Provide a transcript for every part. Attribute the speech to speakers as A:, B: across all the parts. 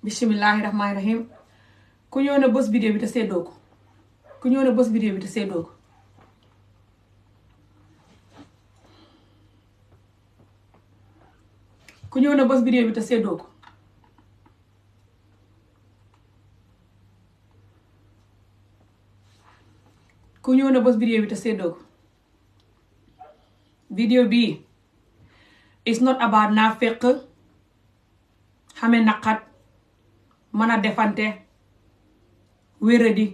A: bismillahi rahmaani rahim. ku ñëw na bës vidéo bi te seddoo ko. ku ñëw na bës vidéo bi te seddoo ko. ku ñëw na bës vidéo bi te seddoo ko. ku ñëw na bës vidéo bi te seddoo ko. vidéo bii it's not about naa fekk xame naqat mën a defante wéradi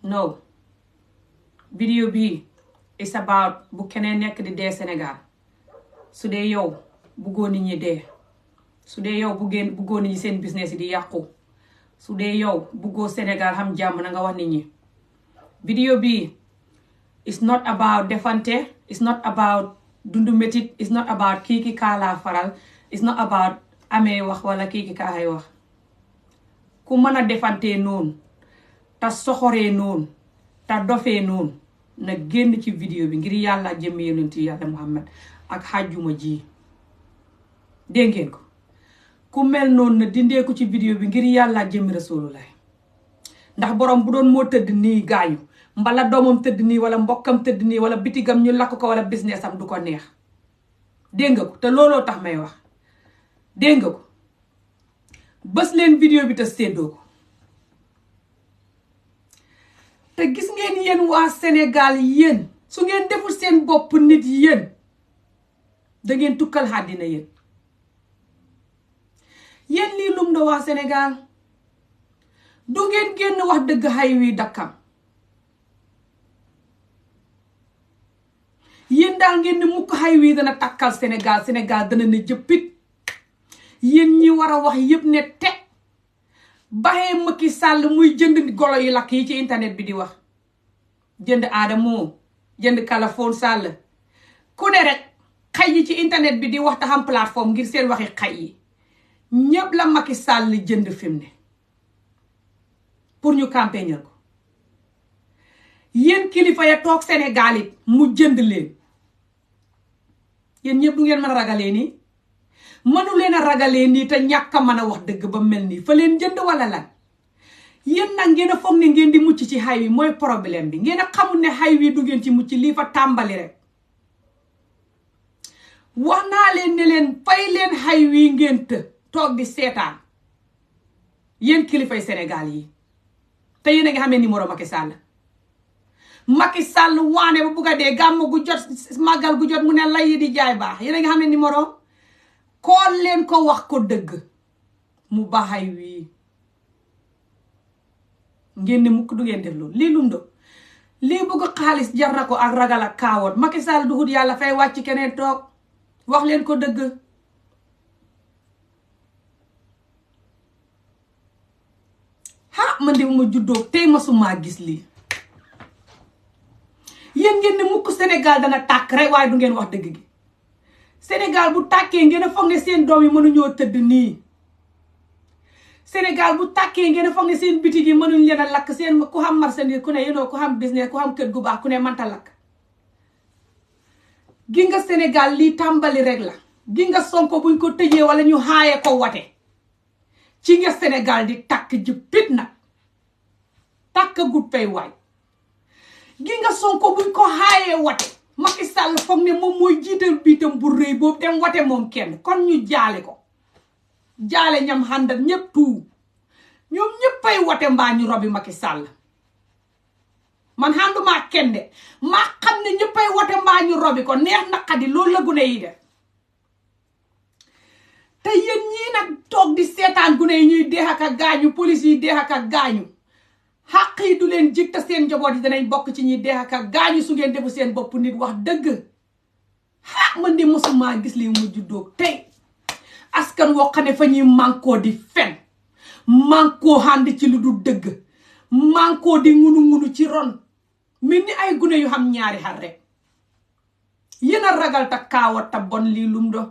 A: no. vidéo bii it's about bu keneen nekk di dee Sénégal su dee yow buggoo nit ñi dee, su dee yow buggoo nit ñi seen business yi di yàqu, su dee yow buggoo Sénégal xam jàmm na nga wax nit ñi. vidéo bii it's not about defante, it's not about dundu métit, it's not about kii kaa faral, it's not about amee wax wala kii kaay wax. ku mën a defante noonu te soxoree noonu te dofee noonu na génn ci vidéo bi ngir yàlla jëmmi yonent yàlla Muhammad ak xajjuma ji. dégg ngeen ko. ku mel noonu na dindee ko ci vidéo bi ngir yàlla jëmmi rasulullah. ndax borom bu doon moo tëdd nii gaañu mbala doomam tëdd nii wala mbokkam tëdd nii wala bitigam ñu lakk ko wala business am du ko neex. dégg nga ko te looloo tax may wax. dégg nga ko. bës leen vidéo bi te séddoo ko. te gis ngeen yéen waa Sénégal yéen su ngeen deful seen bopp nit yéen da ngeen tukkal àddina yéen. yéen lii lum do waa Sénégal du ngeen génn wax dëgg xay wi dakkam. yéen daal ngeen ni mukk xay wi dana takkal Sénégal Sénégal dana ne jëppit. yéen ñi war a wax yëpp ne te baxee Macky Sall muy jënd golo yi lakk yi ci internet bi di wax jënd Adamo jënd Kalaphone Sall ku ne rek xay yi ci internet bi di wax te xam plateforme ngir seen waxi xay yi ñëpp la Macky Sall jënd fi mu ne pour ñu campagnal ko. yéen kilifa ya toog Sénégal it mu jënd leen. yéen ñëpp du ngeen mën a ragalee nii mënu leen a ragalee nii te ñàkk a mën a wax dëgg ba mel nii fa leen jënd wala lan. yéen nag ngeen a foog ne ngeen di mucc ci xay wi mooy problème bi. ngeen a xamul ne xay wi du ngeen ci mucc lii fa tàmbali rek. wax naa leen ne leen fay leen xay wi ngeen toog di seetaan yéen kilifay Sénégal yi te yéen a ngi xamee numéro Macky Sall. Macky Sall waane ba bugg a dee gàmm gu jot màggal gu jot mu ne lay yi di jaay baax yéen a ngi xamee numéro. kool leen ko wax ko dëgg mu baxay wii ngeen ne mukk du ngeen def loolu. lii lum do lii bëgg xaalis jar na ko ak ragal ak kaawoot. Macky Sall duhut yàlla fay wàcc keneen toog wax leen ko dëgg. ha man de ma juddoo tey masumaa gis lii. yéen ngeen ne mukk Sénégal dana tàkk rek waaye du ngeen wax dëgg gi. Sénégal bu tàkkee ngeen a foog ne seen doom yi mënuñoo tëdd nii. Sénégal bu tàkkee ngeen a foog ne seen bitig yi mënuñ leen a lakk seen ku xam marchandise ku ne yénoo ku xam business ku xam kër gu baax ku ne mënta lakk. gi nga Sénégal lii tàmbali rek la. gi nga Sonko buñ ko tëjee wala ñu xaaye ko wate ci nga Sénégal di tàkk ji pit nag tàkk gut pay waay. gi nga Sonko buñ ko xaayee wate Macky Sall foog ne moom mooy jiital biitam bu rëy boobu dem wate moom kenn kon ñu jaale ko jaale ñam xàndal ñëpp tout ñoom ñëppay wate mbaa ñu robi Macky Sall. man xàndumaa kenn de maa xam ne ñëppay wate mbaa ñu robi ko neex naqadi loolu la gune yi def. te yéen ñii nag toog di seetaan gune yi ñuy deex ak gaañu police yi deex ak gaañu xàq yi du leen jig te seen njaboot yi danañ bokk ci ñi deex ak gaañu su ngeen defu seen bopp nit wax dëgg. man di mosuma gis li mu juddoo tey askan woo xam ne fa ñuy mànkoo di fen mànkoo ànd ci lu du dëgg mànkoo di ngunu ci ron mel ni ay gune yu xam ñaari xar rek. yéen a ragal ta kaawa ta bon lii lum do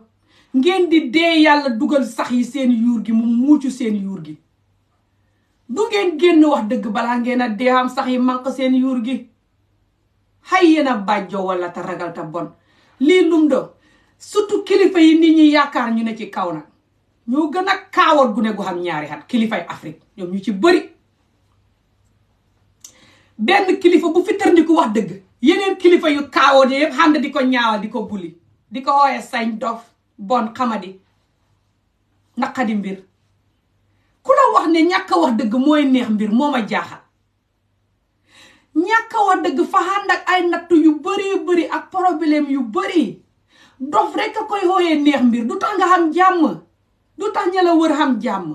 A: ngeen di dee yàlla dugal sax yi seen yuur gi mu muucu seen yuur gi. du ngeen génn wax dëgg balaa ngeen a dee am sax yi manq seen yuur gi. xay yéen a bàjjoo wala ta ragal ta bon lii lum do surtout kilifa yi nit ñi yaakaar ñu ne ci kaw nag ñoo gën a kaawoot gune gu xam ñaari xat kilifay Afrique ñoom ñu ci bëri benn kilifa bu fi tër ku wax dëgg yeneen kilifa yu kaawoot yëpp xànd di ko ñaawal di ko buli di ko wooye sañ dof bon xamadi naqadi mbir ku la wax ne ñàkk a wax dëgg mooy neex mbir moo ma jaaxal ñàkk a wax dëgg fa ànd ak ay nattu yu bari ak problème yu bari dof rek a koy wooyee neex mbir du tax nga xam jàmm du tax ña la wër xam jàmm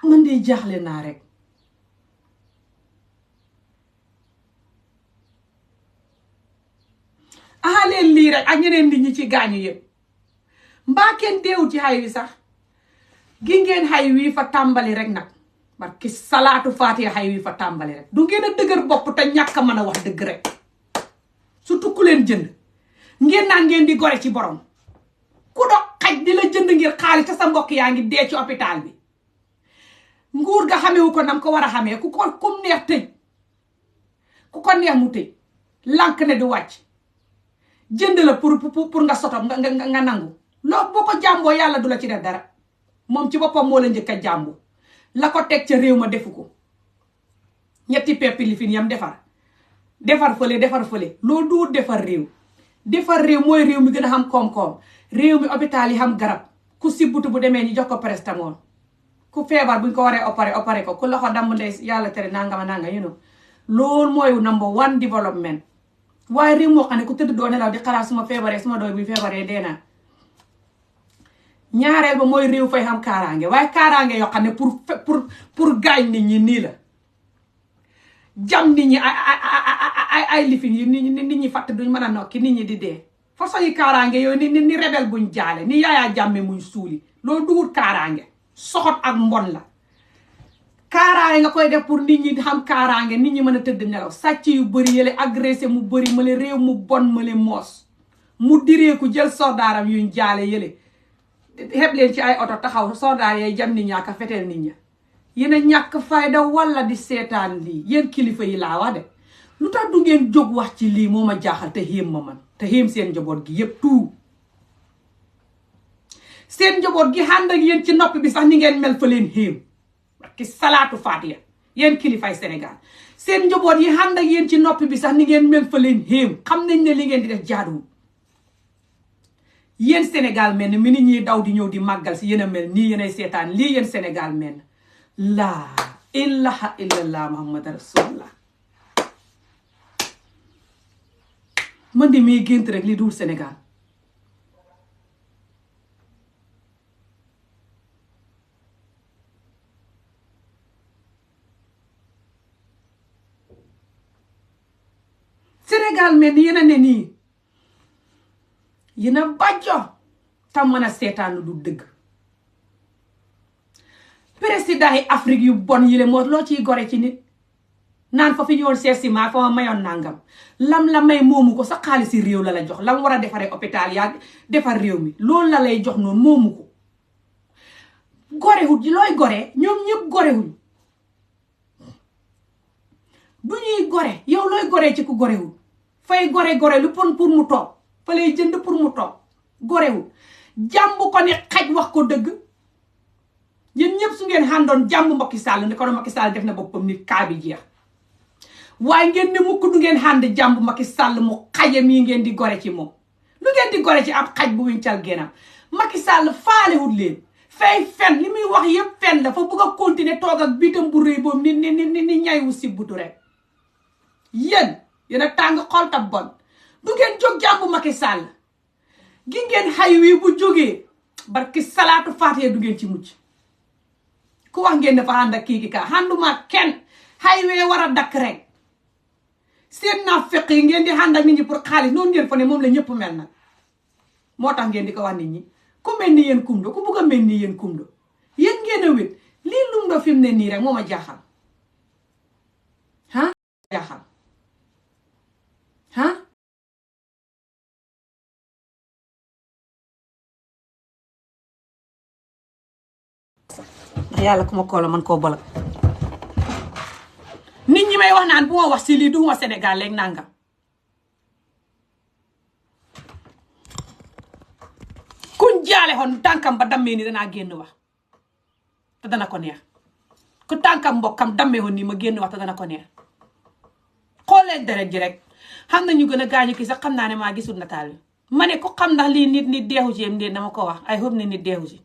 A: man de jaaxle naa rek leen lii rek ak ñeneen nit ñi ci gaañu yëpp mbaa kenn deewut ci xay wi sax gi ngeen xay wi fa tàmbali rek nag barki salaatu faatiha xay wi fa tàmbali rek du ngeen a dëgër bopp te ñàkk a mën a wax dëgg rek surtout ku leen jënd ngeen naan ngeen di gore ci borom ku dox xaj di la jënd ngir xaalis te sa mbokk yaa ngi dee ci hôpital bi nguur ga xamewu ko nam ko war a xamee ku neex tëj ku ko neex mu tëj lànk ne du wàcc jënd la pour nga sotom nga nangu loo boo ko jàmboo yàlla du la ci def dara moom ci boppam moo la njëkk a jàmbu la ko teg ca réew ma defu ko ñetti peppi li fin yam defar fële loolu du defar réew mooy réew mi gën a xam koom-koom réew mi hôpital yi xam garab ku sibbutu bu demee ñu jox ko paracetamol ku feebar buñ ko waree opéré ko ku loxo damm ndey yàlla tere nangama nanga loolu mooy number one development waaye réew moo xam ne ku tëdd doo nelaw di xalaat suma feebaree suma doy bu feebaree dee naa ñaareel ba mooy réew fay xam kaaraange waaye kaaraange yoo xam ne pour gaañ nit ñi nii la jam nit ñi ay lifin yi nit ñi fatt duñ mën a nokki nit ñi di dee façon yi kaaraange yooyu ni rebel buñ jaale ni yaayaa jàmme muñ suuli loolu duwut kaaraange soxot ak mbon la kaaraange nga koy def pour nit ñi xam kaaraange nit ñi mën a tëdd nelaw sàcc yu bëri yële agressé mu bëri ma le réew mu bon ma le moos mu direeku jël soldaaram yuñ jaale yële xeb leen ci ay oto taxaw soldaar yay jam nit ñaaka feteel nit ña yéen a ñàkk fayda walla di seetaan lii yéen kilifa yi laa wax de lu tax du ngeen jóg wax ci lii moo ma jaaxal te xéem ma man te xéem seen njaboot gi yépp tout seen njaboot gi ànd ak yéen ci noppi bi sax ni ngeen mel fa leen xéem ki salaatu faatiya yéen kilifay Sénégal seen njaboot yi ànd ak yéen ci noppi bi sax ni ngeen mel fa leen xéem xam nañ ne li ngeen di def jaaduwul yéen Sénégal mel ni mi nit ñi daw di ñëw di màggal si yéen a mel nii yéenay seetaan lii yéen Sénégal mel laa ilaha illallah muhammad rasulullah man de may gént rek li dul Sénégal Sénégal mel ni yéen a ne nii yéen a bàjjo tam mën a seetaan lu du dëgg président yi Afrique yu bon yile moo loo ciy gore ci nit naan fa fi ñëwoon seesiment fa ma mayoon nangam lam la may moomu ko sa xaalisi réew la la jox lam war a defaree hôpital yaa defar réew mi loolu la lay jox noonu moomu ko gorewut looy goree ñoom ñëpp gorewuñ du ñuy gore yow looy goree ci ku gorewul fay gore lu pour mu toog fa lay jënd pour mu toog gorewul jàmb ko ne xaj wax ko dëgg yéen ñëpp su ngeen xàndoon jàmb Macky Sall ne ko Macky Sall def na boppam nit kaa bi jeex waaye ngeen ne mukk du ngeen xànd jàmb Macky Sall mu xaje mii ngeen di gore ci moom lu ngeen di gore ci ab xaj bu wincal génnam Macky Sall faalewut leen fay fen li muy wax yëpp fen la fa bëgg a continuer toog ak biitam bu rëy boobu ni ñay wu sibbutu rek yéen a tàng xol ta bon du ngeen jóg jàmbu Macky Sall gi ngeen xay wi bu jógee barki salaatu faatee du ngeen ci mucc ku wax ngeen dafa ànd ak kii ka ànduma kenn xay wee war a dakk rek seen naa feq yi ngeen di ànd ak nit ñi pour xaalis noonu ngeen fa ne moom la ñëpp mel nag moo tax ngeen di ko wax nit ñi ku mel ni yéen kumdo ku bugg a mel ni yéen kumdo yéen ngeen a wét lii lumdo fi mu ne nii rek moo ma jaaxal jaaxal yàlla ku ma koo la man koo bolak nit ñi may wax naan bu ma wax si lii du ma Sénégal léegi nangam kuñ jaale xoon tànkam ba dammee ni danaa génn wax te dana ko neex ku tànkam mbokkam dammee xoon nii ma génn wax te dana ko neex xool leen deret ji rek xam na ñu gën a gaañu kii sax xam naa ne maa gisul nataal bi ma ne ko xam ndax lii nit deexu ci yem ndeen dama ko wax ay xob ne nit deexu ci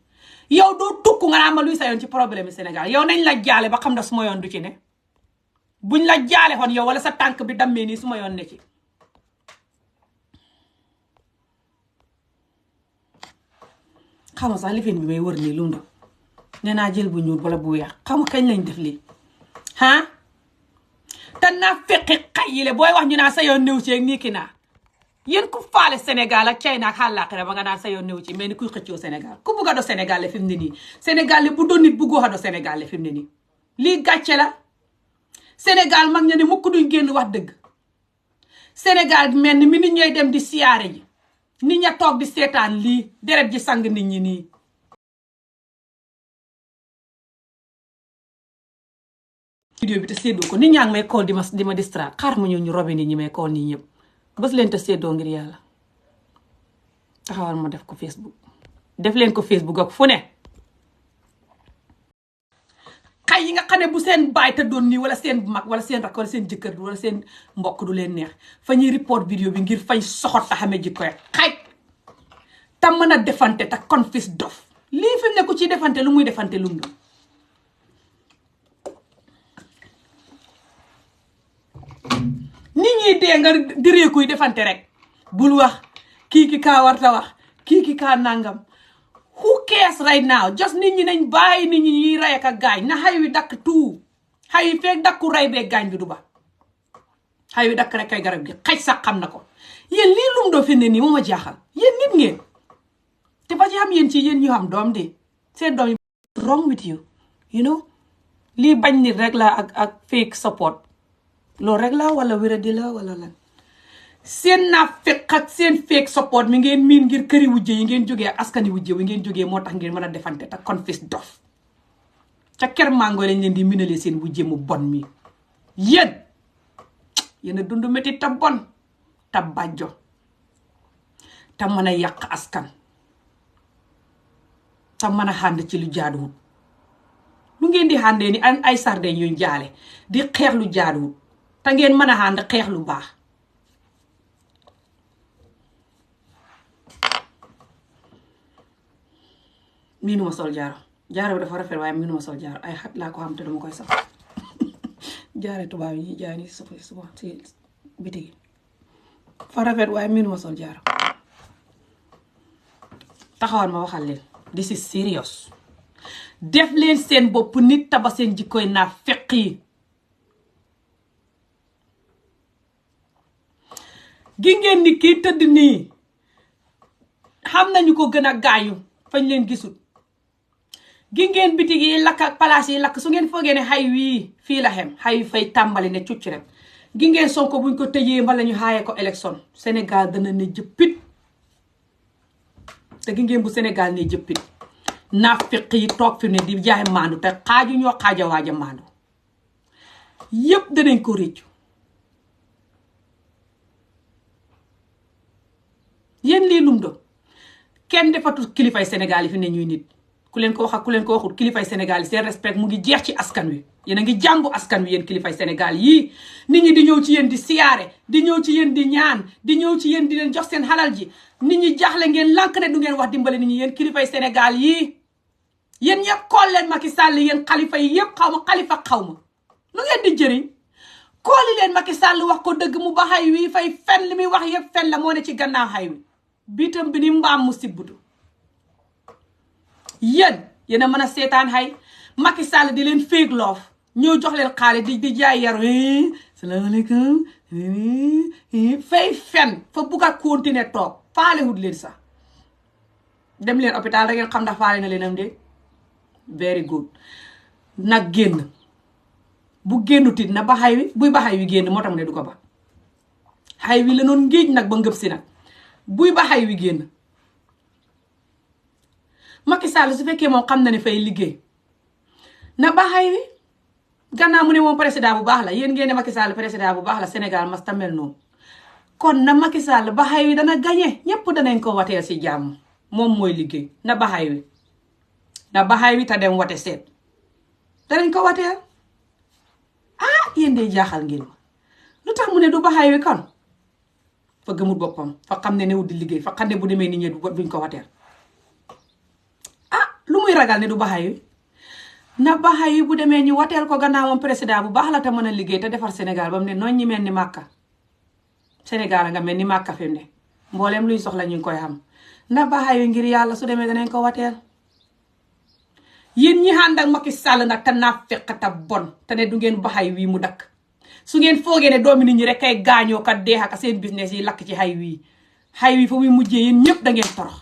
A: yow doo tukku nga naa ma luy sa yoon ci problème yi Sénégal yow nañ la jaale ba xam na suma yoon du ci ne buñ la jaale xoon yow wala sa tànk bi dammee nii suma yoon ne ci xama sax lifin bi may wër nii lu ndox nee naa jël bu ñuul wala bu weex xama kañ lañ def lii ah te naa feqi xayile booy wax ñu naa sa yoon néew ci ak nii ki naa yéen ku faale Sénégal ak China ak xàllaaxira ba nga naan sa yoon néew ci mais ni kuy xëccoo Sénégal ku bugg a do Sénégal le fi mu ne nii Sénégal le bu doon nit buggoo a do Sénégal le fi mu ne nii lii gàcce la Sénégal mag ña ne mukk duñ génn wax dëgg Sénégal mel ni mi nit ñooy dem di siyaare ji nit ña toog di seetaan lii deret ji sang nit ñi nii vidéo bi te séddoo ko nit ñaa ngi may call di ma distraire xaar ma ñëw ñu robe nit ñi may call nii ñëpp bës leen te séddoo ngir yàlla taxawal ma def ko Facebook def leen ko Facebook ak fu ne xay yi nga xam ne bu seen baay te doon nii wala seen mag wala seen rakk wala seen jëkkër wala seen mbokk du leen neex fa ñuy report vidéo bi ngir fañ soxot ta xamee jikko rek xay te mën a defante te confis dof lii fi mu ne ku ciy defante lu muy defante lu mu nit ñi dee nga diree kuy defante rek bul wax kii ki kaa warta wax kii ki kaa nangam who cares right now just nit ñi nañ bàyyi nit ñi ñuy rey ak gaañ na xay wi dakk tout xay wi feeg dakku rey bee gaañ bi du ba xay wi dakk rek kay garab gi xaj sax xam na ko yéen lii lum doo fi ne nii moo ma jaaxal yéen nit ngeen te ba ci xam yéen ci yéen ñu xam doom de seen doom yi wrong with you you know lii bañ nit rek la ak fake support loolu rek la wala wéradi la wala lan seen naa fekk ak seen fake support mi ngeen miin ngir këri wujje yi ngeen jógee askani wujje yi ngeen jógee moo tax ngeen mën a defante te confis dof ca ker mango lañ leen di minalee seen wujje mu bon mi yéen a dund métti te bon te bàjjo te mën a yàq askan te mën a xànd ci lu jaaduwut lu ngeen di xàndee ni ay sarde yuñ jaale di xeex lu jaaduwut te ngeen mën a xànd xeex lu baax miinuma sol jaaro jaaro bi dafa rafet waaye miinuma sol jaaro ay xat laa ko xam te dama koy sax jaare tubaab yi jaay ni suba si bitigi fa rafet waaye miinuma sol jaaro taxawal ma waxal leen this is serious def leen seen bopp nit taba seen jikkoy naa feq yi gi ngeen ni kii tëdd nii xam nañu ko gën a gaañu fañ leen gisul gi ngeen bitig yi lakk ak palaas yi lakk su ngeen foogee ne xay wii fii la xem xay fay tàmbali ne cucc rek gi ngeen Sonko buñ ko tëjee mbala ñu xaaye ko élection Sénégal dana ne jëppit te gi ngeen bu Sénégal ne jëppit naafeq yi toog fi ne di jaay maandu te xaaju ñoo xaaja waaja maandu yépp danañ ko réccu yéen lii lum do kenn defatu kilifay Sénégal yi fi ne ñuy nit ku leen ko wax ak ku leen ko waxul kilifay Sénégal yi seen respect mu ngi jeex ci askan wi yéen a ngi jàngu askan wi yéen kilifay Sénégal yii nit ñi di ñëw ci yéen di siyaare di ñëw ci yéen di ñaan di ñëw ci yéen di leen jox seen xalal ji nit ñi jaaxle ngeen lànk ne du ngeen wax dimbale nit ñi yéen kilifay Sénégal yii yéen ñëpp kool leen Macky Sall yéen xalifa yi yëpp xaw ma xalifa xaw ma lu ngeen di jëriñ kooli leen Macky Sall wax ko dëgg mu ba xay wi fay fen li muy wax yëpp fen la moo ne ci gannaaw xay wi biitam bi ni mbaam mu sibbutu yéen a mën a seetaan xay Macky Sall di leen fake love ñëw jox leen xaalis di jaay yaru salaamaaleykum fay fen fa bugg a continuer toog faale wut leen sax dem leen hôpital da ngeen xam ndax faale na leen am de very good nag génn bu génnu tit na ba xay wi buy ba xay wi génn moo tax mu ne du ko ba xay wi la noon ngéej nag ba ngëb si nag buy ba xay wi génn Macky Sall su fekkee moom xam na ne fay liggéey na ba xay wi gannaaw mu ne moom président bu baax la yéen ngeen ne Macky Sall président bu baax la Sénégal mas tamel noonu kon na Macky Sall ba xay wi dana gañe ñépp danañ ko wateel si jàmm moom mooy liggéey na baxaay wi te dem wate seet danañ ko wateel. Yéen de jaaxal ngeen ma lu tax mu ne du baxaay wi kon fa gëmul boppam fa xam ne newut di liggéey fa xam ne bu demee nit ñi duñ ko wateel. Lu muy ragal ne du baxaay wi na baxaay wi bu demee ñu wateel ko gannaawam président bu baax la te mën a liggéey te defar Sénégal ba mu ne noonu ñi mel ni Màkka Sénégal nga mel ni Màkka fi mu ne mbooleem luy soxla ñu ngi koy xam na baxaay wi ngir yàlla su demee danañ ko wateel. Yéen ñi ànd ak Macky Sall nag te naa fekkata bon te ne du ngeen baxay wii mu dakk su ngeen foogee ne doomi nit ñi rek kay gaañoo kat dee ak seen business yi lakk ci xay wii fa muy mujjee yéen ñëpp da ngeen torox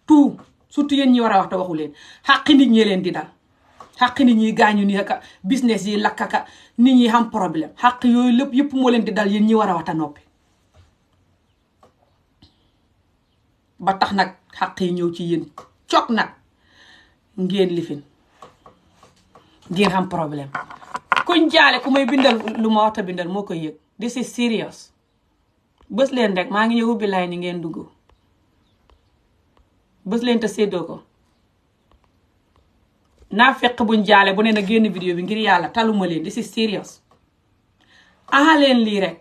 A: tout surtout yéen ñi war a wax te waxu leen xaqi nit ñi leen di dal xaqi nit ñi gaañu ni aka business yi lakk aka nit ñi am problème xaq yooyu lépp yëpp moo leen di dal yéen ñi war a wax te noppi ba tax nag xaq yi ñëw ci yéen cog nag ngeen lifin ngeen xam problème kuñ jaale ku may bindal lu ma wax a bindal moo koy yëg this is serious bës leen rek maa ngi ñëw ubbi lay ni ngeen dugg bës leen te séddoo ko naa fekk buñ jaale bu ne na génn vidéo bi ngir yàlla taluma leen this is serious aha leen lii rek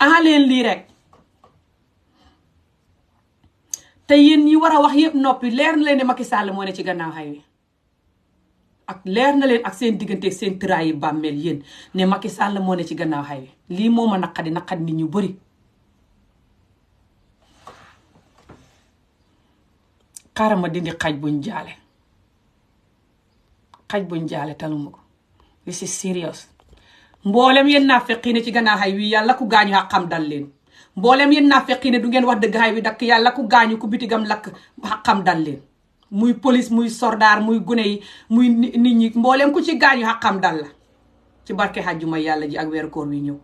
A: aha leen lii rek te yéen ñi war a wax yëpp noppi leer na leen ne Macky Sall moo ne ci gannaaw xay wi ak leer na leen ak seen diggante ak seen tëraay yi bàmmeel yéen ne Macky Sall moo ne ci gannaaw xay wi lii moo ma naqadi nit ñu bëri xaaral ma dindi xaj buñ jaale taluma ko this is serious mboolem yéen naa feqi ne ci gannaaw xay wi yàlla ku gaañu xaq xam dal leen mboolem yéen naa fekki ne du ngeen wax dëgg xay wi dakk yàlla ku gaañu ku bitigam lakk xaqam dal leen muy police muy sordaar muy gune yi muy nit ñi mboolem ku ci gaañu xaqam dal la ci barke xajjuma yàlla ji ak weeru koor wi ñëw.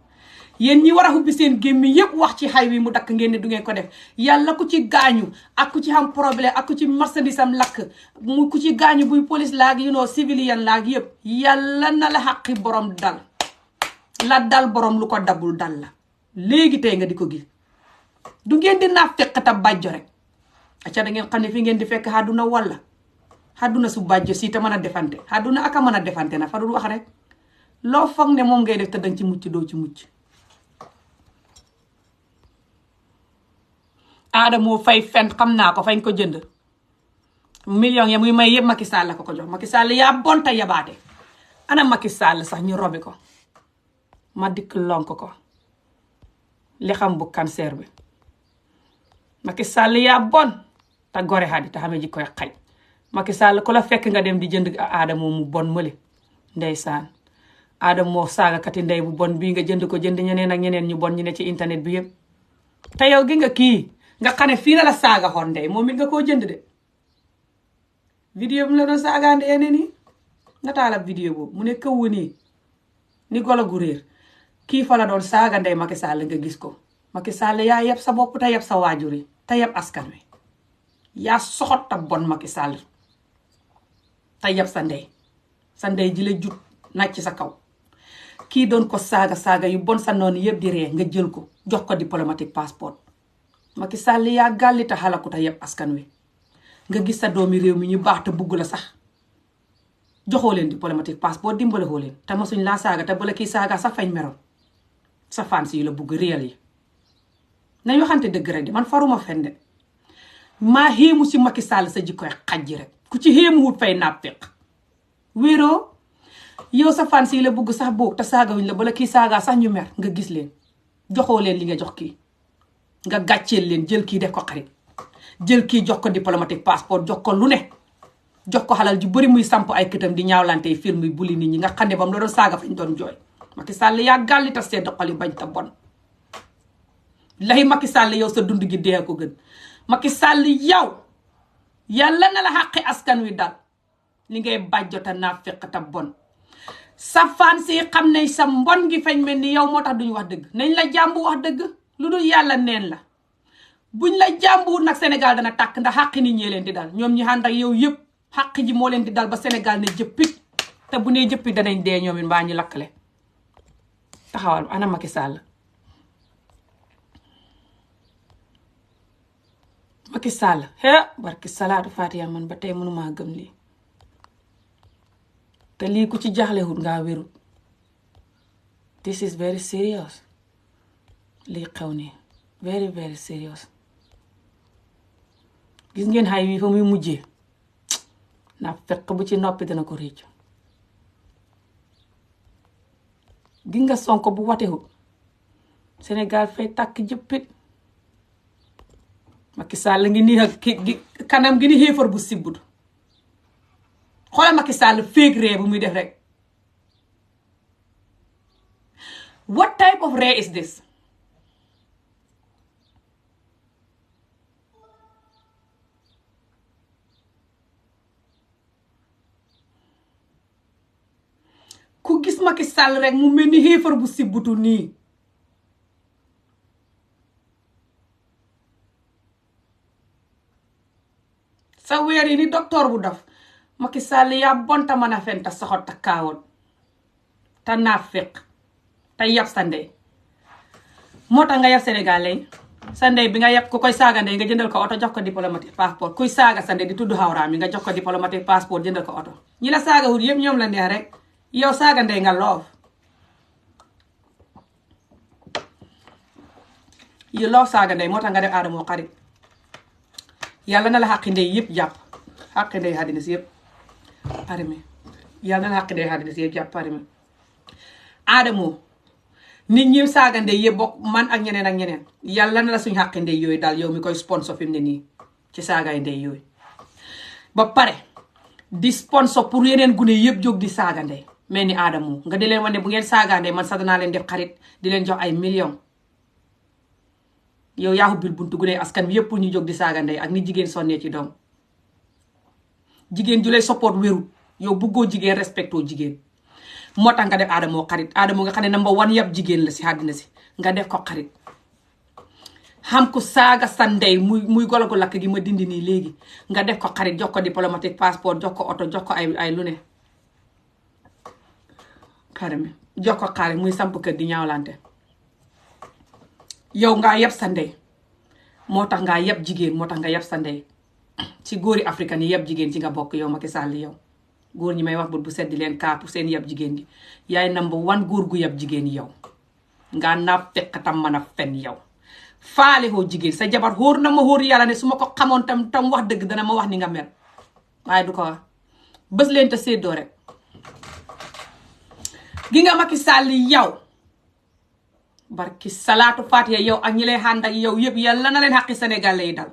A: Yéen ñi war a ubbi seen gémmi yépp wax ci xay wi mu dakk ngeen ne du ngeen ko def yàlla ku ci gaañu ak ku ci am problème ak ku ci marchandise am lakk mu ku ci gaañu buy police laag civilian laag yépp yàlla na la xaqi borom dal la dal borom lu ko dabul dal la. léegi tey nga di ko gis du ngeen di naaf fekk ta bàjjo rek acca da ngeen xam ne fi ngeen di fekk àdduna walla àdduna su bàjjo si te mën a defante àdduna aka mën a defante na fa dul wax rek loo foog ne moom ngay def te danga ci mucc doo ci mucc. aada moo fay fen xam naa ko fañ ko jënd millions ya muy may yëpp Macky Sall la ko jox Macky Sall yaa bon te yabaate ana Macky Sall sax ñu robi ko ma dikk lonk ko li xam bu cancer bi Macky Sall yaa bon te gore xadi te xamee ji koy xaj Macky Sall ku la fekk nga dem di jënd Adamo mu bon mële ndeysaan Adamo saagakati ndey bu bon bii nga jënd ko jënd ñeneen ak ñeneen ñu bon ñu ne ci internet bi yëpp te yow gi nga kii nga xam ne fii na la saaga xoon ndey moom it nga koo jënd de vidéo bi la doon saagaande yeneen yi nga taalab vidéo boobu mu ne këwu nii ni golo gu réer kii fa la doon saaga ndey Macky Sall nga gis ko Macky Sall yaa yeb sa bopp te yeb sa waajur yi te yeb askan wi yaa soxot ta bon Macky Sall te yeb sa ndey ji la jut nàcc sa kaw kii doon ko saaga yu bon sa noonu yëpp di ree nga jël ko jox ko diplomatique passeport Macky Sall yaa gàlli te xalaku te yeb askan wi nga gis sa doomi réew mi ñu baax te bugg la sax joxoo leen diplomatique passeport dimbale xoo leen te mosuñ laa saaga te bala kii saaga sax fañ meroon sa fans yi la bugg réel yi nañ waxante dëgg rek de man faruma fende maa xéemu si Macky Sall sa jikkoy xaj ji rek ku ci xéemu wut fay naafeq wéeroo yow sa fans yi la bugg sax boog te saagawuñ la bala kii saaga sax ñu mer nga gis leen joxoo leen li nga jox kii nga gàcceel leen jël kii def ko xarit jël kii jox ko diplomatique passeport jox ko lu ne jox ko xalal ju bëri muy samp ay këtam di ñaawlante film yi buli nit ñi nga xam ne ba mu la doon saaga fañ doon jooy Macky Sall yaa gàlli ta sedd xol yi bañ ta bon lay Macky Sall yow sa dund gi dee ko gën Macky Sall yow yàlla na la xàqi askan wi dal li ngay bàjjota naa fekk ta bon sa fan si xam ne sa mbon gi fañ mel ni yow moo tax duñu wax dëgg nañ la jàmbu wax dëgg lu dul yàlla neen la buñ la jàmbuwul nag Sénégal dana tàkk ndax xàqi nit ñee leen di dal ñoom ñi ànd ak yow yëpp xàq ji moo leen di dal ba Sénégal ne jëppit te bu nee jëppit danañ dee ñoom it mbaa ñu lakkale taxawal ana Macky Sall Macky Sall barki salaatu Fatiha man ba tey mënumaa gëm lii te lii ku ci jaxlewut ngaa wérut. This is very serious lii xew nii very very serious. gis ngeen xay wi fa muy mujjee na fekk bu ci noppi dana ko réccu. gis nga Sonko bu watewut Sénégal fay tàkk jëppit. Macky Sall ngi nii ak kanam gi ni xéefar bu sibbut. xoolal Macky Sall féeg ree bu muy def rek. What type of ree is this? ku gis Macky Sall rek mu mel ni xéefar bu sibbutu nii. sa weer yi ni docteur bu daf Macky Sall yaa bonta mën a fen ta soxot ta kaawoon te naafeq te yab sa ndey moo tax nga yab Sénégalais sa ndey bi nga yab ku koy saaga ndey nga jëndal ko oto jox ko diplomatique passeport kuy saaga sa ndey di tudd xawraam yi nga jox ko diplomatique passeport jëndal ko oto ñi la saaga wut yëpp ñoom la neex rek yow saaga ndey nga loof yu loof saaga ndey moo tax nga def aadamoo xarit yàlla na la xàqi ndey yëpp jàpp xàqi ndey àddina si yëpp parime yàlla na la xàqi ndey àddina si yëpp jàpp parime aadamoo nit ñi saaga ndey yëpp bokk man ak ñeneen yàlla na la suñ xàqi ndey yooyu daal yow mi koy sponsor fi mu ne nii ci saagaay ndey yooyu ba pare di sponsor pour yeneen gune yëpp jóg di saaga ndey mel ni aadamoo nga di leen wane bu ngeen saaga ndey man sax danaa leen def xarit di leen jox ay millions yow yaa ubbil buntu gune askan wi yëpp pour ñu jóg di saaga ndey ak ni jigéen sonnee ci doom jigéen ju lay support wérut yow buggoo jigéen respectoo jigéen moo tax nga def aadamoo xarit aadamoo nga xam ne number one yëpp jigéen la si àddina si nga def ko xarit xam ko saaga sa ndey muy golo gu lakk gi ma dindi nii léegi nga def ko xarit jox ko diplomatique passeport jox ko oto jox ko ay lu ne xarami jox ko xarit muy samp kër di ñaawlante yow ngaa yeb sa ndey moo tax ngaa yeb jigéen moo tax nga yeb sa ndey ci góori africain yi yeb jigéen ci nga bokk yow Macky Sall yow góor ñi may wax bu seddi leen kaapu seen yeb jigéen gi yaay number one góor gu yeb jigéen yow ngaa naa fekk tam mën a fen yow faale hoo jigéen sa jabar hóor na ma hóor yàlla ne su ma ko xamoon tam wax dëgg dana ma wax ni nga mel waaye du ko wax bés leen te séddoo rek gi nga Macky Sall yow barki salaatu Fatiha yow ak ñi lay ànd ak yow yëpp yàlla na leen xaqi Sénégal lay dal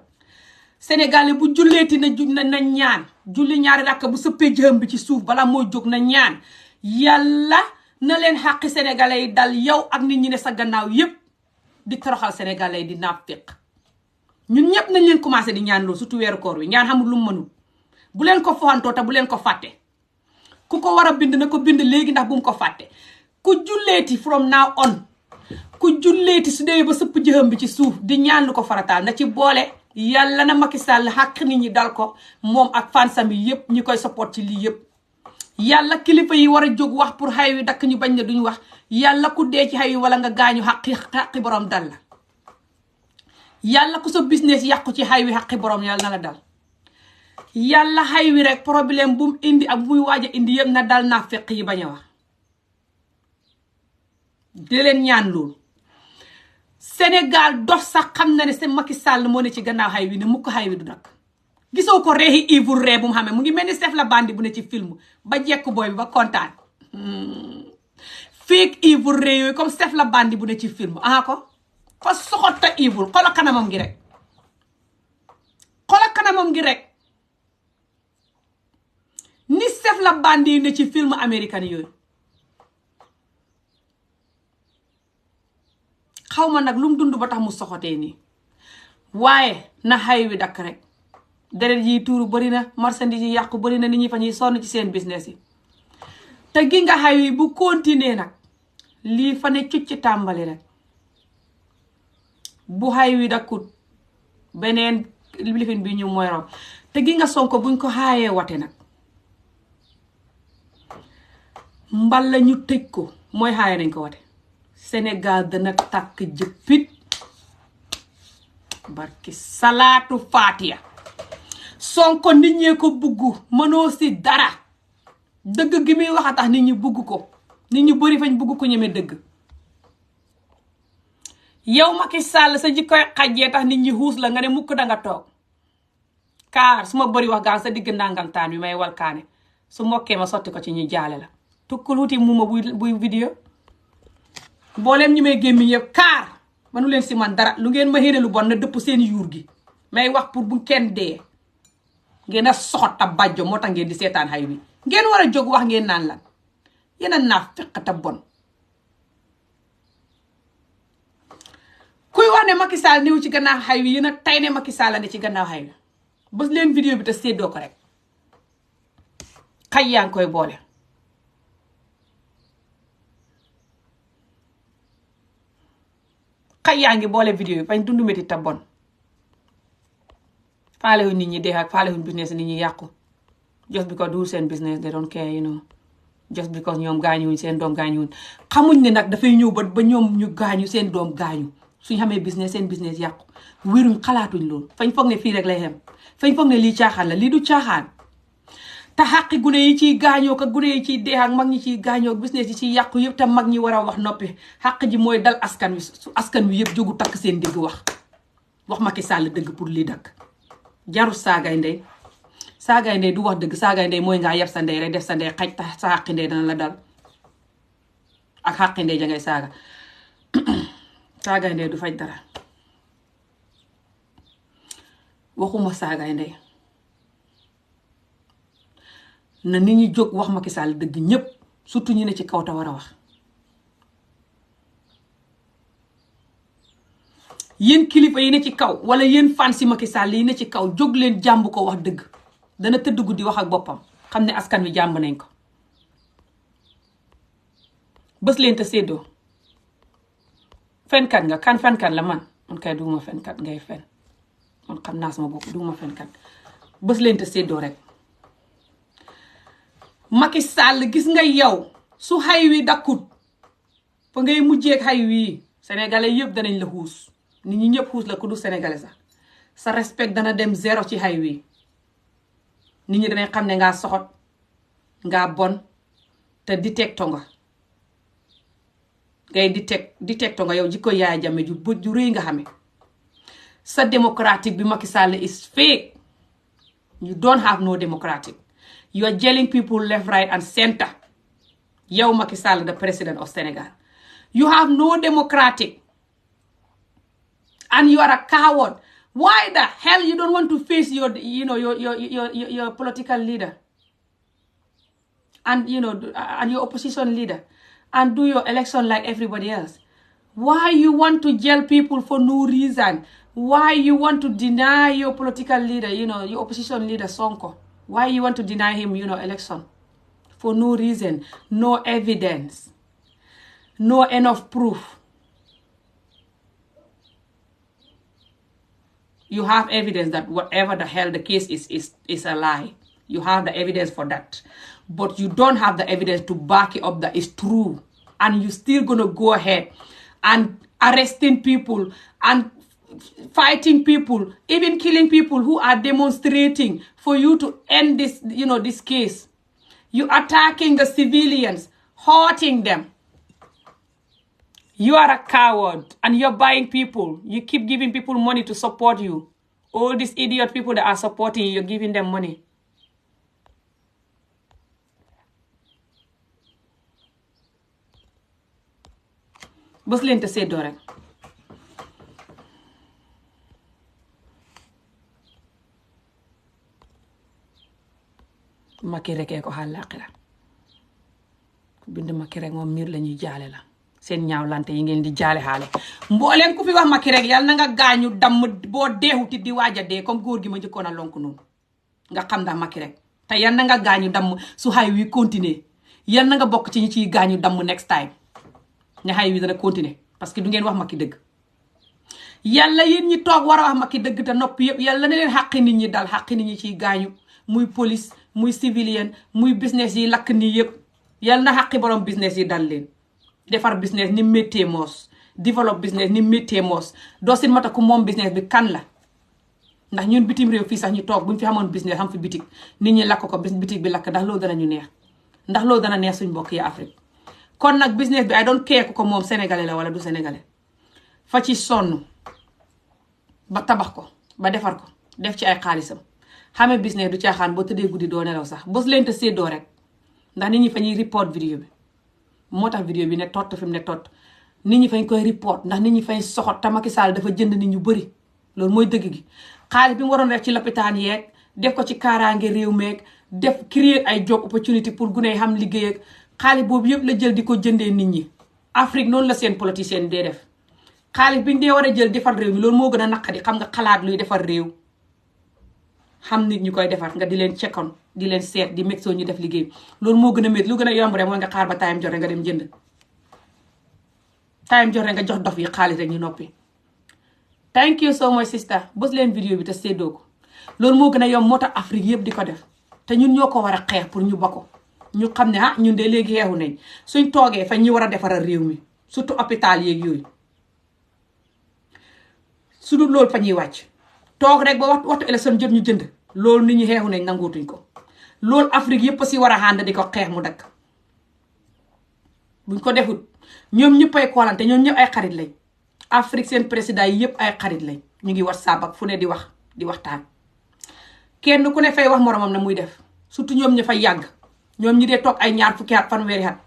A: Sénégal bu julleeti na ñaan julli ñaari rakk bu sëppee jëm bi ci suuf bala moo jóg na ñaan yàlla na leen xaqi Sénégal yi dal yow ak nit ñi ne sa gannaaw yëpp di toroxal Sénégal yi di naafeq ñun ñëpp nañ leen commencé di ñaan loolu surtout weeru koor wi ñaan xamul lu mu mënul bu leen ko foxantoo te bu leen ko fàtte ku ko war a bind na ko bind léegi ndax bu mu ko fàtte ku julleeti from now on ku julleeti su dee ba sëpp jëxam bi ci suuf di ñaan lu ko farataal na ci boole yàlla na Macky Sall xàq nit ñi dal ko moom ak fansam yi yëpp ñi koy support ci lii yëpp yàlla kilifa yi war a jóg wax pour xay wi dakk ñu bañ ne duñ wax yàlla ku dee ci xay wi wala nga gaañu xaqi borom dal la yàlla ku sa business yàqu ci xay wi xaqi borom yàlla na la dal yàlla xay wi rek problème bu mu indi ak bu muy waaj a indi yëpp na dal naa fekk yi bañ a wax di leen ñaan loolu Sénégal dox sax xam na ne seen Macky Sall moo ne ci gannaaw xay wi ne mukk xay wi du dakk gisoo ko reexi ivul ree bu mu xamee mu ngi mel ni chef la bandi bu ne ci film ba jekk booy bi ba kontaan fake ivul ree yooyu comme chef la bandi bu ne ci film ko fa soxota ivul xola kanamam gi rek xola kanamam gi rek ni chef la bandi ne ci film américain yooyu xaw ma nag lu mu dund ba tax mu soxotee nii waaye na xay wi dakk rek deret yi tuuru bari na marchandise yi yàqu bari na nit ñi fa ñuy sonn ci seen business yi te gi nga xay wi bu continuer nag lii fa ne cucc tàmbali rek bu xay wi dakkut beneen lifin bi ñu mooy raw te gi nga Sonko buñ ko xaayee wate nag mbal la ñu tëj ko mooy xaaye nañ ko wate Sénégal dana tàkk jëppit barki salaatu faatiya Sonko nit ñee ko bugg mënoo si dara dëgg gi muy wax a tax nit ñi bugg ko nit ñu bëri fañ bugg ko ñeme dëgg yow Macky Sall sa jikkoy xajjee tax nit ñi xuus la nga ne mukk danga toog kaar su ma bëri wax gaan sa digg ndangantaan bi may walkaane su mokkee ma sotti ko ci ñu jaale la tukkul wuti muuma buy vidéo mbooleem ñi may gémmiñ yëpp kaar manu leen si man dara lu ngeen ma xéene lu bon na dëpp seen yuur gi may wax pour bu kenn dee ngeen a soxot a bàjjo moo tax ngeen di seetaan xay wi ngeen war a jóg wax ngeen naan lan yéen a naa feqata bon kuy wax ne Macky Sall néew ci gannaaw xay wi yéen a tay ne Macky Sall ne ci gannaaw xay wi bës leen vidéo bi te séddoo ko rek xay yaa ngi koy boole xay yaa ngi boole vidéo bi fañ dundu métti ta bon faalewuñ nit ñi dee ak faalewuñ business nit ñi yàqu just because du seen business they don't care you know just because ñoom gaañuwuñ seen doom gaañuwuñ xamuñ ne nag dafay ñëw ba ñoom ñu gaañu seen doom gaañu suñ xamee business seen business yàqu wéruñ xalaatuñ loolu fañ foog ne fii rek lay xem fañ foog ne lii caaxaan la lii du caaxaan te xaqi gune yi ciy gaañoo ka gune yi ciy dee ak mag ñi ciy gaañoo business yi ciy yàqu yëpp te mag ñi war a wax noppi xaq ji mooy dal askan wi su askan wi yëpp jógu takk seen digg wax Macky Sall dëgg pour lii dakk jarul saagay ndey du wax dëgg saagay ndey mooy ngaa yeb sa ndey rek def sa ndey xaj tax sa xaqi ndey dana la dal ak xaqi ndey ja ngay saaga saagay ndey du faj dara waxuma saagay ndey na nit ñi jóg wax Macky Sall dëgg ñépp surtout ñu ne ci kaw te war a wax yéen kilifa yi ne ci kaw wala yéen fan si Macky Sall yi ne ci kaw jóg leen jàmb ko wax dëgg dana tëdd guddi wax ak boppam xam ne askan wi jàmb nañ ko bës leen te séddoo fenkat nga kan fenkat la man kay duuma fenkat ngay fen man xam naa sama bopp duuma fenkat bës leen te séddoo rek Macky Sall gis nga yow su xay wi dakkut fa ngay mujjeeg xay wi sénégalais yëpp danañ la xuus nit ñi ñëpp xuus la ku du sénégalais sax sa respect dana dem zéro ci xay wi nit ñi danañ xam ne ngaa soxot ngaa bon te détecto nga ngay détecto nga yow jikko Yaaya Jammeh ju rëy nga xame sa démocratique bi Macky Sall is fake you don't have no democratic you are jailing people left, right and center. Yow Macky Sall, the president of Senegal. You have no democratic. And you are a coward. Why the hell you don't want to face your political leader? And and your opposition leader. And do your election like everybody else? Why you want to jail people for no reason? Why you want to deny your political leader, your opposition leader Sonko? Why you want to deny him, election? For no reason, no evidence, no enough proof. You have evidence that whatever the hell the case is a lie. You have the evidence for that. But you don't have the evidence to back it up that it's true. And you're still going to go ahead and arresting people and fighting people, even killing people who are demonstrating for you to end this, this case. You attacking the civilians, hurting them. You are a coward and you're buying people. You keep giving people money to support you. All these idiot people that are supporting you, you're giving them money. Bës leen te seddoo rek. Macky rek ko àllaaxira bind Macky rek moom miir la ñuy jaale la seen ñaaw lante yi ngeen di jaale xaale mbooleen ku fi wax Macky rek yàlla na nga gaañu damm boo deexuti di waaj a dee comme góor gi ma njëkkoon a lonk noonu nga xam ndax Macky rek te yàlla na nga gaañu damm su xay wi continuer yàlla na nga bokk ci ñi ciy gaañu damm next time ne xay wi dana continuer parce que du ngeen wax Macky dëgg yàlla yéen ñi toog war a wax Macky dëgg te noppi yëpp yàlla na leen xàqi nit ñi dal xàqi nit ñi ciy gaañu muy police muy civilian muy business yi lakk nii yëpp yal na xaqi borom business yi dal leen defar business ni méttee moos develop business ni métier moos doo sin mata ku moom business bi kan la ndax ñun bitim réew fii sax ñu toog buñ fi xamoon business xam fi bitik nit ñi lakk ko bitik bi lakk ndax loolu dana ñu neex ndax loolu dana neex suñ mbokk yi Afrique kon nag business bi I don't care ku ko moom sénégalais la wala du sénégalais fa ci sonn ba tabax ko ba defar ko def ci ay xaalisam xamee business du caaxaan boo tëddee guddi doo nelaw sax bos leen te séddoo rek ndax nit ñi fa ñuy report vidéo bi moo tax vidéo bi ne tott fi mu ne tott nit ñi fañ koy report ndax nit ñi fay soxot te Macky Sall dafa jënd nit ñu bëri loolu mooy dëgg gi xaalis bi mu waroon def ci lopitaan yeeg def ko ci kaaraange réew meeg def créer ay job opportunity pour gune yi xam liggéey ak xaalis boobu yëpp la jël di ko jëndee nit ñi Afrique noonu la seen politicien dee def xaalis biñ dee war a jël defar réew mi loolu moo gën a naqadi xam nga xalaat luy defar réew xam nit ñu koy defar nga di leen cekkoon di leen seet di meg soo ñu def liggéey loolu moo gën a métti lu gën a yomb rek mooy nga xaar ba time jot nga dem jënd time jot nga jox dof yi xaalis rek ñu noppi. thank you so much sister bës leen vidéo bi te séddoo ko loolu moo gën a yomb moo tax Afrique yëpp di ko def te ñun ñoo ko war a xeex pour ñu ba ko ñu xam ne ñun de léegi xeexu nañ suñ toogee fa ñi war a defaral réew mi surtout hôpital yeeg yooyu su dul loolu fa ñuy wàcc toog rek ba waxtu élection jot ñu jënd loolu nit ñi xeexu nañ nanguutuñ ko loolu Afrique yëpp si war a ànd di ko xeex mu dakk buñ ko defut ñoom ñëpp ay koolante ñoom ñëpp ay xarit lañ Afrique seen président yi yëpp ay xarit lañ ñu ngi WhatsApp ak fu ne di waxtaan kenn ku ne fay wax moromam na muy def surtout ñoom ñi fay yàgg ñoom ñi dee toog ay ñaar fukki at fanweeri at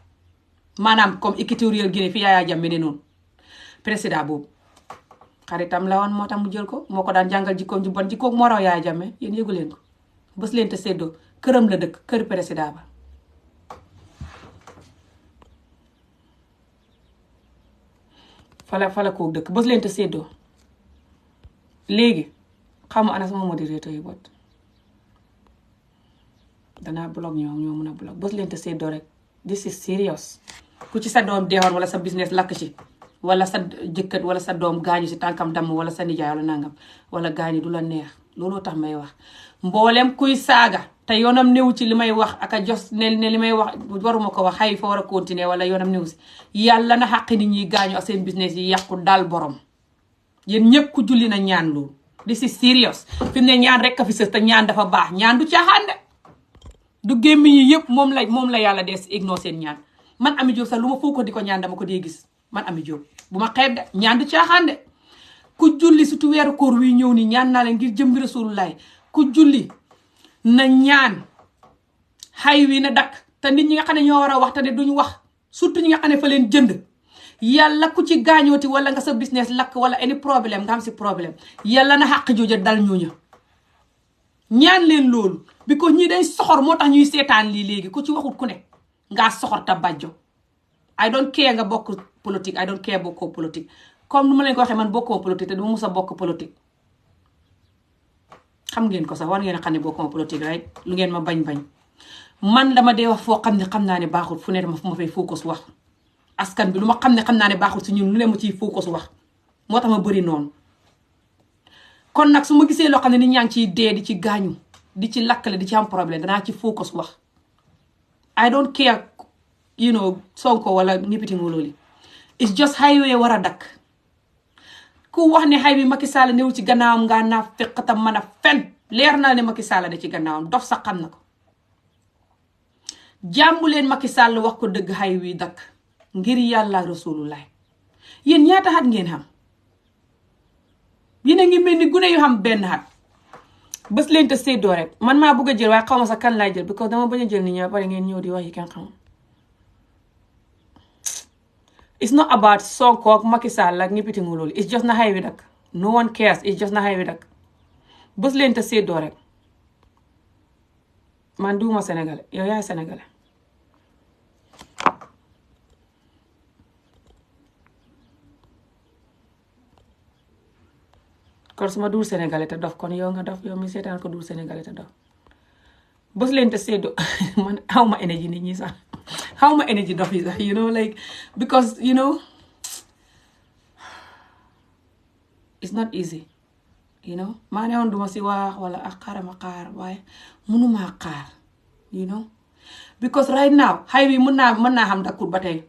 A: maanaam comme Équatorial Guinée fi Yaya Jammeh ne noonu président boobu xaritam la woon moo tax mu jël ko moo ko daan jàngal jikkoom ju bon jikkoom moo raw Yaya Jammeh yéen yëgu leen ko bës leen te séddoo këram la dëkk kër président ba fala koo dëkk bës leen te séddoo léegi xam ana sama modérateur yi bot danaa blog ñoo mun a blog bës leen te séddoo rek this is serious ku ci sa doom deewoon wala sa business lakk ci wala sa jëkkët wala sa doom gaañu si tànkam damm wala sa nijaay wala nangam wala gaañu du la neex looloo tax may wax mboolem kuy saaga te yoonam néew ci li may wax ak a jos ne li may wax waruma ko wax xay fa war a continuer wala yoonam néew si yàlla na xàq nit ñi gaañu ak seen business yi yàqu daal borom yéen ñëpp ku julli na ñaan loolu this is serious fi mu ne ñaan rek ka fi sës te ñaan dafa baax ñaan du caaxaan de du gémmiñ yi yëpp moom la yàlla des ignore seen ñaan man Ami Jóob sax lu ma foo ko di ko ñaan dama ko dee gis man Ami Jóob bu ma xeeb de ñaan du caaxaan de ku julli surtout weeru koor wi ñëw ni ñaan naa leen ngir jëm bi Rasulullah ku julli na ñaan xay wi na dakk te nit ñi nga xam ne ñoo war a wax te ne duñu wax surtout ñi nga xam ne fa leen jënd yàlla ku ci gaañooti wala nga sa business lakk wala any problème nga am si problème yàlla na xàq jooja dal ñooña ñaan leen loolu bi ko ñii day soxor moo tax ñuy seetaan lii léegi ku ci waxut ku ne ngaa soxor ta bàjjo I don't care nga bokk politique I don't care bokkoo politique comme nu ma leen ko waxee man bokkoo politique te duma mus a bokk politique xam ngeen ko sax war ngeen a xam ne bokkoo politique rek lu ngeen ma bañ man dama dee wax foo xam ne xam naa ne baaxul fu ne dama fu ma fay focus wax askan bi lu ma xam ne xam naa ne baaxul si ñun lu ne ma ciy focus wax moo tax ma bëri noonu kon nag su ma gisee loo xam ne nit ñaa ngi ciy dee di ci gaañu di ci lakkale di ci am problème danaa ci focus wax I don't care you know Sonko wala ñipiti nga loolu it's just highway war a dakk ku wax ne xay bi Macky Sall newul ci gannaawam ngaa naa fekkatam mën a fen leer naa ne Macky Sall ne ci gannaawam dof sax xam na ko jàmbu leen Macky Sall wax ko dëgg xay wi dakk ngir yàlla rasulullah yéen ñaata xat ngeen xam yéen a ngi mel ni gune yu xam benn xat bés leen te séddoo rek man maa bëgg a jël waaye xaw ma sax kan laay jël because dama bañ a jël nit ñi ba pare ngeen ñëw di wax yi kenn xam it's not about Sonko ak Macky Sall ak ñëppiti nga loolu it's just na xay wi dakk no one cares it's just na xay wi dakk bés leen te séddoo rek man duuma sénégalais yow yaay sénégalais kon suma duul sénégalais te dof kon yow nga dof yow mi seetaan ko duul sénégalais te dof bés leen te séddoo man xaw ma énergie nit ñi sax xaw ma énergie dof yi sax you know like because you know it's not easy you know maa ne woon duma si wax wala ak xarama xaar waaye mënuma xaar you know because right now xay bi mën naa xam dakkut ba tey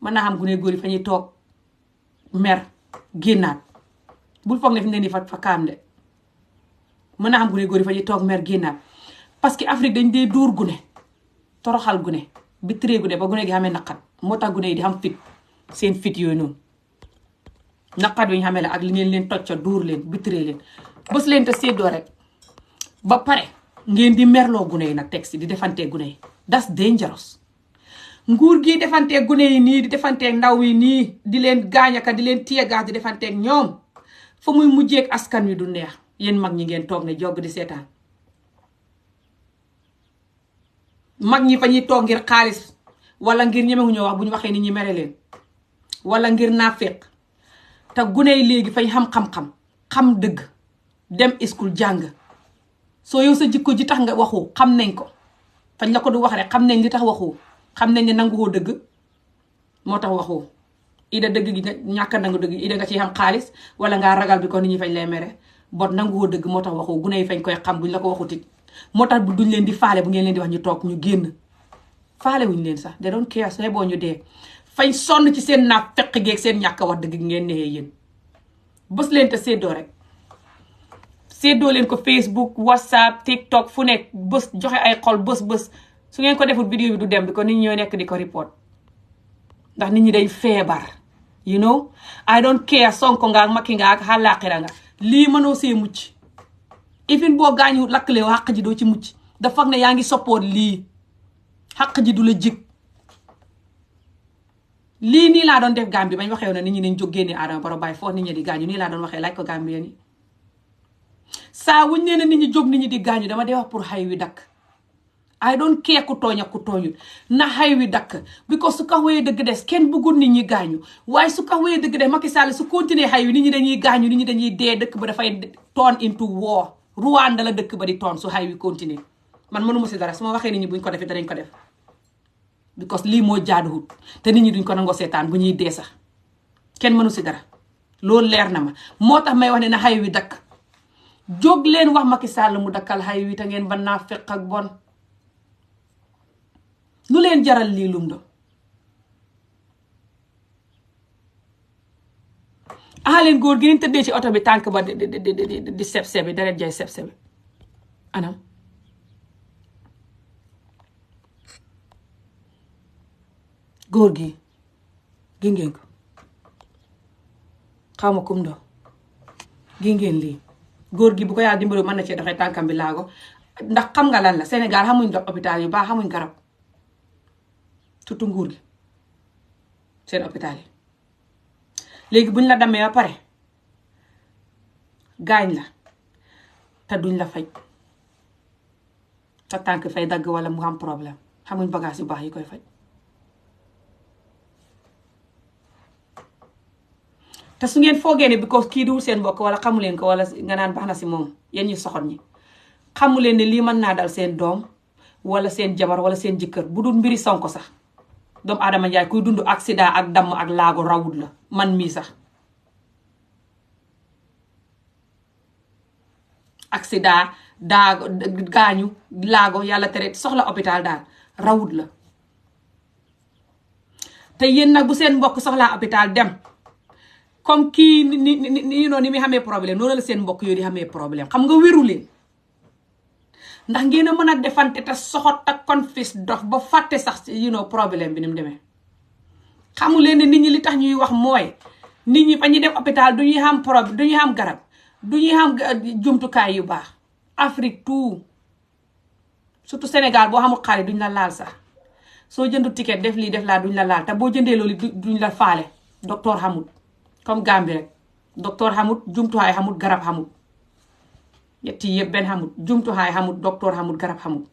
A: mën naa xam gune góor yi fa ñuy toog mer génnaat bul foog ne fi ne nii fa kaam de mën naa am gune góor yi fa ñuy toog mer génnaat parce que Afrique dañ dee dóor gune toroxal gune bitiree gune ba gune gi xamee naqat moo tax gune yi di xam fit seen fit yooyu noonu naqat bi ñu xamee la ak li ngeen leen tocca dóor leen bitiree leen bës leen te séddoo rek ba pare ngeen di merloo gune yi nag texte di defantee gune yi that's dangerous nguur gi defanteeg gune yi nii di defanteeg ndaw yi nii di leen gaañaka di leen tiyegaas di defanteeg ñoom fa muy mujjeeg askan wi du neex yéen mag ñi ngeen toog ne jog di seetaan mag ñi fa ñuy toog ngir xaalis wala ngir ñemewuñoo wax bu ñu waxee nit ñi mere leen wala ngir naafeq te gune yi léegi fañ xam-xam-xam xam dëgg dem school jàng soo yow sa jikko ji tax nga waxu xam nañ ko fañ la ko du wax rek xam nañ li tax waxu xam nañ ne nanguwoo dëgg moo tax waxoo ida dëgg gi ñàkk a nangu dëgg ida nga ciy xam xaalis wala ngaa ragal bi ko nit ñi fañ lay mere bot nanguwoo dëgg moo tax waxoo gune yi fañ koy xam buñ la ko waxutit moo tax bu duñ leen di faale bu ngeen leen di wax ñu toog ñu génn faale wuñ leen sax de doon kees ne boo ñu dee fañ sonn ci seen naaf fekk geeg seen ñàkk a wax dëgg ngeen nexee yéen bës leen te séddoo rek séddoo leen ko Facebook WhatsApp TikTok fu nekk bës joxe ay xol bës su ngeen ko defut vidéo bi du dem bi ko nit ñi ñoo nekk di ko report ndax nit ñi day feebar you know I don't care Sonko nga ak Macky nga ak xalaaxira nga lii mënoo see mucc even boo gaañu lakkale xaq ji doo ci mucc da foog ne yaa ngi support lii xaq ji du la jig lii nii laa doon def Gambie bañ waxee woon nit ñi nañ jóg génne Adama Barrow bàyyi foofu nit ñi di gaañu nii laa doon waxee laaj ko Gambien yi saa wuñ nee na nit ñi jóg nit ñi di gaañu dama dee wax pour xay wi dakk I don't care ku tooñ ak ku tooñul na xay wi dakk because su ka wéyee dëgg des kenn bëggul nit ñi gaañu waaye su ka wéyee dëgg des Macky Sall su continuer xay wi nit ñi dañuy gaañu nit ñi dañuy dee dëkk ba dafay turn into war Rwanda la dëkk ba di toon su xay wi continuer man mënuma si dara su ma waxee nit ñi buñ ko defee danañ ko def because lii moo jaaduwut te nit ñi duñ ko nangoo seetaan bu ñuy dee sax kenn mënu si dara loolu leer na ma moo tax may wax ne na xay wi dakk jóg leen wax Macky Sall mu dakkal xay wi te ngeen ban naa fekk ak bon lu leen jaral lii lum do leen góor gi ñu tëddee ci oto bi tànk ba di seb-sebi deret jay seb-sebi anam góor gi ngeen ko xaw ma kum do ngeen lii góor gi bu ko yàlla dimbali mën na cee doxee tànkam bi laago ndax xam nga lan la Sénégal xamuñ hôpital yu baax xamuñ garab surtout nguur gi seen hôpital yi léegi buñ la damee ba pare gaañ la te duñ la faj sa tànk fay dagg wala mu am problème xamuñ bagage yu baax yi koy faj te su ngeen foogee ne because kii diwul seen mbokk wala xamu leen ko wala nga naan baax na si moom yéen ñu soxor ñi xamu leen ne lii mën naa dal seen doom wala seen jabar wala seen jëkkër bu dul mbiri Sonko sax doomu Adama Njaay kuy dund accident ak damm ak laago rawut la man mii sax accident daa gaañu laago yàlla tere soxla hôpital daal rawut la te yéen nag bu seen mbokk soxlaa hôpital dem comme kii ni muy xamee problème noonu la seen mbokk yooyu di xamee problème xam nga wéru leen ndax ngeen a mën a defante te soxot ak confis dof ba fàtte sax problème bi ni mu demee xamu leen ne nit ñi li tax ñuy wax mooy nit ñi fa ñuy dem hôpital du ñuy xam problème du ñuy xam garab du ñuy xam jumtukaay yu baax Afrique tout surtout Sénégal boo xamul xaalis duñ la laal sax soo jëndu ticket def lii def laa duñ la laal te boo jëndee loolu duñ la faale docteur xamul comme Gambie rek docteur xamul jumtuwaay xamul garab xamul ñetti yëpp benn xamul jumtuwaay xamul docteur xamul garab xamul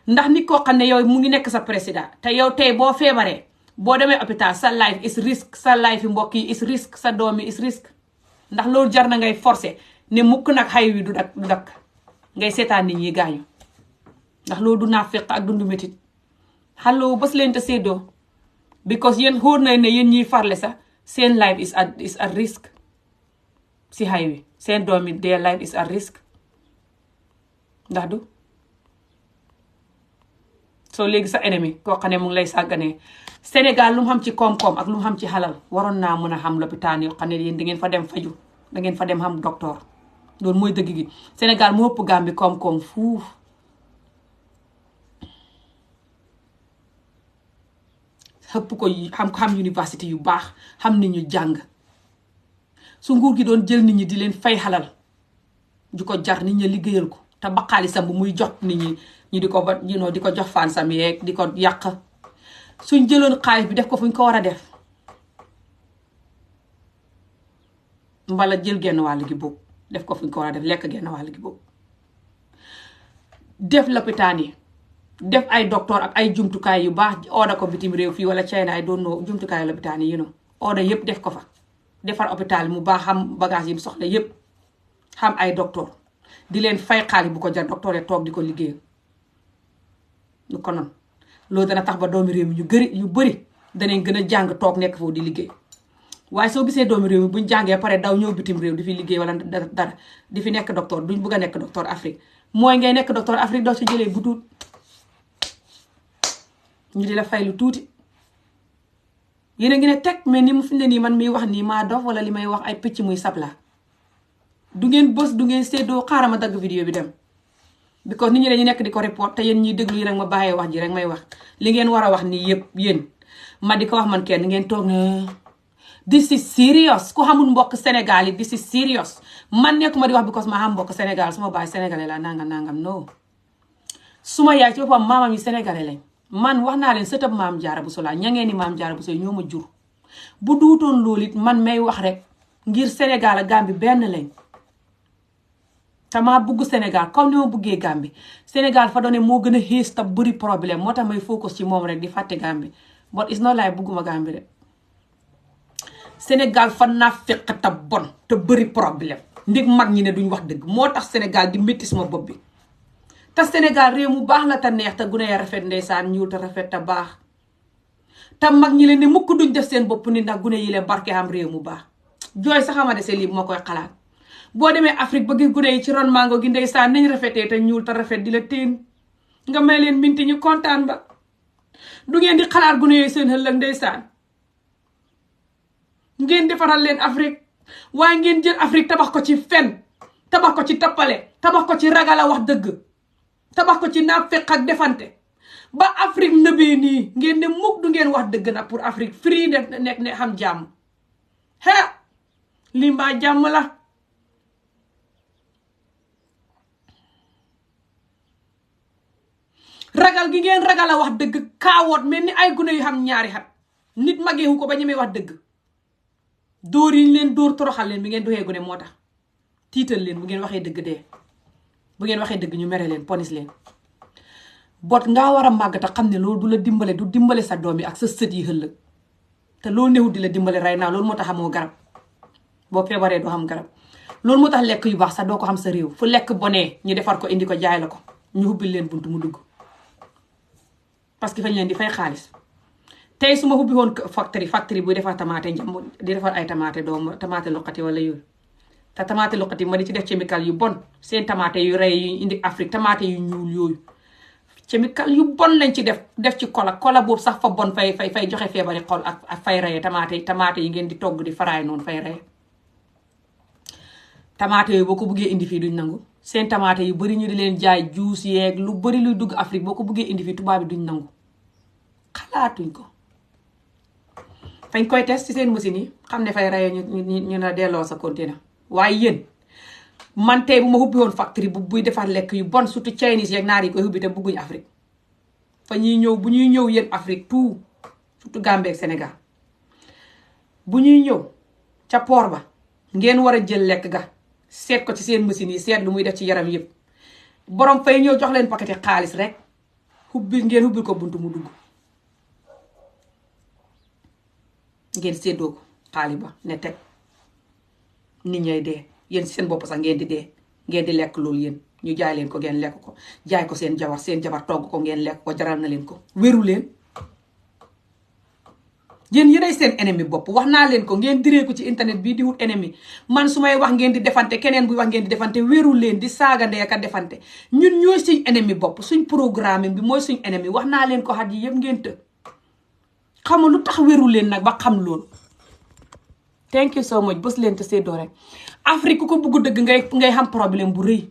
A: ndax nit koo xam ne yow mu ngi nekk sa président te yow tey boo feebaree boo demee hôpital sa life is risk sa life yi mbokk yi is risk sa doom yi is risk ndax loolu jar na ngay forcé ne mukk nag xay wi du dakk ngay seetaan nit ñi gaañu ndax loolu du naafeq ak dundu métit xallo bés leen te séddoo because yéen xóor na ne yéen ñiy farle sax seen life is at risk si xay wi seen doom yi their life is at risk ndax du soo léegi sa ennemi koo xam ne mu ngi lay sàgganee. Sénégal lu mu xam ci koom-koom ak lu mu xam ci xalal waroon naa mën a xam lopitaan yoo xam ne yéen da ngeen fa dem faju da ngeen fa dem xam docteur loolu mooy dëgg gi. Sénégal moo ëpp Gambie koom-koom fuuf. xëpp ko xam université yu baax xam nit ñu jàng su nguur gi doon jël nit ñi di leen fay xalal ju ko jar nit ñi liggéeyal ko te ba xaalisam bu muy jox nit ñi ñu di ko ba di ko jox fansam yeeg di ko yàq suñ jëloon xaalis bi def ko fu ñu ko war a def mbala jël genn wàll gi boobu def ko fu ñu ko war a def lekk genn wàll gi boobu def lopitaan yi def ay docteur ak ay jumtukaay yu baax ooda ko bitim réew fii wala China ay doon noo jumtukaay lopitaan yi ooda yëpp def ko fa defar hôpital mu baax xam bagage yi mu soxla yëpp xam ay docteur di leen fay xaalis bu ko jar docteur yi toog di ko liggéeyal lu ko noonu loolu dana tax ba doomi réew mi ñu bëri danañ gën a jàng toog nekk foofu di liggéey waaye soo gisee doomi réew mi buñ jàngee pare daw ñëw bitim réew di fi liggéey wala dara di fi nekk docteur duñ bëgg a nekk docteur Afrique mooy ngay nekk docteur Afrique doo si jëlee bu tuut ñu di la fay lu tuuti yéen a ngi ne teg mais ni mu fi ne nii man miy wax nii maa dof wala li may wax ay picc muy sabla du ngeen bës du ngeen séddoo xaaral ma dagg vidéo bi dem because nit ñi dañu nekk di ko report te yéen ñiy déglu yi rek ma bàyyee wax ji rek may wax li ngeen war a wax nii yëpp yéen ma di ko wax man kenn ngeen toog ne this is serious ku xamul mbokk Sénégal yi this is serious man nekkuma di wax because ma xam mbokk Sénégal suma baay sénégalais la nangam no suma yaay ci boppam maamam yi sénégalais lañ man wax naa leen sëtëb maam Jaara Buso laa ñangeen ni maam Jaara Buso ñoo ma jur bu duutoon loolu it man may wax rek ngir Sénégal ak Gambie benn lañ te maa bugg Sénégal comme ni ma buggee Gambie Sénégal fa doone moo gën a xiis te bëri problème moo tax may focus ci moom rek di fàtte Gambie but it's not like bugguma Gambie rek Sénégal fa naa fekk te bon te bëri problème ndig mag ñi ne duñ wax dëgg moo tax Sénégal di métti sama bopp bi te Sénégal réew mu baax la te neex te gune ya rafet ndeysaan ñuul te rafet te baax te mag ñi leen ne mukk duñ def seen bopp ni ndax gune yi leen barke am réew mu baax jooy sax ama dese lii bu ma koy xalaat boo demee Afrique ba gis gune yi ci ron mango gi ndeysaan nañ rafetee te ñuul te rafet di la teen nga may leen minti ñu kontaan ba du ngeen di xalaat gune yooyu seen ëllëg ndeysaan ngeen defaral leen Afrique waaye ngeen jël Afrique tabax ko ci fen tabax ko ci tappale tabax ko ci ragal a wax dëgg tabax ko ci naafeq ak defante ba Afrique nëbee nii ngeen ne mukk du ngeen wax dëgg nag pour Afrique free nekk ne xam jàmm lii mbaa jàmm la ragal gi ngeen ragal a wax dëgg kaawoot mel ni ay gune yu xam ñaari xat nit mageewu ko ba ñemee wax dëgg dóor yi leen dóor toroxal leen bi ngeen doxee gune moo tax tiital leen bu ngeen waxee dëgg dee bu ngeen waxee dëgg ñu mere leen ponis leen bot ngaa war a màgg te xam ne loolu du la dimbale du dimbale sa doom yi ak sa sët yi ëllëg te loolu newut di la dimbale ray naa loolu moo tax xamoo garab boo feebaree doo xam garab loolu moo tax lekk yu baax sax doo ko xam sa réew fu lekk bonee ñu defar ko indi ko jaay la ko ñu hubbil leen buntu mu dugg parce que fañ leen di fay xaalis tey su ma hubbi woon factory buy defar tamaate njàmm di defar ay tamaate doom tamaate loqati wala yooyu te tamaate loqati ma di ci def chemical yu bon seen tamaate yu rey yu indi Afrique tamaate yu ñuul yooyu chemical yu bon lañ ci def ci kola boobu sax fa bon fay joxe feebari xol ak fay reye tamaate yi ngeen di togg di faraay noonu fay reye tamaate yooyu boo ko buggee indi fii duñ nangu seen tamaate yu bari ñu di leen jaay juice yeeg lu bari luy dugg Afrique boo ko buggee indi fii tubaab bi duñ nangu xalaatuñ ko fañ koy test ci seen machine yi xam ne fay reye ñu na delloo sa container waaye yéen man tey bu ma hubbi woon factory buy defar lekk yu bon surtout Chinese yeeg naar yi koy hubbi te bugguñ Afrique fa ñuy ñëw bu ñuy ñëw yéen Afrique tout surtout Gambie ak Sénégal bu ñuy ñëw ca port ba ngeen war a jël lekk ga seet ko ci seen machine yi seet lu muy def ci yaram yëpp borom fay ñëw jox leen paquet xaalis rek ngeen hubbil ko buntu mu dugg ngeen séddoo ko xaalis ba ne teg nit ñay dee yéen seen bopp sax ngeen di dee ngeen di lekk loolu yéen ñu jaay leen ko ngeen lekk ko jaay ko seen jabar togg ko ngeen lekk ko jaral na leen ko wéru leen yéen yéenay seen ennemi bopp wax naa leen ko ngeen diree ko ci internet bii di wut ennemi man su may wax ngeen di defante keneen buy wax ngeen di defante wéeru leen di saaga ndey ak a defante ñun ñooy suñ ennemi bopp suñ programme bi mooy suñ ennemi wax naa leen ko xat yi yëpp ngeen të xam lu tax wéeru leen nag ba xam loolu. thank you so much bës leen te seddoo rek Afrique ku ko bugg dëgg ngay xam problème bu rëy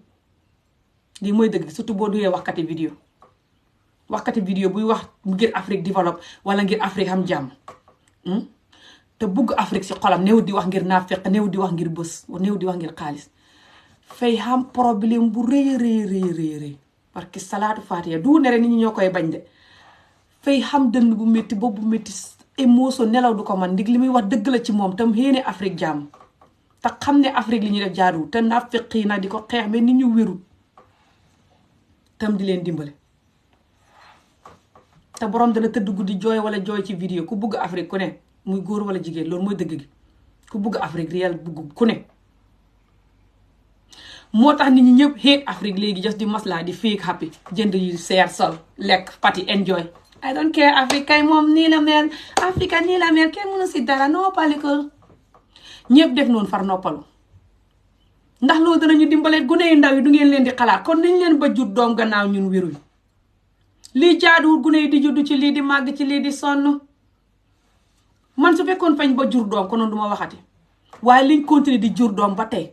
A: lii mooy dëgg surtout boo duyee waxkati vidéo buy wax ngir Afrique développe wala ngir Afrique am jàmm te bugg Afrique si xolam néew di wax ngir naafeq néew di wax ngir bës néew di wax ngir xaalis fay xam problème bu rëy parce que salaatu faatiha du ne rek nit ñi ñoo koy bañ de fay xam dënn bu métti boobu bu métti émotion nelaw du ko man ndig li muy wax dëgg la ci moom tam xéene Afrique jàmm te xam ne Afrique li ñuy def jaaduwul te naafeq yi nag di ko xeex mais nit ñu wérul tam di leen dimbale te borom dana tëdd guddi jooy wala jooy ci vidéo ku bugg Afrique ku ne muy góor wala jigéen loolu mooy dëgg gi ku bugg Afrique réel bugg ku ne moo tax nit ñi ñëpp hate Afrique léegi just di maslaa di fake happy jënd yu seer sol lekk party enjoy I don't care Afrique kay moom nii la mel Afrique nii la mel kenn mënu si dara noppalikul ñëpp def noonu far noppalu ndax loolu danañu dimbalee gune yu ndaw yi du ngeen leen di xalaat kon nañ leen ba jur doom gannaaw ñun wéruñ lii jaaduwul gune yi di juddu ci lii di màgg ci lii di sonn man su fekkoon fañ ba jur doom konoon duma waxati waaye liñ continuer di jur doom ba tey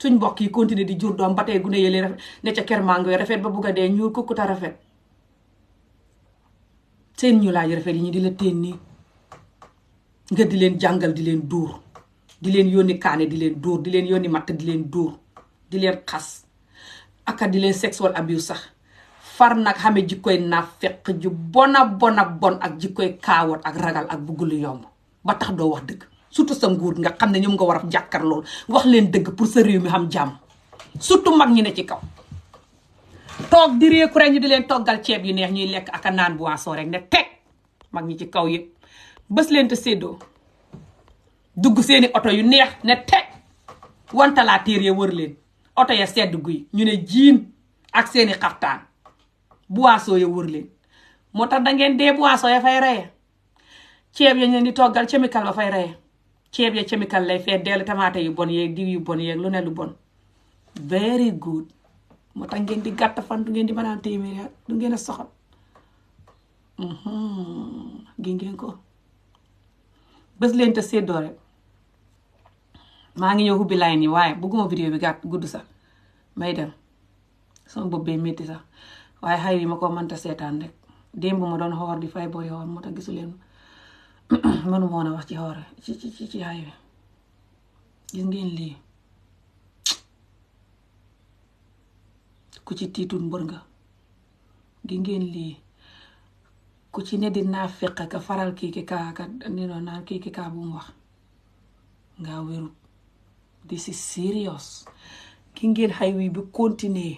A: suñ mbokk yi continuer di jur doom ba tey gune yële rafet ne ca ker mango yi rafet ba bugg a dee ñuul kukkuta rafet seen ñu laaj rafet yi ñu di la teen nii nga di leen jàngal di leen dóor di leen yónni kaane di leen dóor di leen yónni matt di leen dóor di leen xas aka di leen sexual abuse sax far nag xame jikkoy naafeq ju bona bon ak jikkoy kaawot ak ragal ak bugg lu yomb ba tax doo wax dëgg surtout sa nguur nga xam ne ñoom nga war a jàkkar lool wax leen dëgg pour sa réew mi xam jàmm surtout mag ñi ne ci kaw toog di réeku rek ñu di leen toggal ceeb yu neex ñuy lekk ak a naan boisson rek ne teg mag ñi ci kaw yëpp bés leen te séddoo dugg seeni oto yu neex ne teg wantalaa téer ya wër leen oto ya sedd guy ñu ne jiin ak seeni xaftaan boisson ya wër leen moo tax da ngeen dee boisson ya fay reye ceeb ya ñu leen di toggal chemical ba fay reye ceeb ya chemical lay fee dellu tamaate yu bon yeeg diw yu bon yeeg lu ne lu bon very good moo tax ngeen di gàtt fan du ngeen di mën a téeméeri at du ngeen a soxal gi ngeen ko bés leen te séddoo rek maa ngi ñëw ubbi line yi waaye bëgguma vidéo bi gàtt gudd sax may dem sama bopp bee métti sax waaye xay yi ma ko mënta seetaan rek démb ma doon xoor di fay boori xoor moo tax gisu leen mënu moon a wax ci xoor ci xay wi gis ngeen lii ku ci tiitul mbër nga gi ngeen lii ku ci ne di naa fekk ka faral kii ki kaa ka ni noon naan kii ki kaa bu mu wax nga wérut this is serious ki ngeen highway bi continuer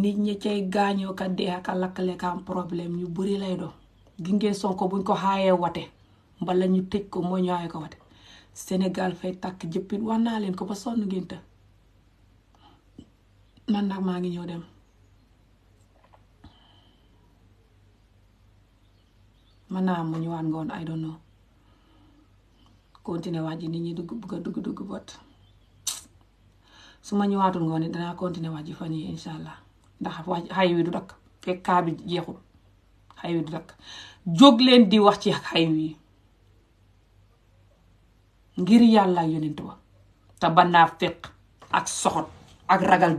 A: nit ñi cay gaañoo ka dee ka lakkale ka am problème ñu bari lay doon gi ngeen Sonko buñ ko xaayee wate mbala ñu tëj ko moo ñaaye ko wate Sénégal fay tàkk jëppit wax naa leen ko ba sonn ngeen të man nag maa ngi ñëw dem man naa am mu ñëwaat ngoon I don't know continuer wax ji nit ñi dugg bot su ma ñëwaatul ngoon it danaa continuer wax ji fan yi insha allah ndax wax xay wi du dakk fekk kaa bi jeexul xay wi du dakk jóg leen di wax ci xay wi ngir yàlla yonent ba te ba naa fekk ak soxot ak ragal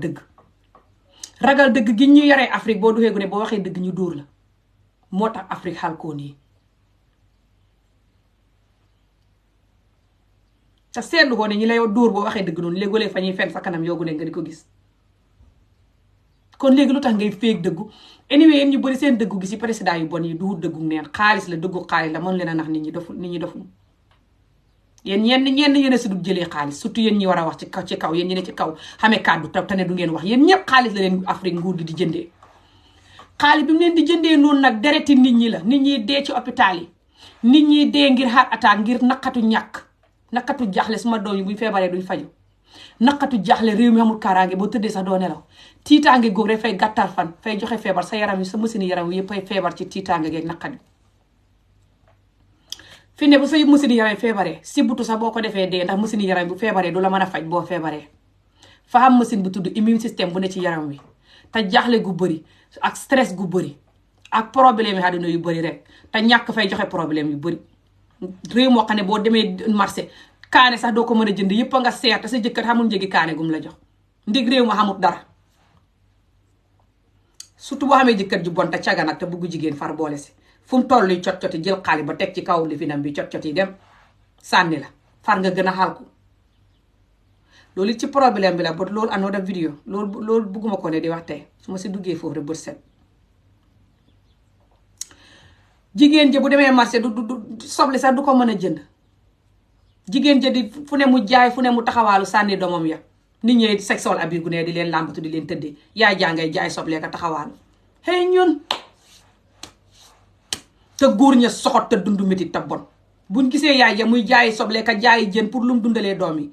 A: dëgg gi ñu yaree Afrique boo duxee gu ne boo waxee dëgg ñu dóor la moo tax Afrique xalkoon yi te seetlu ko ne ñi lay dóor boo waxee dëgg noonu léegi fa ñuy fen sa kanam yoogu ne nga di ko gis kon léegi lu tax ngay féeg dëggu anyway yéen ñu bëri seen dëggu gi si président yu bon yi du dëggu neen xaalis la dëggu xaalis la mën leen a nax nit ñi dofuñ yéen ñenn yéen a si du jëlee xaalis surtout yéen ñi war a wax ci kaw yéen ñi ne ci kaw xamee kàddu te ne du ngeen wax yéen ñëpp xaalis la leen Afrique nguur gi di jëndee xaalis bi mu leen di jëndee noonu nag dereti nit ñi la nit ñi dee ci hôpital yi nit ñi dee ngir heart attack ngir naqatu jaaxle suma doom yi buñ feebaree duñ faju naqatu jaaxle réew mi amul kaaraange boo tëddee sax doo nelaw tiitaange góog rek fay gàttal fan fay joxe feebar sa yaram yi sa mësini yaram yi yëpp ay feebar ci tiitaange geeg naqat bi fi ne bu sa machine yaram feebaree si butu sax boo ko defee dee ndax machine yaram bu feebaree du la mën a faj boo feebaree fa am machine bu tudd immune système bu ne ci yaram wi te jaaxle gu bëri ak stress gu bëri ak problème yi àdduna yu bëri rek te ñàkk fay joxe problème yu bëri réew moo xam ne boo demee marché kaane sax doo ko mën a jënd yëpp a nga seet te sa jëkkër xamul njëgi kaane gum la jox ndig réew ma xamul dara surtout boo xamee jëkkër ju bon te caga nag te bugg jigéen far boole si fu mu toll yi cot-coti jël xaalis ba teg ci kaw li finam bi cot-cot yi dem sànni la far nga gën a xalku loolu it ci problème bi la ba loolu anoo def vidéo loolu bugguma ko ne di wax tey su ma si duggee foofu rek bët set jigéen ja bu demee marché du soble sax du ko mën a jënd jigéen ja di fu ne mu jaay fu ne mu taxawaalu sànni doomam ya nit ñi sexual abus gu ne di leen làmbatu di leen tëddee yaay jàngay jaay soble ka taxawaalu hey ñun te góor ña soxot te dund métit te bon buñ gisee yaay ja muy jaayi soble ka jaayi jën pour lu mu dundalee doom yi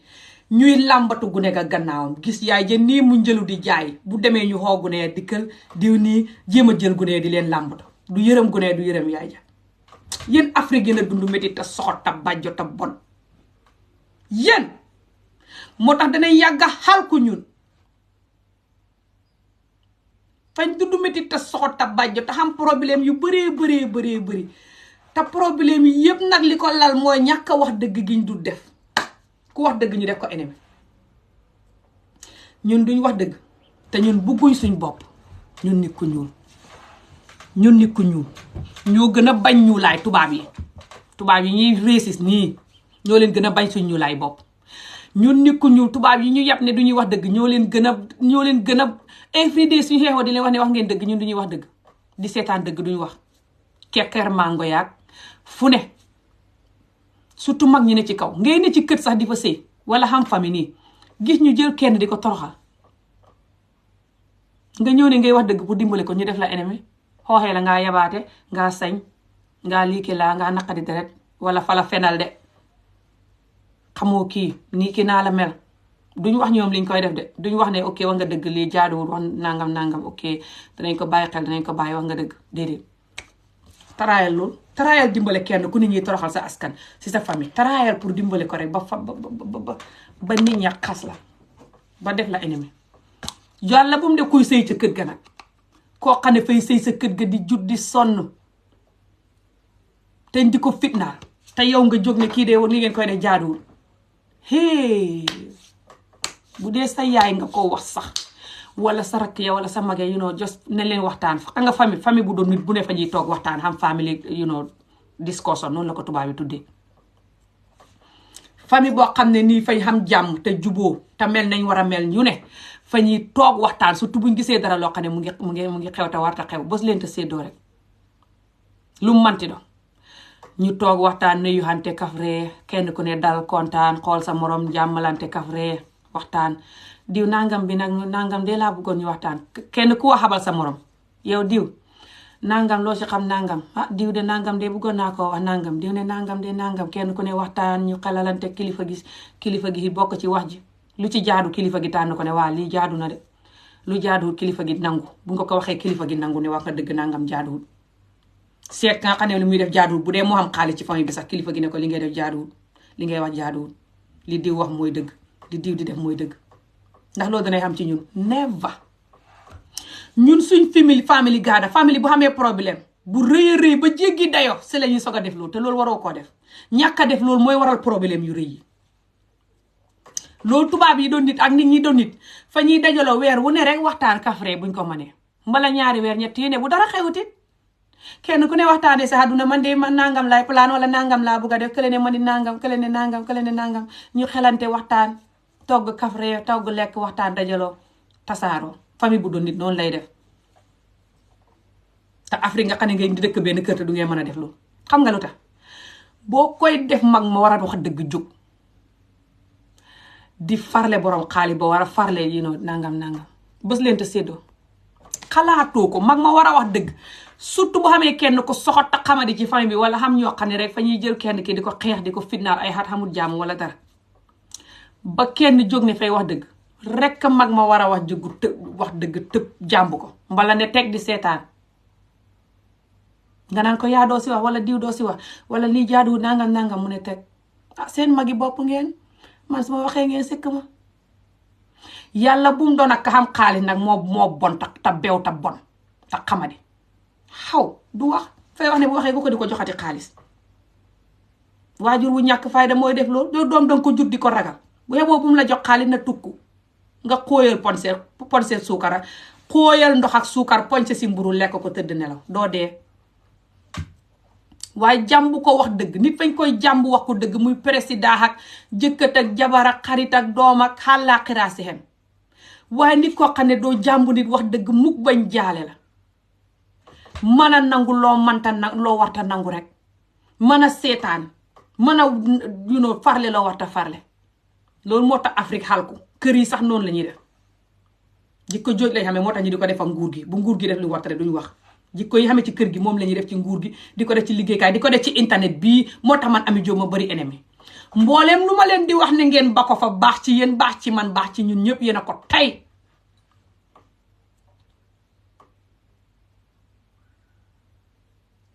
A: ñuy làmbatu gune ga gannaawam gis yaay ja nii mu njëlu di jaay bu demee ñu xoo gune dikkal diw nii jéem a jël gune di leen làmbatu du yërëm gune du yërëm yaay ja yéen Afrique yéen a dund métit te soxot te bàjjo te bon yéen moo tax danañ yàgga xalku ñun fañ dund métit te soxot te bàjjo te xam problème yu bëree bëri te problème yi yëpp nag li ko lal mooy ñàkk a wax dëgg giñ du def ku wax dëgg ñu def ko ennemi ñun duñ wax dëgg te ñun bugguñ suñ bopp ñun nit ku ñuul ñoo gën a bañ ñuulaay tubaab yi ñuy raciste nii ñoo leen gën a bañ suñ ñuulaay bopp ñun nit ku ñuul tubaab yi ñu yàpp ne du ñuy wax dëgg ñoo leen gën a everyday suñu xeexoo di leen wax ne wax ngeen dëgg ñun du ñuy wax dëgg di seetaan dëgg duñu wax kekkeer mango yaag fu ne surtout mag ñi ne ci kaw ngay ne ci kër sax di fa sëy wala xam famille nii gis ñu jël kenn di ko toroxal nga ñëw ne ngay wax dëgg pour dimbale ko ñu def la ennemi xooxee la ngaa yabaate ngaa sañ ngaa liiki laa ngaa naqadi deret wala fala fenal de xamoo kii nii ki naa la mel duñ wax ñoom liñ koy def de duñ wax ne ok wax nga dëgg lii jaaduwul wax nangam ok danañ ko bàyyi xel danañ ko bàyyi wax nga dëgg déedéet taraayal loolu taraayal dimbale kenn ku nit ñi toroxal sa askan si sa famille taraayal pour dimbale ko rek ba nit ña xas la ba def la ennemi yàlla bu mu de kuy sëy ca kër ga nag koo xam ne fay sëy sa kër ga di jut di sonn te di ko fitnaal te yow nga jóg ne kii de li ngeen koy def jaaduwul hee bu dee sa yaay nga ko wax sax wala sa rakk ya wala sa mag ya just ne leen waxtaan fa nga famille bu doon nit bu ne fa ñuy toog waxtaan xam famille discussion noonu la ko tubaab yi tuddee famille boo xam ne nii fay xam jàmm te juboo te mel nañ war a mel ñu ne fa ñuy toog waxtaan surtout buñ gisee dara loo xam ne mu ngi xew te war ta xew bës leen te séddoo rek lu mu manti do ñu toog waxtaan nuyu xante kafree kenn ku ne dal kontaan xool sa morom jàmmalante kafree waxtaan diw nangam bi nag nangam de laa bëggoon ñu waxtaan kenn ku wax xabal sa morom yow diw nangam loo ci xam nangam diw de nangam de bëggoon naa ko wax nangam diw ne nangam de nangam kenn ku ne waxtaan ñu xalalante kilifa gi bokk ci wax ji lu ci jaadu kilifa gi tànn ko ne waa lii jaadu na de lu jaaduwul kilifa gi nangu bu nga ko waxee kilifa gi nangu ne wax nga dëgg nangam jaaduwul seet nga xam ne li muy def jaaduwul bu dee moo xam xaalis ci famille bi sax kilifa gi ne ko li ngay def jaaduwul li ngay wax jaaduwul li diw wax mooy dëgg li diw di def mooy dëgg ndax loolu danay xam ci ñun never ñun suñ famille gaada famille bu xamee problème bu rëy a rëy ba jéggi dayo si la ñuy soog a def loolu te loolu waroo koo def ñàkk a def loolu mooy waral problème yu rëy yi loolu tubaab yi doon nit ak nit ñi doon nit fa ñuy dajaloo weer wu ne rek waxtaan kafre buñ ko mënee mbala ñaari weer ñett yi ne bu dara xewutit kenn ku ne waxtaanee sa àdduna man de man nangam laay plan wala nangam laa bugg a def kële ne man di nangam kële ne nangam kële ne nangam ñu xelante waxtaan togg kafre togg lekk waxtaan dajaloo tasaaroo famille bu doon nit noonu lay def te Afrique nga xam ne ngay di dëkk benn kër te du ngeen mën a def loolu xam nga lu tax boo koy def mag ma war a wax dëgg jóg di farle borom xaalis ba war a farle nangam bés leen te séddoo xalaatoo ko mag ma war a wax dëgg surtout bu xamee kenn ko soxot ta xamadi ci famille bi wala xam ñoo xam ne rek fa ñuy jël kenn ki di ko xeex di ko fitnaal ay xat xamul jàmm wala dara ba kenn jóg ne fay wax dëgg rek mag ma war a wax dëgg tëb jàmb ko mbala ne teg di seetaan nga naan ko yaa doo si wax wala diw doo si wax wala lii jaaduwul nangam mu ne teg seen magi bopp ngeen man su ma waxee ngeen sëkk ma. yàlla bu mu doon ak ka xam xaalis nag moo bon ta beew ta bon ta xamadi xaw du wax fay wax ne bu waxee ko di ko joxati xaalis. waajur wu ñàkk fayda mooy def loolu yow doom danga ko jur di ko ragal bu yeboo bu mu la jox xaalis na tukku nga xóoyal ponseer suukara xóoyal ndox ak suukar ponse si mburu lekk ko tëdd nelaw doo dee. waaye jàmbu ko wax dëgg nit fañ koy jàmbu wax ko dëgg muy président ak jëkkët ak jabar ak xarit ak doom ak xàllaa xiraa si xem waaye nit koo xam ne doo jàmbu nit wax dëgg mukk bañ jaale la mën a nangu loo manta loo warta nangu rek mën a seetaan mën a farle loo warta farle loolu moo tax Afrique xalku kër yi sax noonu la ñuy def jikko jooj lañ xamee moo tax ñu di ko def ak nguur gi bu nguur gi def lu warta rek duñu wax jikko yi xamee ci kër gi moom la ñuy def ci nguur gi di ko def ci liggéeykaay di ko def ci internet bii moo tax man Ami Jóob ma bari ennemi mbooleem lu ma leen di wax ne ngeen ba ko fa baax ci yéen baax ci man baax ci ñun ñëpp yéen a ko tey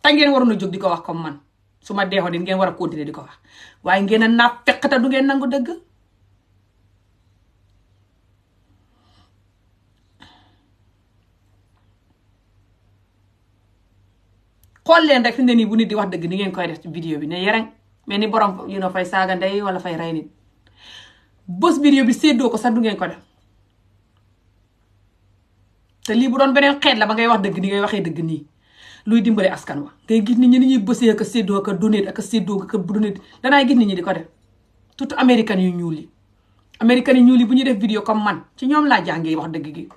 A: te ngeen waroon a jóg di ko wax comme man su ma deexoon di ngeen war a continuer di ko wax waaye ngeen a naaf fekkata du ngeen nangu dëgg. xool leen rek fi ne nii bu nit di wax dëgg ni ngeen koy def ci vidéo bi ne yereng mais ni borom fay saaga ndey wala fay rey nit bës vidéo bi séddoo ko sax du ngeen ko def te lii bu doon beneen xeet la ba ngay wax dëgg ni ngay waxee dëgg nii luy dimbale askan wa ngay gis nit ñi ni ñuy bësee ak séddoo ak donate ak séddoo ak donate danaay gis nit ñi di ko def tout américain yu ñuul yi bu ñuy def vidéo comme man ci ñoom laa jàngee wax dëgg gi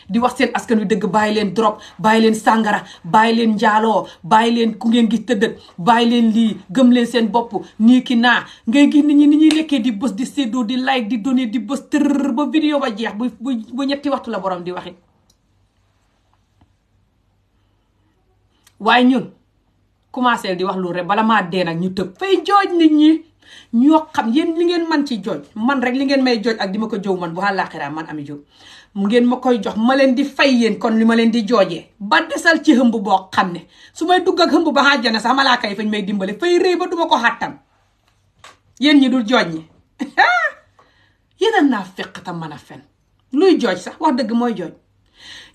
A: di wax seen askan wi dëgg bàyyi leen drop bàyyi leen sàngara bàyyi leen njaaloo bàyyi leen ku ngeen gis tëddët bàyyi leen lii gëm leen seen bopp nii ki naa ngay gis nit ñi ni ñuy lekkee di bës di séddoo di like di donner di bës tër ba vidéo ba jeex bu ñetti waxtu la borom di waxi waaye ñun commencé di wax lu rek bala maa dee nag ñu tëb fay jooj nit ñi ñoo xam yéen li ngeen man ci jooj man rek li ngeen may jooj ak di ma ko jow man bu àllaaxira man Ami Jóob ngeen ma koy jox ma leen di fay yéen kon li ma leen di joojee ba desal ci hëmb boo xam ne su may dugg ak hëmb ba àjjana sax malaaka yi fañ may dimbale fay rëy ba duma ko xàttan yéen ñi dul jooj ñi yéen naa fekk tam mën a fen luy jooj sax wax dëgg mooy jooj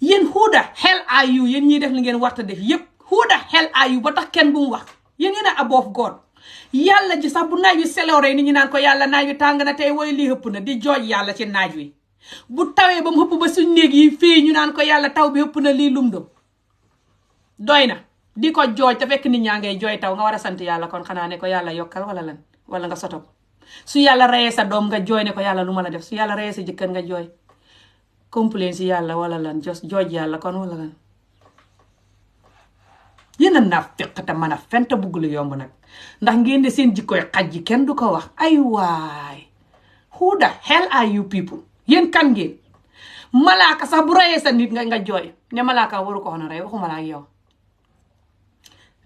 A: yéen who the hell are you yéen ñiy def li ngeen warta def yépp who the hell are you ba tax kenn bu mu wax yéen yéen a above God yàlla ji sax bu naaj wi selewre ni ñu naan ko yàlla naaj wi tàng na tey woy lii hëpp na di jooj yàlla ci naaj wi bu tawee ba mu hëpp ba suñ néeg yi fii ñu naan ko yàlla taw bi hëpp na lii lum do doy na di ko jooj te fekk nit ñaa ngay jooy taw nga war a sant yàlla kon xanaa ne ko yàlla yokkal wala lan wala nga soto ko su yàlla reyee sa doom nga jooy ne ko yàlla lu ma la def su yàlla reyee sa jëkkër nga jooy complain si yàlla wala lan jooj yàlla kon wala lan yéen a naa fekk te mën a fent bugg lu yomb nag ndax ngeen de seen jikkoy xaj ji kenn du ko wax ay waay who the hell are you people yéen kan ngeen malaaka sax bu reyee sa nit nga jooy ne malaaka waru ko woon a rey waxuma la ak yow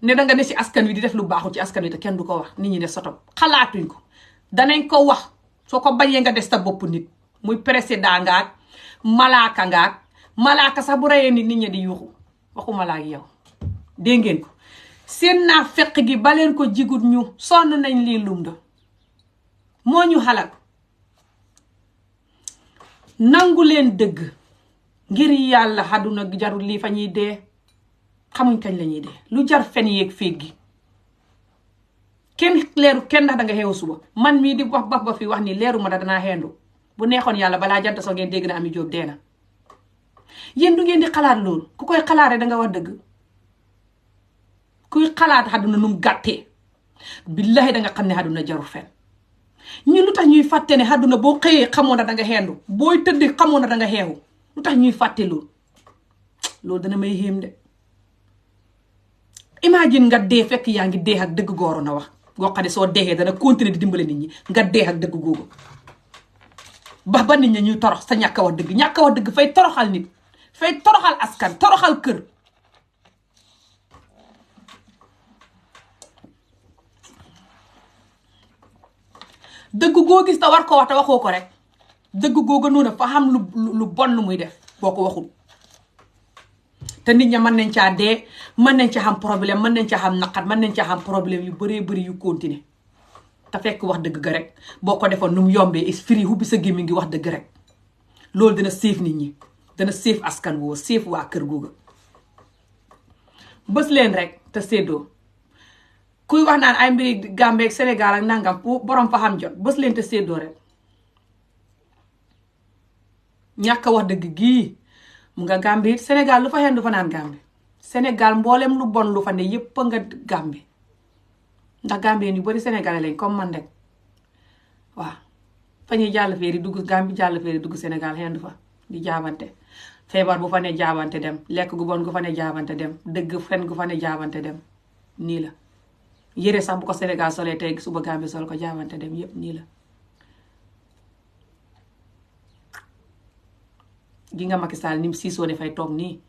A: ne danga ne ci askan wi di def lu baaxul ci askan wi te kenn du ko wax nit ñi ne soto xalaatuñ ko danañ ko wax soo ko bañee nga des sa bopp nit muy président ngaak malaaka sax bu reyee nit ñi di yuuxu waxuma la ak yow dégg ngeen ko seen naa fekk gi baleen ko jigut ñu sonn nañ lii lum da moo ñu xalal nangu leen dëgg ngir yàlla àdduna jarul lii fa ñuy dee xamuñ kañ la ñuy dee lu jar fen yeeg féeg gi kenn leeru kenn ndax danga xeewu suba man mii di wax ba fi wax ni leeru ma da danaa xeendu bu neexoon yàlla balaa jant soo ngeen dégg na Ami Jóob dee na yéen du ngeen di xalaat loolu ku koy xalaatee danga wax dëgg kuy xalaat àdduna num gàttee billahi danga xam ne àdduna jarul fen ñun lu tax ñuy fàtte ne àdduna boo xëyee xamoon na danga xeendu booy tëdd xamoon na danga xeexu lu tax ñuy fàtte loolu dana may xéem de imagine nga dee fekk yaa ngi dee ak dëgg gooro na wax goo xam ne soo deexee dana continuer di dimbale nit ñi nga dee ak dëgg googu ba nit ñi ñuy torox sa ñàkk a wax dëgg fay toroxal nit fay toroxal askan toroxal kër dëgg goo gis te war ko wax te waxoo ko rek dëgg googa noonu fa xam lu bon lu muy def boo ko waxul te nit ña mën nañ caa dee mën nañ ca xam problème mën nañ ca xam naqat mën nañ ca xam problème yu bëree bëri yu continuer te fekk wax dëgg ga rek boo ko defoon nu mu yombee is free hubbi sa gémmiñ ngi wax dëgg rek loolu dina séef nit ñi dana séef askan woo séef waa kër googa bës leen rek te séddoo kuy wax naan ay mbiri Gambie ak Sénégal ak nangam pour borom fa xam jot bës leen te séddoo rek ñàkk a wax dëgg gii mu nga Gambie it Sénégal lu fa xen du fa naan Gambie Sénégal mboolem lu bon lu fa ne yépp a nga Gambie ndax Gambie ñu bari Sénégalais lañ comme man rek waaw fa ñuy jàll feeri dugg Gambie jàll feeri dugg Sénégal xen du fa di jaabante feebar bu fa ne jaabante dem lekk gu bon gu fa ne jaabante dem dëgg fen gu fa ne jaabante dem nii la yére sax bu ko Sénégal solee tey suba Gambie sol ko jaabante dem yépp nii la gi nga Macky Sall ni mu siisoo ne fay toog nii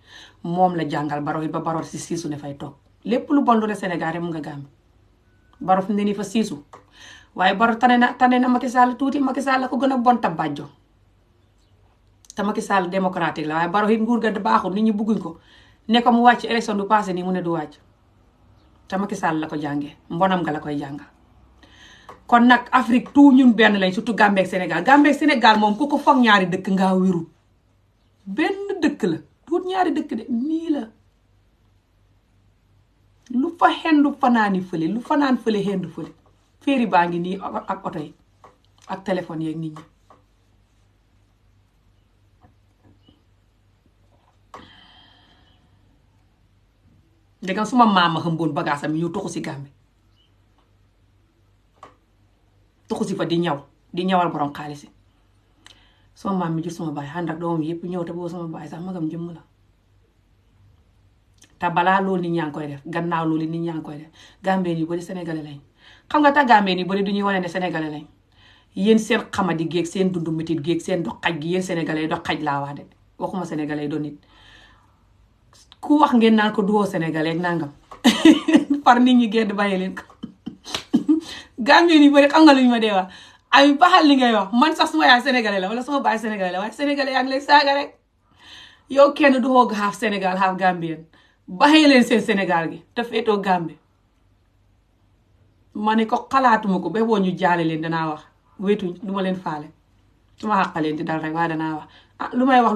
A: moom la jàngal Baro it ba Baro si siisu ne fay toog lépp lu bon lu ne Sénégal rek mu nga Gambie Baro fi ne nii fa siisu waaye Baro tane na Macky Sall tuuti Macky Sall la ko gën a bon ta bàjjo te Macky Sall démocratique la waaye Baro it nguur ga baaxul nit ñi bugguñ ko ne ko mu wàcc élection du passé nii mu ne du wàcc te Macky Sall la ko jàngee mbonam nga la koy jàngal kon nag Afrique tout ñun benn lañ surtout Gambie ak Sénégal Gambie ak Sénégal moom ku ko foog ñaari dëkk ngaa wéru benn dëkk la tuut ñaari dëkk de nii la lu fa xendu fanaani fële lu fanaan fële xendu fële féeri baa ngi nii ak oto yi ak téléphone yeeg nit ñi ndegam suma maama xëmboon bagaasam ñu tuxu si Gambie tuxu si fa di ñawal borom xaalis yi sama maam mi jur sama baay ànd ak doomam yëpp ñëw te boobu sama baay sax magam jëmm la te balaa loolu nit ñaa ngi koy def gannaaw loolu nit ñaa ngi koy def Gambien yu bari sénégalais lañ xam nga tax Gambien yu bari du ñuy wane ne sénégalais lañ yéen seen xamadi géeg seen dundu métit géeg seen dox xaj gi yéen sénégalais dox xaj laa wax de waxuma sénégalais doon nit ku wax ngeen naan ko duwoo sénégalais ak nangam par nit ñi gedd bàyyi leen ko Gambien yu bari xam nga lu ñu ma dee wax ay baxal li ngay wax man sax suma yaay sénégalais la wala suma baay sénégalais la waaye sénégalais yaa ngi lay saaga rek yow kenn du xoog half Sénégal half Gambien baxee leen seen Sénégal gi te féetoo Gambie ma ne ko xalaatuma ko ba boo ñu jaale leen danaa wax wéetuñ du ma leen faale su ma xàqaleen di dal rek waaye danaa wax ah lu may wax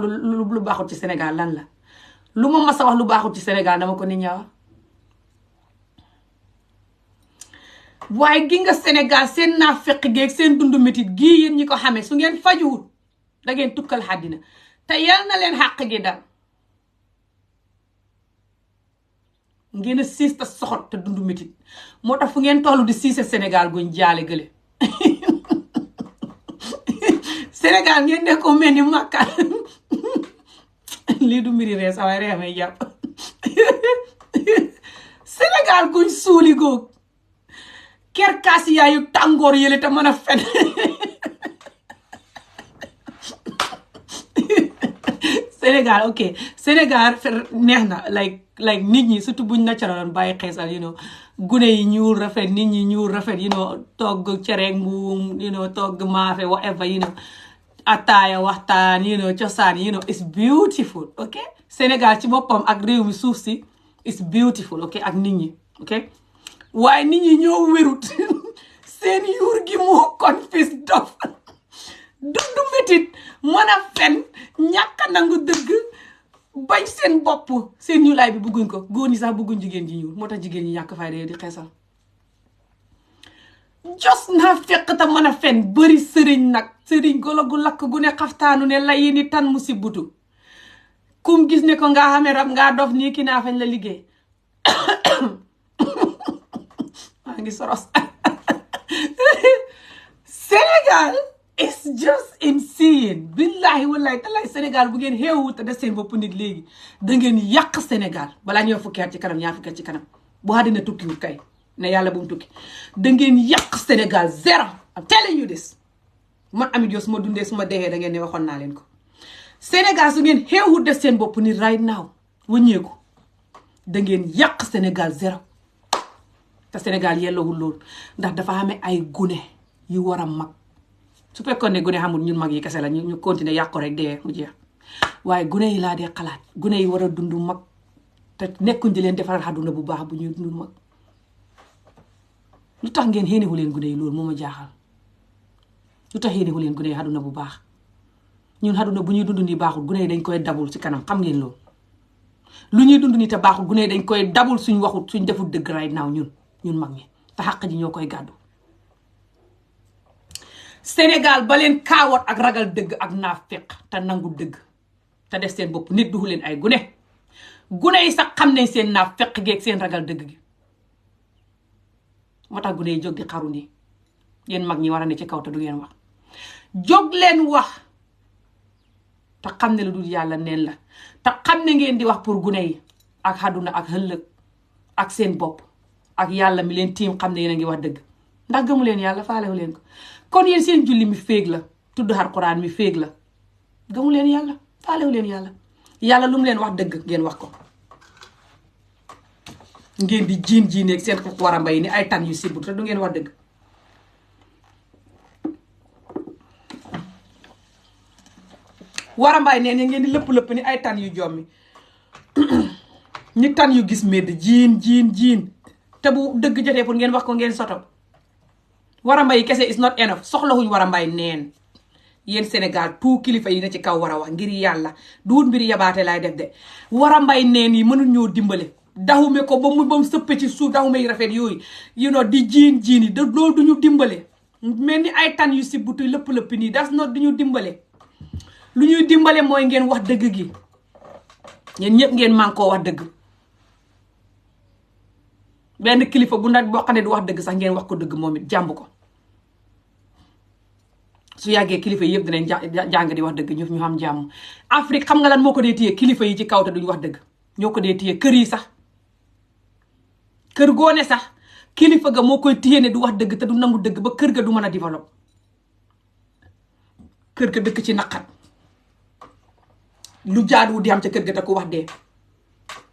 A: lu baaxul ci Sénégal lan la lu ma mas a wax lu baaxul ci Sénégal dama ko nit ñaa wax waaye gi nga Sénégal seen naa fekk geeg seen dundu métit gii yéen ñi ko xamee su ngeen fajuwut da ngeen tukkal xàddina te yal na leen xàq gi dal ngeen a siis te soxot te dundu métit moo tax fu ngeen tollu di siise Sénégal guñ jaale gële Sénégal ngeen ne ko mel ni Makka lii du mbiri ree sa waaye ree may jàpp Sénégal guñ suuli góog kerkaas yaayu tàngoor yële te mën a fen Sénégal ok Sénégal neex na like nit ñi surtout buñ naturaloon bàyyi xeesal gune yi ñuul rafet nit ñi ñuul rafet togg cereeg mbuum togg maafe whatever ataaya waxtaan cosaan it's beautiful ok Sénégal ci boppam ak réew mi suuf si it's beautiful ok ak nit ñi ok waaye nit ñi ñoo wérut seen yuur gi moo confis dof dundu métit mën a fen ñàkk nangu dëgg bañ seen bopp seen ñuulaay bi bëgguñ ko góor ñi sax bëgguñ jigéen ji ñuul moo tax jigéen ñi ñàkk fay dee di xeesal jos naa fekk te mën a fen bëri sëriñ nag sëriñ golo gu lakk gu ne xaftaanu ne lay ni tan mu si butu kum gis ne ko ngaa xamee rab ngaa dof nii ki naa fañ la liggéey maa ngi soros Sénégal it's just insane billahi wallahi talaay Sénégal bu ngeen xeewul te def seen bopp nit léegi da ngeen yàq Sénégal balaa ñëw fukki at ci kanam ñaar fukki at ci kanam bu àddina tukkiwul kay ne yàlla bu mu tukki da ngeen yàq Sénégal zéro I'm telling you this man Amie Diop su ma dundee su ma deexee da ngeen ne waxoon naa leen ko Sénégal su ngeen xeewul def seen bopp nit right now wëññeeku da ngeen yàq Sénégal zéro te Sénégal yellowul loolu ndax dafa amee ay gune yu war a mag su fekkoon ne gune xamul ñun mag yi kese la ñu continuer yàqu rek dee mu jeex waaye gune yi laa dee xalaat gune yi war a dund mag te nekkuñ di leen defaral àdduna bu baax bu ñuy dund mag. lu tax ngeen xéenewu leen gune yi loolu moo ma jaaxal lu tax xéenewu leen gune yi àdduna bu baax ñun àdduna bu ñuy dund nii baaxul gune yi dañ koy dabul ci kanam xam ngeen loolu. lu ñuy dund nii te baaxul gune yi dañ koy dabul suñ waxut suñ defut dëgg right now ñun mag ñi te xàq ji ñoo koy gàddu. Sénégal ba leen kaawat ak ragal dëgg ak naafeq te nangu dëgg te def seen bopp nit duxu leen ay gune yi sax xam nañ seen naafeq geeg seen ragal dëgg gi moo tax gune yi jóg di xaru nii yéen mag ñi war a ne ci kaw te du ngeen wax jóg leen wax te xam ne lu dul yàlla neen la te xam ne ngeen di wax pour gune yi ak àdduna ak ëllëg ak seen bopp ak yàlla mi leen tiim xam ne yéen a ngi wax dëgg ndax gëmu leen yàlla faalewu leen ko kon yéen seen julli mi féeg la tudd Alxuraan mi féeg la gëmu leen yàlla faalewu leen yàlla lu mu leen wax dëgg ngeen wax ko ngeen di jiineeg seen war a mbay ni ay tan yu sibbu te du ngeen wax dëgg. war a mbay nee ne ngeen di lëpp ni ay tan yu jommi ni tan yu gis medd jiin te bu dëgg jotee pour ngeen wax ko ngeen soto. war a mbay kese is not enough soxlawuñ war a mbay neen yéen Sénégal tout kilifa yi na ci kaw war a wax ngir yàlla duut mbiri yabaate laay def de war a mbay neen yi mënul ñoo dimbale daxume ko ba mu sëppe ci suuf daxume yi rafet yooyu di jiin yi da loolu duñu dimbale mel ni ay tan yu si butu lëpp nii das not duñu dimbale lu ñuy dimbale mooy ngeen wax dëgg gi ñeen ñëpp ngeen man koo wax dëgg benn kilifa bu nag boo xam ne du wax dëgg sax ngeen wax ko dëgg moom it jàmb ko su yàggee kilifa yi yëpp dinañ jàng di wax dëgg ñu xam jàmm. Afrique xam nga lan moo ko dee téye kilifa yi ci kaw te duñ wax dëgg ñoo ko dee téye kër yi sax kër goone sax kilifa ga moo koy téye ne du wax dëgg te du nangu dëgg ba kër ga du mën a développe kër ga dëkk ci naqat lu jaaduwul di am ca kër ga te ko wax dee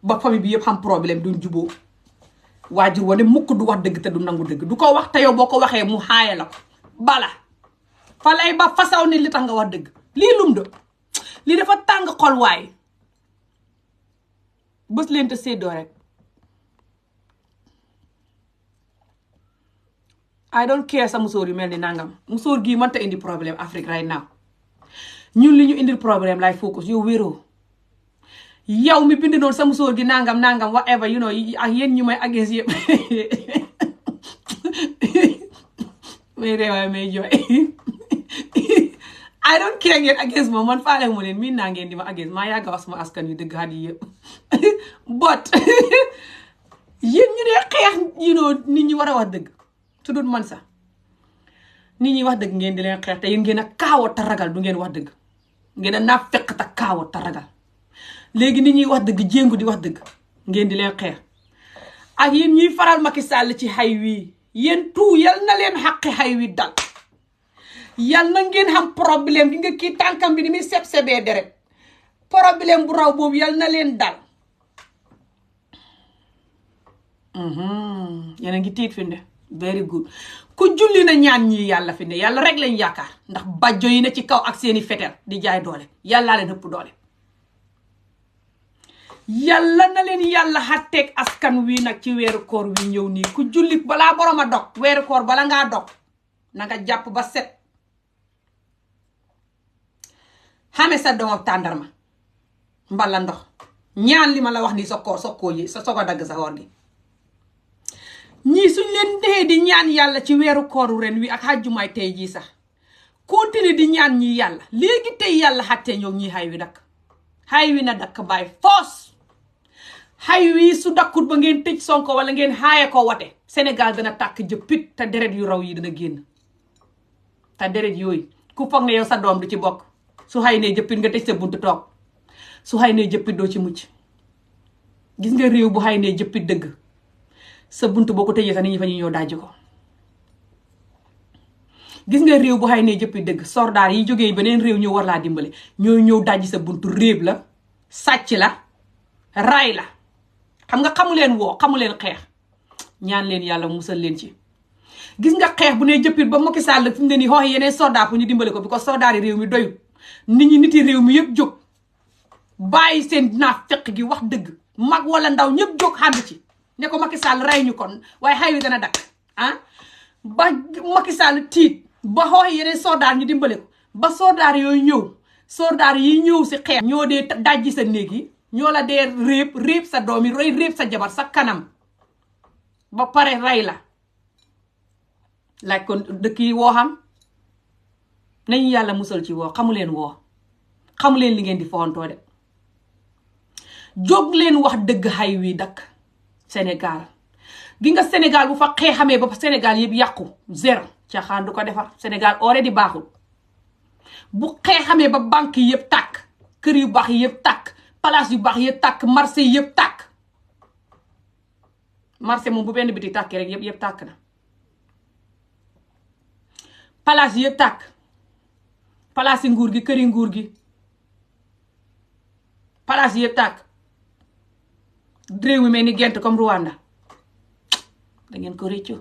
A: ba famille bi yëpp xam problème duñ juboo waajur wane mukk du wax dëgg te du nangu dëgg du ko wax te yow boo ko waxee mu xaaye la ko bala fa lay ba fasaw ni li tax nga wax dëgg lii lum do lii dafa tàng xol waay bës leen te séddoo rek I don't care sa musóor yu mel ni nangam musóor gii mënta indi problème Afrique right now ñun li ñu indil problème lay focus yow wéroo yow mi bind noonu sa musóor gi nangam whatever ak yéen ñu may against yëpp may reewaay may jooy I don't care ngeen against moom man faale mu leen miin naa ngeen di ma against maa yàgga wax sama askan yu dëgg xat yi yëpp but yéen ñu dee xeex nit ñi war a wax dëgg su dul man sax nit ñi wax dëgg ngeen di leen xeex te yéen ngeen a kaawoo ta ragal du ngeen wax dëgg ngeen a naa fekk ta kaawoo ta ragal léegi nit ñuy wax dëgg jéngu di wax dëgg ngeen di leen xeex ak yéen ñuy faral Macky Sall ci xay wii yéen tout yal na leen xaqi xay wi dal yal na ngeen xam problème bi nga kii tànkam bi ni muy sebee deret problème bu raw boobu yal na leen dal yéen a ngi tiit fi ne very good ku julli na ñaan ñii yàlla fi ne yàlla rek lañ yaakaar ndax bàjjo yi ne ci kaw ak seeni fetel di jaay doole yàllaa leen ëpp doole yàlla na leen yàlla xatteeg askan wi nag ci weeru koor wi ñëw nii ku julli balaa borom a dog weeru koor bala ngaa dog na nga jàpp ba set xame sa doom ak tàndarma mbala ndox ñaan li ma la wax nii sa koor soog a dagg sa koor gi ñii suñ leen dee di ñaan yàlla ci weeru kooru ren wi ak xàjjumaay tey jii sax continuer di ñaan ñi yàlla léegi tey yàlla xattee ñoom ñii xay wi dakk xay wi na dakk bàyyi foos xay wi su dakkut ba ngeen tëj Sonko wala ngeen xaaye ko wate Sénégal dana tàkk jëppit te deret yu raw yi dana génn te deret yooyu ku foog ne yow sa doom du ci bokk su xay nee jëppit nga tëj sa buntu toog su xay nee jëppit doo ci mucc gis nga réew bu xay nee jëppit dëgg sa buntu boo ko tëjee sax nit ñi fa ñu ñëw dajji ko gis nga réew bu xay nee jëppit dëgg sordaar yi jógee beneen réew ñëw war laa dimbale ñooy ñëw dajji sa buntu réeb la sàcc la ray la xam nga xamu leen xeex ñaan leen yàlla musal leen ci gis nga xeex bu ne jëppit ba Macky Sall fi mu ne nii xoox yeneen soldat pour ñu dimbale ko bi ko soldat yi réew mi doyul nit ñi niti réew mi yëpp jóg bàyyi seen naa fekk gi wax dëgg mag wala ndaw ñëpp jóg xànd ci ne ko Macky Sall rey ñu kon waaye xay wi dana dakk ah ba Macky Sall tiit ba xoox yeneen soldaar ñu dimbale ko ba soldaar yooyu ñëw soldaar yi ñëw si xeex ñoo dee dajji sa néeg yi ñoo la dee réeb sa doom yi réeb sa jabar sa kanam ba pare rey la laaj ko dëkk yi woo xam nañu yàlla musal ci woo xamu leen woo xamu leen li ngeen di fontoo de jóg leen wax dëgg xay wi dakk Sénégal gi nga Sénégal bu fa xeexamee ba Sénégal yëpp yàqu zéro caaxaan du ko defar Sénégal already baaxul bu xeexamee ba banque yi yëpp tàkk kër yu baax yi yëpp tàkk place yu baax yëpp tàkk marché yi yëpp tàkk marché moom bu benn biti tàkkee rek yëpp tàkk na place yi yëpp tàkk place yi nguur gi kër yi nguur gi place yi yëpp tàkk réew mi mel ni gent comme Rwanda da ngeen ko réccu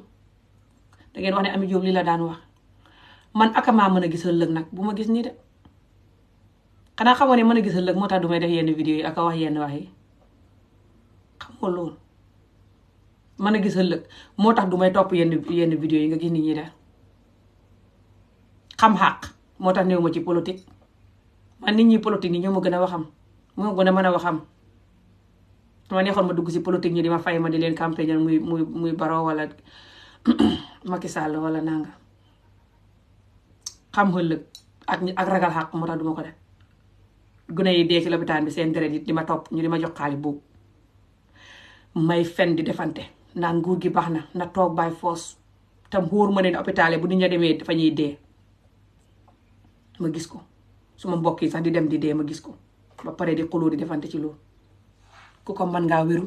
A: da ngeen wax ne Ami Jóob li la daan wax man akamaa mën a gis ëllëg nag bu ma gis nii de xanaa xamoo ne mën a gis ëllëg moo tax du may def yenn vidéo yi aka wax yenn wax yi xamoo loolu mën a gis ëllëg moo tax du may topp yenn vidéo yi nga gis nit ñi de xam xàq moo tax néew ma ci politique man nit ñi politique ñi ñoo ma gën a waxam moo gën a mën a waxam ma neexoon ma dugg si politique ñi di ma fay ma di leen campagne muy Baro wala Macky Sall wala nanga xam ëllëg ak ragal xàq moo tax duma ko def gune yi dee ci lopitaan bi seen deret yi di ma topp ñu di ma jox xaalis boobu may fen di defante naan nguur gi baax na toog by force tam wóor ma ne hôpital bu nit ña demee dafa ñuy dee ma gis ko suma mbokk yi sax di dem di dee ma gis ko ba pare di xuloo di defante ci loolu ku ko mën ngaa wéru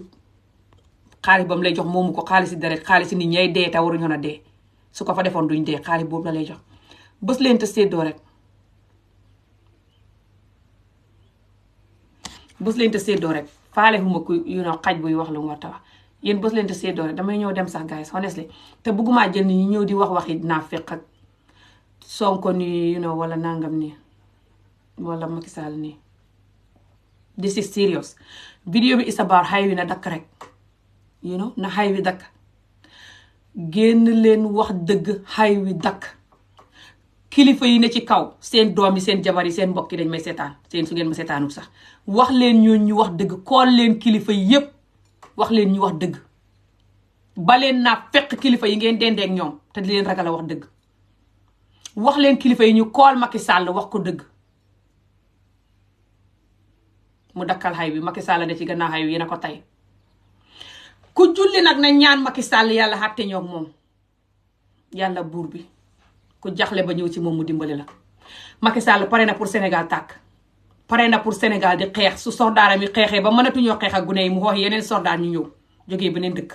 A: xaalis ba mu lay jox moomu ko xaalis si deret xaalis si nit ñay dee te waruñu na dee su ko fa defoon duñ dee xaalis boobu la lay jox bës leen te séddoo rek bës leen te séddoo rek faale huma ku xaj buy wax lu mu war ta wax yéen bës leen te séddoo rek damay ñëw dem sax guys honestly te bëggumaa jël nit ñi ñëw di waxi naafeq ak Sonko nii wala nangam nii wala Macky Sall nii this is serious video bi is about xay wi na dakk rek na xay wi dakk génn leen wax dëgg xay wi dakk kilifa yi ne ci kaw seen doom yi seen jabar yi seen mbokk yi dañ may seetaan seen su ngeen ma seetaanul sax wax leen ñooñu ñu wax dëgg kool leen kilifa yi yépp wax leen ñu wax dëgg ba leen naa fekk kilifa yi ngeen dendeek ñoom te di leen ragal a wax dëgg wax leen kilifa yi ñu kool Macky Sall wax ko dëgg mu dakkal xay bi Macky Sall ne ci gannaaw xay wi yéen a ko tey ku julli nag na ñaan Macky Sall yàlla xàtte ñoog moom yàlla buur bi ku jaxle ba ñëw ci moom mu dimbali la Macky Sall pare na pour Sénégal tàkk pare na pour Sénégal di xeex su soldaaram yi xeexee ba mënatuñoo xeex ak gune yi mu xoox yeneen soldaar ñu ñëw jógee beneen dëkk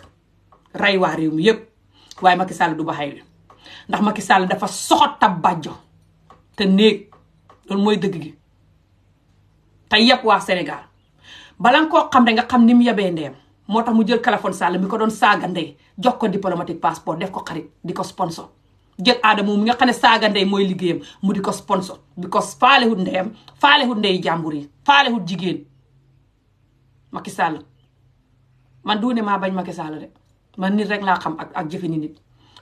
A: rey waa réew mi yépp waaye Macky Sall du ba xay wi ndax Macky Sall dafa soxot tab bàjjo te néeg loolu mooy dëgg gi te yëpp waa Sénégal bala nga koo xam ne nga xam ni mu yebee ndeem moo tax mu jël téléphone Sall mi ko doon saaga ndey jox ko diplomatique passeport def ko xarit di ko sponsor jël aadama mi nga xam ne saaga ndey mooy liggéeyam mu di ko sponsor because faalewut ndeyam faalewut ndey jàmbur yi faalewut jigéen Macky Sall man du ne maa bañ Macky Sall de man nit rek laa xam ak jëfe ni nit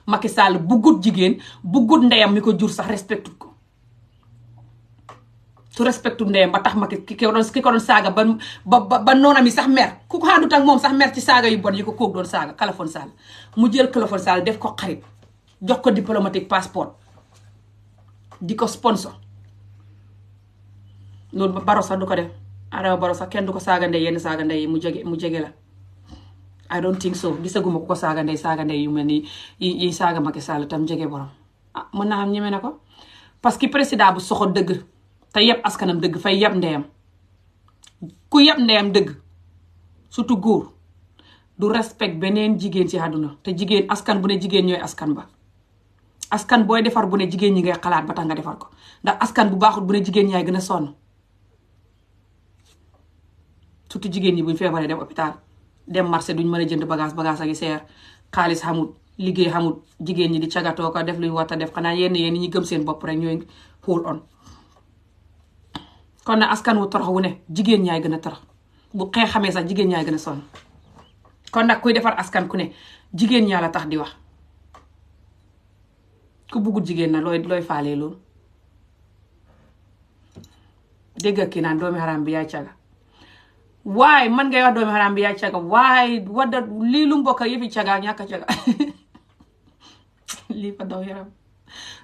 A: Macky Sall buggut jigéen buggut ndeyam mi ko jur sax respectut ko su respectu ndeyam ba tax Macky ki ko doon saaga ba noonam yi sax mer ku ko àndut ak moom sax mer ci saaga yu bon yi ko kóog doon saaga Kalafone Sall mu jël Kalafone Sall def ko xarit jox ko diplomatique passeport di ko sponsor loolu Baro sax du ko def Adama Baro sax kenn du ko saaga ndey yenn saaga ndey yi mu jege la I don't think so gisaguma ko saaga ndey yu mel ni yi saaga Macky Sall tam jege borom mën naa xam ñeme na ko parce que président bu soxo dëgg te yeb askanam dëgg fay yeb ndeyam ku yeb ndeyam dëgg surtout góor du respect beneen jigéen ci àdduna te jigéen askan bu ne jigéen ñooy askan ba askan booy defar bu ne jigéen ñi ngay xalaat ba tax nga defar ko ndax askan bu baaxul bu ne jigéen ñaay gën a sonn surtout jigéen ñi buñ feebaree dem hôpital dem marché duñ mën a jënd bagage ak yi seer xaalis xamut liggéey xamut jigéen ñi di cagatoo ko def luñ war a def xanaa yenn ñi gëm seen bopp rek ñooy hold on kon nag askan wu torox wu ne jigéen ñaay gën a torox bu xeex xamee sax jigéen ñaa gën a sonn kon nag kuy defar askan ku ne jigéen ñaa la tax di wax ku bëggul jigéen na looy faalee loolu dégg kii naan doomi xaraam bi yaay caga waaye man ngay wax doomi xaraam bi yaay caga waaye wadda lii lu mbokk yëfi caga ak ñàkk a caga lii fa daw yaram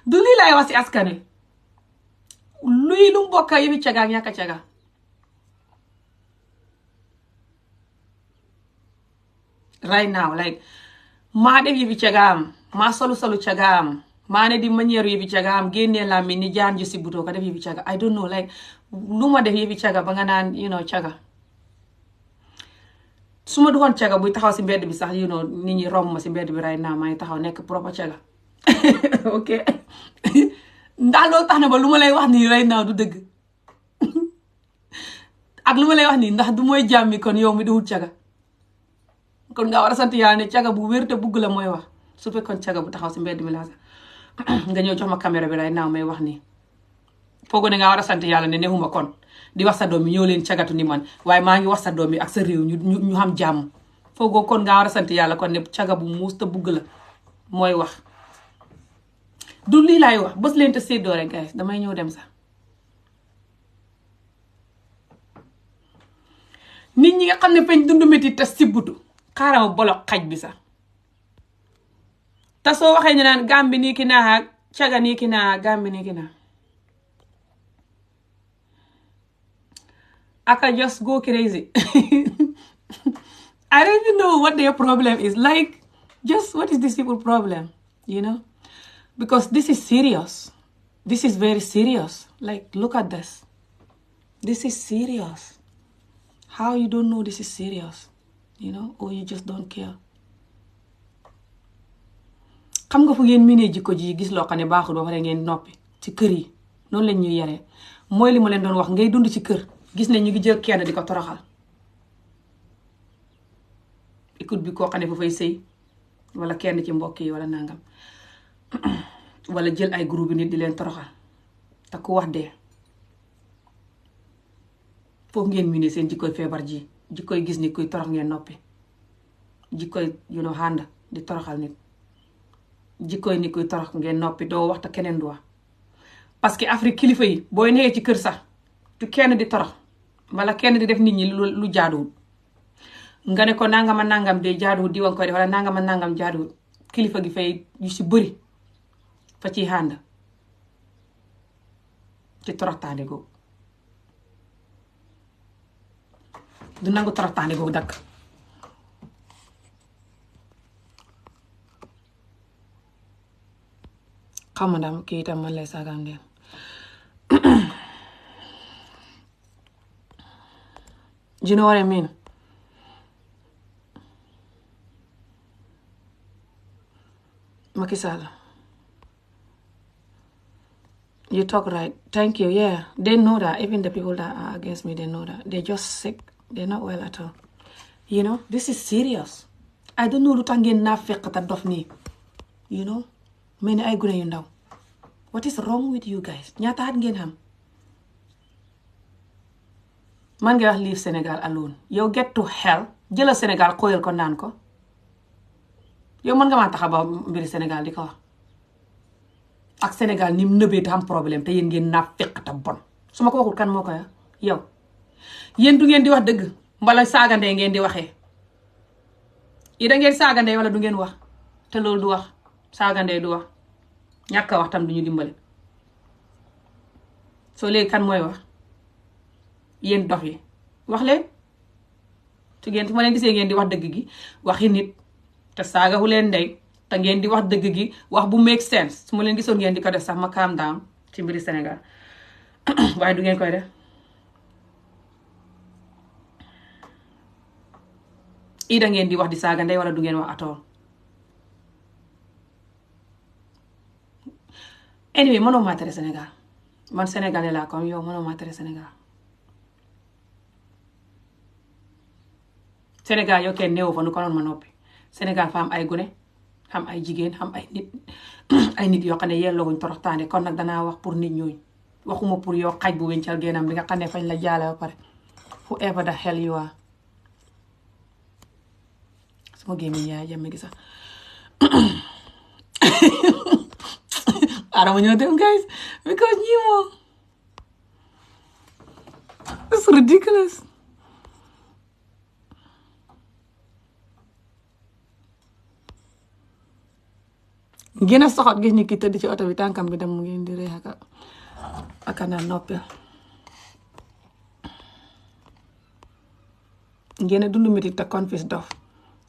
A: du lii laay wax si askan wi luy lu mbokk yëfi caga ak ñàkk a caga right now like maa def yëfi cagaam maa solu cagaam maa ne di manière yëfi cagaam génnee laa mi ni jaan ju si butoo ko def yëfi caga I don't know like lu ma def yëfi caga ba nga naan caga su ma doon caga buy taxaw si mbedd bi sax nit ñi romb ma si mbedd bi right now maa ngi taxaw nekk propre caga ok ndax loolu tax na ba lu ma lay wax nii right now du dëgg ak lu ma lay wax nii ndax du mooy jàmmi kon yow mi di wut caga kon nga war a sant yàlla ne caga bu wér te bugg la mooy wax su fekkoon caga bu taxaw si mbedd mi laa sax nga ñëw jox ma caméra bi right now may wax nii foogoo ne nga war a sant yàlla ne newuma kon di wax sa doom yi ñëw leen cagatu ni man waaye maa ngi wax sa doom yi ak sa réew ñu xam jàmm foogoo kon nga war a sant yàlla kon ne caga bu muus te bugg la mooy wax du lii laay wax bës leen te séddoo rek guys damay ñëw dem sax nit ñi nga xam ne fañ dund métti te sibbutu xaaral ma bolo xaj bi sax te soo waxee ñu naan gambi nii ki naa ak caga nii ki naa gambi nii ki naa aka just go crazy I don't even know what their problem is like just what is this people problem because this is serious this is very serious like look at this is serious how you don't know this is serious or you just don't care xam nga fu ngeen miinee jikko ji gis loo xam ne baaxul ba pare ngeen noppi ci kër yi noonu lañ ñuy yaree mooy li ma leen doon wax ngay dund ci kër gis ne ñu ngi jël kenn di ko toroxal écoute bi koo xam ne fa fay sëy wala kenn ci mbokk yi wala nangam wala jël ay groupe nit di leen toroxal te ku wax dee foofu ngeen miinee seen jikkoy feebar ji jikkoy gis ni kuy torox ngeen noppi jikkoy xànd di toroxal nit jikkoy ni kuy torox ngeen noppi doo wax te keneen du wax parce que Afrique kilifa yi booy nekkee ci kër sax tu kenn di torox wala kenn di def nit ñi lu jaaduwul nga ne ko nangama nangam de jaaduwul di wan koy def wala nangama nangam jaaduwul kilifa gi fay yu si bëri fa ciy xànd ci toroxtaande googu du nangu toroxtaande googu dakk xaw ma daam kii itam man lay saagaam leen you know what I mean Macky Sall you talk right thank you yeah they know that even the people that are against me they know that they're just sick they're not well at all this is serious I don't know lu tax ngeen naa fekk ta dof nii mel ni ay gune yu ndaw what is wrong with you guys ñaata at ngeen xam man ngay wax leave Senegal alone yow get to hell jëlal Senegal xooyal ko naan ko yow mën nga maa taxa ba mbiri Senegal di ko wax ak Senegal ni mu nëbee te am problème te yéen ngeen naa fekk ta bon su ma ko waxul kan moo koy yow yéen du ngeen di wax dëgg mbala saagandee ngeen di waxee yi da ngeen saagandee wala du ngeen wax te loolu du wax saagandee du wax ñàkk a wax tam du ñu dimbale soo léegi kan mooy wax yéen dof yi wax leen su ma leen gisee ngeen di wax dëgg gi waxi nit te saagahu leen ndey te ngeen di wax dëgg gi wax bu make sense su ma leen gisoon ngeen di ko def sax ma calm down ci mbiri Sénégal waaye du ngeen koy def ida ngeen di wax di saaga ndey wala du ngeen wax atool anyway mënoo maa tere Sénégal man sénégalais laa comme yow mënoo maa tere Sénégal Sénégal yow kenn néew fa nu ko noon ma noppi Sénégal fa am ay gune xam ay jigéen xam ay nit ay nit yoo xam ne yellowuñ toroxtaane kon nag danaa wax pour nit ñooñ waxuma pour yow xaj bu wencal génnam bi nga xam ne fañ la jaale ba pare whoever the hell you are suma gémmiñ yaay jàmme gi sax arama ñoo dem guys because ñii moom it's ridiculous. gën a soxot gis ni ki tëdd ci oto bi tànkam bi dem mu ngi di rey aka na noppil ngeen a dund métit te confis dof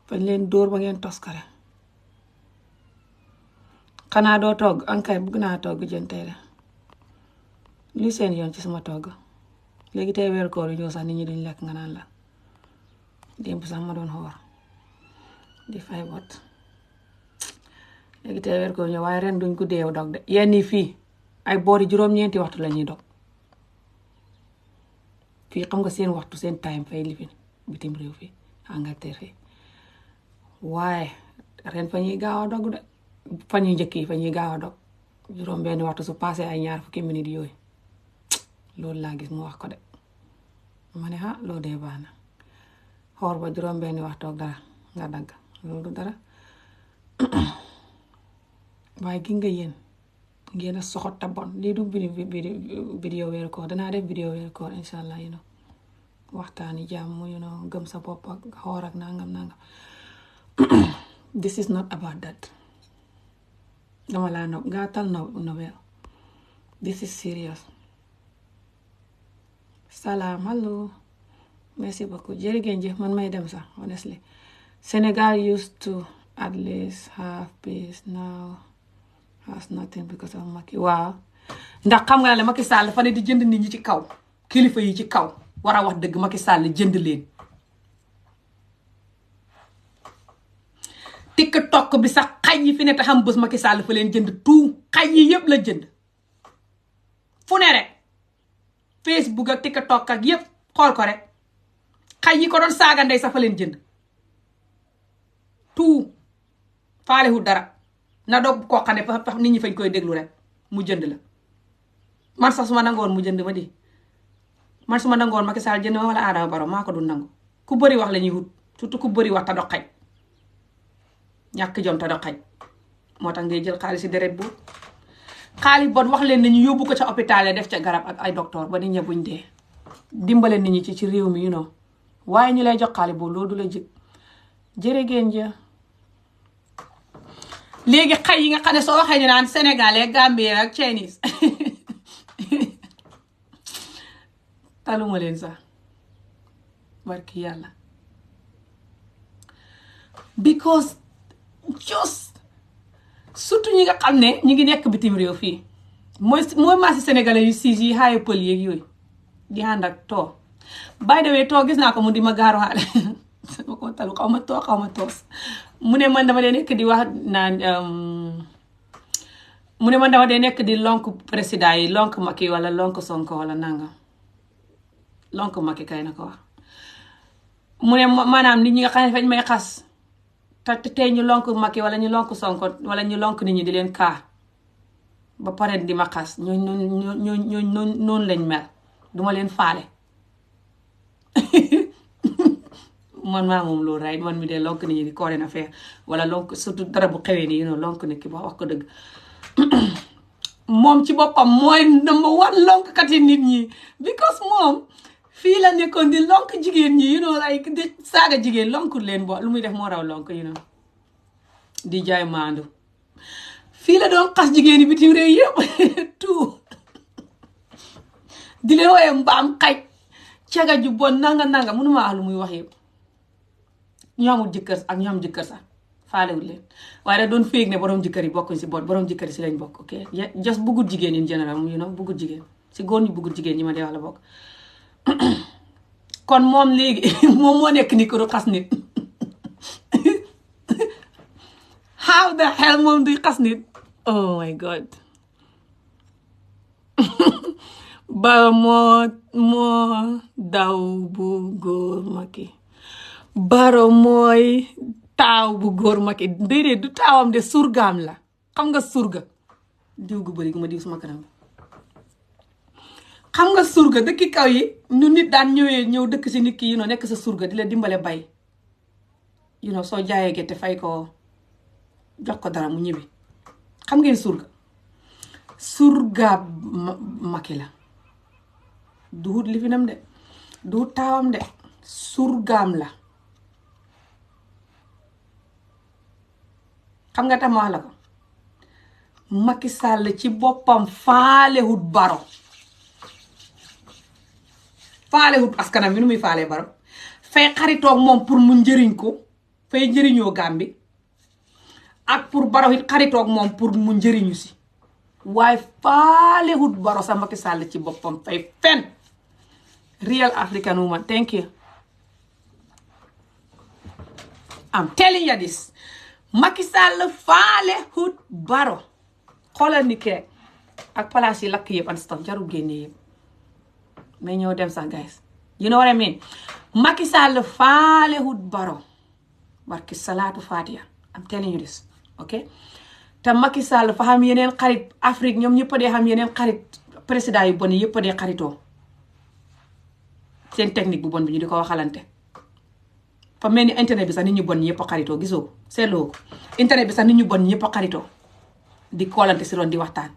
A: fañ leen dóor ba ngeen toskare xanaa doo togg ankay bugg naa togg jën tey de li seen yoon ci sama togg léegi tey weer koor yu ñëw sax nit ñi duñ lekk nga naan la démb sax ma doon xoor di fay bot léegi tey weer koor ñëw waaye ren duñ ko deew dog de yenn yi fii ay boori juróom-ñeenti waxtu la ñuy dog fii xam nga seen waxtu seen time fay lifin bitim réew fii Angleterre fii waaye ren fa ñuy gaaw a dog de fa ñuy njëkk yi fa ñuy gaaw a dog juróom benn waxtu su passé ay ñaar fukki minutes yooyu loolu laa gis mu wax ko de ma ne ah loolu dee baax na xoor ba juróom benn waxtu ak dara nga dagg loolu du dara waaye gi nga yéen ngeen a soxot ta bon lii du vidéo weeru koor danaa def vidéo weeru koor insha allah waxtaani jàmm gëm sa bopp ak xoor ak nangam this is not about that dama laa nopp nga tal nobel this is serious. Salaam hello merci beaucoup jërëjëf man may dem sax honestly Senegal used to at least have peace now has nothing because of Macky waaw ndax xam nga ne Macky Sall dafa ne di jënd nit ñi ci kaw kilifa yi ci kaw war a wax dëgg Macky Sall jënd leen TikTok bi sax xaj yi fi ne te xam bés Macky Sall fa leen jënd tout xaj yi yëpp la jënd fu ne rek Facebook ak TikTok ak yëpp xool ko rek xaj yi ko doon saaga ndey sax fa leen jënd tout faalewu dara na doog koo xam ne fa nit ñi fañ koy déglu rek mu jënd la man sax su ma nangoon mu jënd ma di man su ma nangoon Macky Sall jënd ma wala Adama Barrow maa ko du nangu ku bëri wax la ñuy wut surtout ku bëri wax ta dox xaj ñàkk jom ta dox xaj moo tax ngay jël xaalis si deret bu xaalis bon wax leen nañu yóbbu ko ca hôpital def ca garab ak ay docteur ba nit ñi buñ dee dimbale nit ñi ci réew mi waaye ñu lay jox xaalis boobu loolu du la jëg jërëgéen ja léegi xay yi nga xam ne soo waxee ñu naan sénégalais gambien ak chinese taluma leen sax barki yàlla because just surtout ñi nga xam ne ñu ngi nekk bitim réew fii mooy maasi sénégalais yu siis yi xaaye pël yeeg yooyu di ànd ak too by the way too gis naa ko mu di ma gaaru xaale sama ko talu xaw ma too xaw ma toos mu ne man dama dee nekk di wax naan mu ne man dama dee nekk di lonk président yi lonk Macky wala lonk Sonko wala nangam lonk Macky kay na ko wax mu ne maanaam nit ñi nga xam ne fañ may xas te tey ñu lonk Macky wala ñu lonk Sonko wala ñu lonk nit ñi di leen kaa ba pare di ma xas ñooñ noonu lañ mel duma leen faale man maa moom loolu right man mi dee lonk nit ñi di kooree na feex wala lonk surtout dara bu xewee nii lonk nit ki ba wax ko dëgg moom ci boppam mooy number one lonk kat yi nit ñi because moom fii la nekkoon di lonk jigéen ñi like di saaga jigéen lonkul leen bo lu muy def moo raw lonk di jaay maandu fii la doon xas jigéen yi bitim réew yëpp tout di leen wooye mbaam xaj caga ju bon nanga mënuma wax lu muy wax yëpp ñu amul jëkkër ak ñu am jëkkër sax faalewul leen waaye da doon féeg ne borom jëkkër yi bokkuñ si borom jëkkër yi si lañ bokk ok just buggut jigéen in général buggut jigéen si góor ñi buggut jigéen ñi ma dee wax la bokk kon moom léegi moom moo nekk ni ko du xas nit how the hell moom duy xas nit oh my god ba moo daw bu góor Macky Baro mooy taaw bu góor Macky déedéet du taawam de surgaam la xam nga surga diw gu bëri gu ma diw suma kanam xam nga surga dëkki kaw yi ñu nit daan ñëw dëkk si nit ki nekk sa surga di la dimbale bay soo jaayee gerte fay ko jox ko dara mu ñibbi. xam ngeen surgaab Macky la duhut lifinam de duhut taawam de surgaam la. xam nga tam wax la ko Macky Sall ci boppam faalewut Baro, faalewut askanam mi nu muy faalee Baro, fay xaritoog moom pour mu njëriñ ko, fay njëriñoo Gàmbi, ak pour Baro it xaritoog moom pour mu njëriñu si. waaye faalewut Baro sa Macky Sall ci boppam fay fen. Real African woman, thank you. I'm telling you this. Macky Sall faalewut Baro. xoolal ni kii ak palaas yi lakk yëpp and stuff jarul génne yëpp mais ñoo dem sax guys, you know what I mean. Macky Sall faalewut Baro barki salaatu Fatiha, I'm telling you this, ok. te Macky Sall fa xam yeneen xarit Afrique, ñoom ñëpp a dee xam yeneen xarit président yu bon yi yëpp a dee xaritoo seen technique bu bon bi ñu di ko waxalante. fa mel ni internet bi sax nit ñu bon ñëpp a xaritoo, gisoo seetloo ko. internet bi sax nit ñu bon ñëpp a xaritoo di koolante si doon di waxtaan.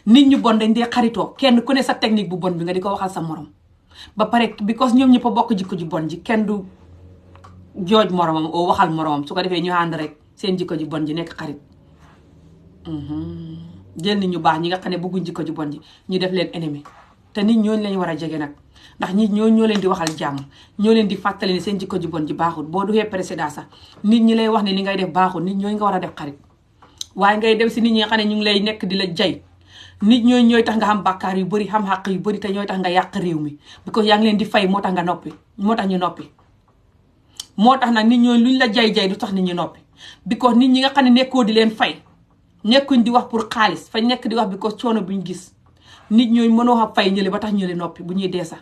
A: nit ñu bon dañ dee xaritoo kenn ku ne sa technique bu bon bi nga di ko waxal sa morom ba pare because ñoom ñëpp a bokk jikko ju bon ji, kenn du jooj moromam oo waxal moromam, su ko defee ñu ànd rek seen jikko ju bon ji nekk xarit. jël nit ñu baax ñi nga xam ne bëgguñ jikko ju bon ji ñu def leen ennemi. te nit ñooñu lañ war a jege nag, ndax nit ñoo leen di waxal jàmm, ñoo leen di fàttali ne seen jikko ju bon ji baaxul. boo duxee président sax nit ñi lay wax ne li ngay def baaxul, nit ñooñu nga war a def xarit. waaye ngay dem si nit ñi nga xam ne ñu ngi lay nekk di la jay, nit ñooy tax nga xam bàkkaar yu bëri, xam xàq yu bëri, te ñooy tax nga yàq réew mi because yaa ngi leen di fay, moo tax nga noppi, moo tax ñu noppi. moo tax nag nit ñooñu luñ la jay du tax nit ñi noppi because nit ñi nga xam ne nekkoo di leen fay, nekkuñ di wax pour xaalis, fa nekk di wax because coono buñ gis. nit ñooy mënoo xam fay ñële ba tax ñële noppi bu ñuy dee sax.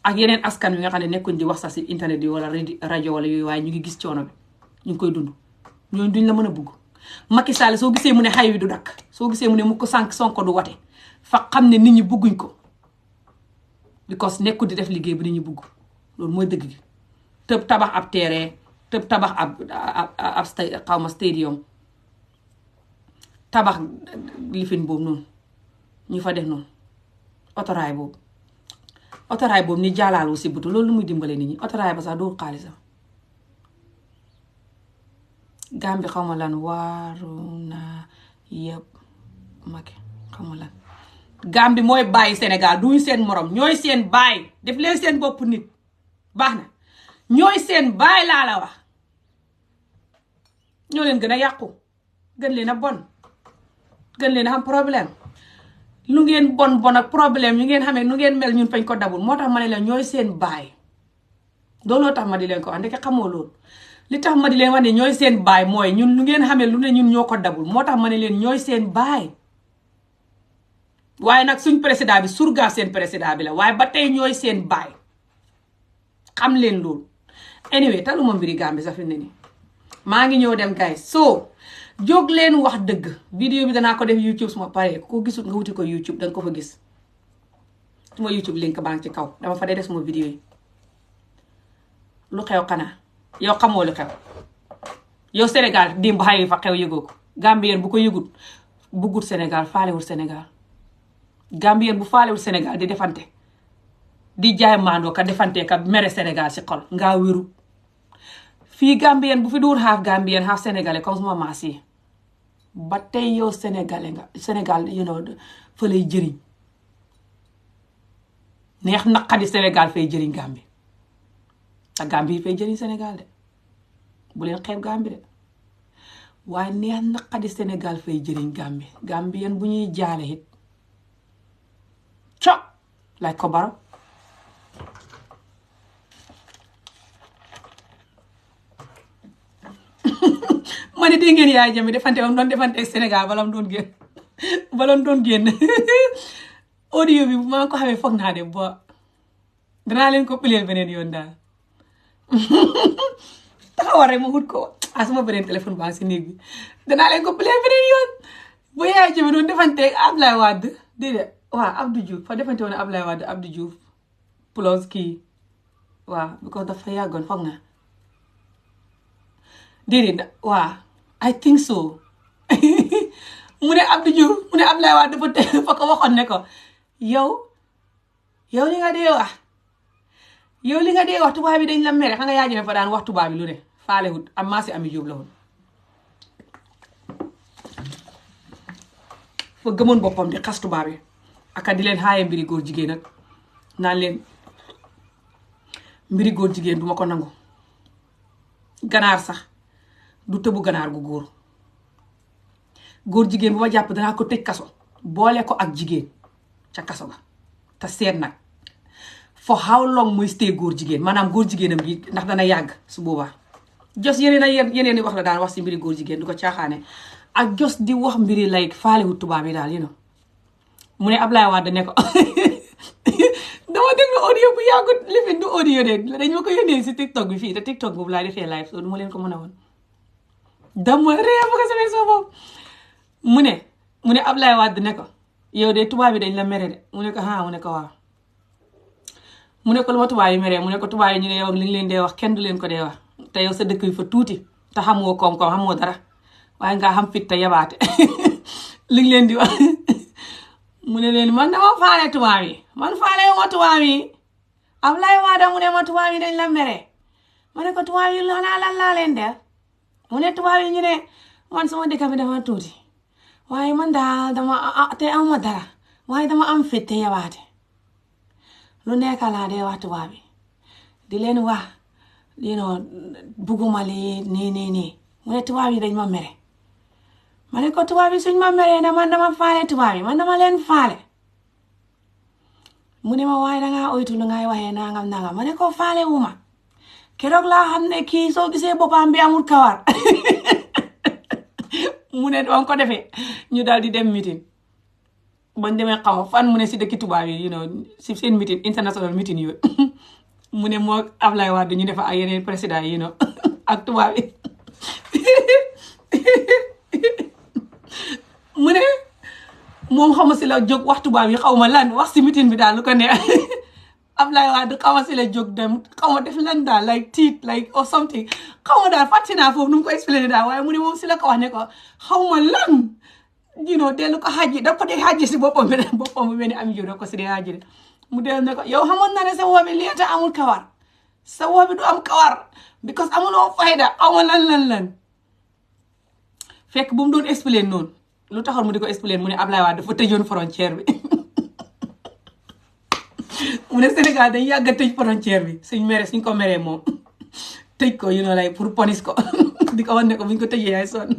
A: ak yeneen askan wi nga xam ne nekkuñ di wax sax si internet bi wala rajo wala yooyu, waaye ñu ngi gis coono bi, ñu ngi koy dund. ñooñu duñ la mën a bugg. Macky Sall soo gisee mu ne xay wi du dakk, soo gisee mu ne mu ko sànq Sonko du wate, fa xam ne nit ñi bugguñ ko because nekkul di def liggéey bu nit ñi bugg. loolu mooy dëgg gi. tëb tabax ab terrain, tëb tabax ab xawma stadium, tabax lifin boobu noonu ñu fa def noonu otoraay boobu ni jaalaalu si butu, loolu lu muy dimbale nit ñi. otoraay ba sax doo xaalis sax. Gambie xaw ma lan waaru na yëpp Macky xaw ma lan. Gambie mooy bàyyi Sénégal, duñu seen morom, ñooy seen bàyyi. def leen seen bopp nit baax na, ñooy seen bàyyi laa la wax. ñoo leen gën a yàqu, gën leen a bon, gën leen a am problème. lu ngeen bon ak problème yu ngeen xamee nu ngeen mel ñun fañ ko dabul. moo tax ma ne leen ñooy seen baay. looloo tax ma di leen ko wax ndeke xamoo loolu. li tax ma di leen wax ne ñooy seen baay mooy ñun lu ngeen xamee lu ne ñun ñoo ko dabul. moo tax ma ne leen ñooy seen baay. waaye nag suñ président bi surga seen président bi la, waaye ba tey ñooy seen baay. xam leen loolu. anyway taluma mbiri Gambie sax fi ne nii maa ngi ñëw dem guys. so jóg leen wax dëgg. vidéo bi danaa ko def YouTube suma paree ko gisul nga wuti ko YouTube danga ko fa gis. suma YouTube link baa ngi ci kaw dama fa dee def suma vidéo yi. lu xew xanaa yow xamoo lu xew. yow Sénégal démb xayi fa xew yëgoo ko. Gambien bu ko yëgut buggut Sénégal faalewul Sénégal. Gambien bu faalewul Sénégal di defante di jaay maandoo ka defante ka mere Sénégal si xol ngaa wéru. fii Gambien bu fi duur xaaf Gambien xaaf sénégalais comme suma maas yi ba tey yow sénégalais nga Sénégal fa lay jëriñ. neex naqadi Sénégal fay jëriñ Gambie te Gambie fay jëriñ Sénégal de bu leen xeeb Gambie de waaye neex naqadi Sénégal fay jëriñ Gambie. Gambien bu ñuy jaale it co laaj ko Baro. ma ne dégg ngeen yaay jami defante wam doon defante ak Sénégal bala mu doon génn audio bi maa ngi ko xamee foog naa de ba danaa leen ko pileel beneen yoon daal. taxawal rek ma wut ko suma beneen téléphone baa si néeg bi danaa leen ko pileel beneen yoon. bu yaay jami doon defante ak Ablaye Wade déedéet waaw Abdou Diouf fa defante woon Ablaye Wade Abdou Diouf plus kii waaw because dafa yàggoon foog naa déedéet waa I think so mu ne Abdou Diouf mu ne Abdoulaye Wade dafa ko waxoon ne ko yow li nga dee wax li nga dee wax tubaab bi dañ la mere xam nga yaa jëme fa daan wax tubaab bi lu ne faalewut am maasi Ami Jóob la woon fa gëmoon boppam di xas tubaab yi aka di leen xaaye mbiri góor jigéen nag naan leen mbiri góor jigéen duma ko nangu ganaar sax du tëbu ganaar gu góor jigéen bu ma jàpp danaa ko tëj kaso boole ko ak jigéen ca kaso ba te seet nag for how long muy stay góor jigéen maanaam góor jigéenam gi ndax dana yàgg su boobaa jos yeneen i wax la daan wax si mbiri góor jigéen du ko caaxaane ak jos di wax mbiri like faalewu tubaab yi daal mu ne Ablaye Wade ne ko dama déglu audio bu yàggut lifin du audio de dañ ma ko yónnee si TikTok bi fii te TikTok boobu laay defee live so du ma leen ko mën a woon dama ree bu ko samee soo boobu mu ne Ablaye Wade ne ko yow de tubaab yi dañ la mere de mu ne ko mu ne ko waaw mu ne ko lu ma tubaab yi mere mu ne ko tubaab yi ñu ne yow li ngi leen dee wax kenn du leen ko dee wax te yow sa dëkk bi fa tuuti te xamoo koom-koom xamoo dara waaye nga xam fit te yabaate li ngi leen di wax mu ne leen man dama faale tubaab yi man faale wu ma tubaab yi Ablaye Wade mu ne ma tubaab yi dañ la mere ma ne ko tubaab yi lan laa leen def mu ne tubaab yi ñu ne man sama dëkk bi dafa tuuti waaye man daal dama te amuma dara waaye dama am fit te yabaate lu nekk laa dee wax tubaab yi di leen wax bugguma lii nii mu ne tubaab yi dañ ma mere ma ne ko tubaab yi suñ ma meree ne man dama faale tubaab yi man dama leen faale mu ne ma waaye dangaa oytu lu ngay waxee nangam ma ne ko faale wu ma keroog laa xam ne kii soo gisee boppam bi amul kawar mu ne doon ko defee ñu daal di dem meeting bañ demee xaw fan mu ne si dëkki tubaab yi si seen meeting international meeting yooyu mu ne moo Ablaye Wade ñu defa ak yeneen président yi ak tubaab yi mu ne moom xaw ma si la jóg wax tubaab yi xaw ma lan wax si meeting bi daal lu ko ne Ablaye Wade xaw ma si la jóg dem xaw ma def lan daal like tiit like or something xaw ma daal fàtte naa foofu nu mu ko expliqué daal waaye mu ne moom si la ko wax ne ko xaw ma lan dellu ko xaaji da ko dee xaaji si boppam bi mel ni Ami Jóob da ko si dee xaaji de mu dellu ne ko yow xamoon naa ne sa woo bi lii ta amul kawar sa woo bi du am kawar because amuloo fayda xaw ma lan fekk bu mu doon expliqué noonu lu taxoon mu di ko expliqué mu ne Ablaye Wade dafa tëjoon frontière bi mu ne Sénégal dañ yàgg a tëj frontière bi suñ ko meree moom tëj ko lay pour ponis ko di ko wan ne ko buñ ko tëjee yaay sonn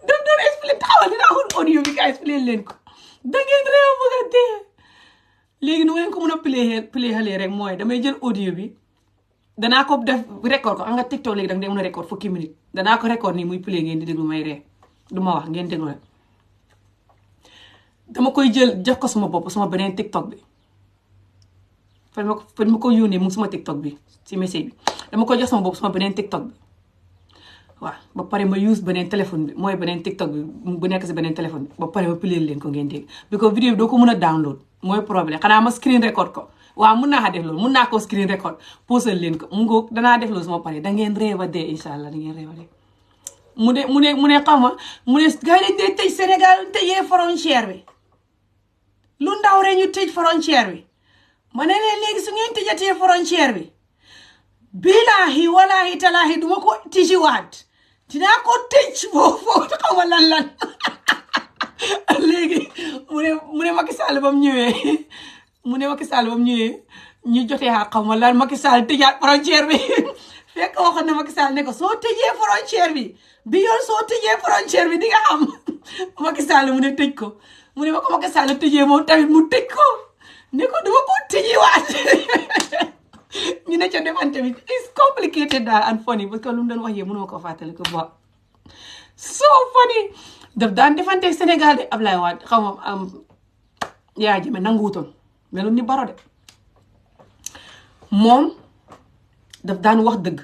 A: daf doon expliqué taxawal dinaa xool audio bi ka expliqué leen ko da ngeen réew bëgg a dee léegi nu ngeen ko mën a play xale rek mooy damay jël audio bi danaa ko def record ko xam nga TikTok léegi da nga dee mën a record fukki minute danaa ko record nii muy play ngeen di déglu may ree du ma wax ngeen déglu rek dama koy jël jox ko sama bopp sama beneen TikTok bi fan ma ko yónnee mu sama TikTok bi si message bi dama koy jox sama bopp sama beneen TikTok bi waaw ba pare ma use beneen téléphone bi mooy beneen TikTok bi bu nekk si beneen téléphone bi ba pare ma play leen ko ngeen dégg because vidéo bi doo ko mën a download mooy problème xanaa ma screen record ko waaw mun naa def loolu mun naa ko screen record posal leen ko mu ngoog danaa def loolu sama pare da ngeen réew a dee incha allah da ngeen réew a dee mu ne xam ma mu ne gars yi dañ dee tëj Sénégal tëjee frontière bi lu ndaw rek ñu tëj frontière bi ma ne leen léegi su ngeen tëjatee frontière bi billaahi walaahi talaahi duma ko tijjiwaat dinaa ko tëj foofu xaw ma lan léegi mu ne Macky Sall ba mu ñëwee ñu jotee xaw ma lan Macky Sall tëjaat frontière bi fekk waxoon na Macky Sall ne ko soo tëjee frontière bi yoon soo tëjee frontière bi di nga xam Macky Sall mu ne tëj ko mu ne ma ko Macky Sall tëjee moom tamit mu tëj ko ne ko duma ko tëjiwaat ñu ne ca defante bi it's complicated daal and funny parce que lu mu doon wax yee mënoo ko fàttali ko bo so funny daf daan defante Sénégal de Ablaye Wade xaw ma yaa jëme nanguutoon melu ni Baro de moom daf daan wax dëgg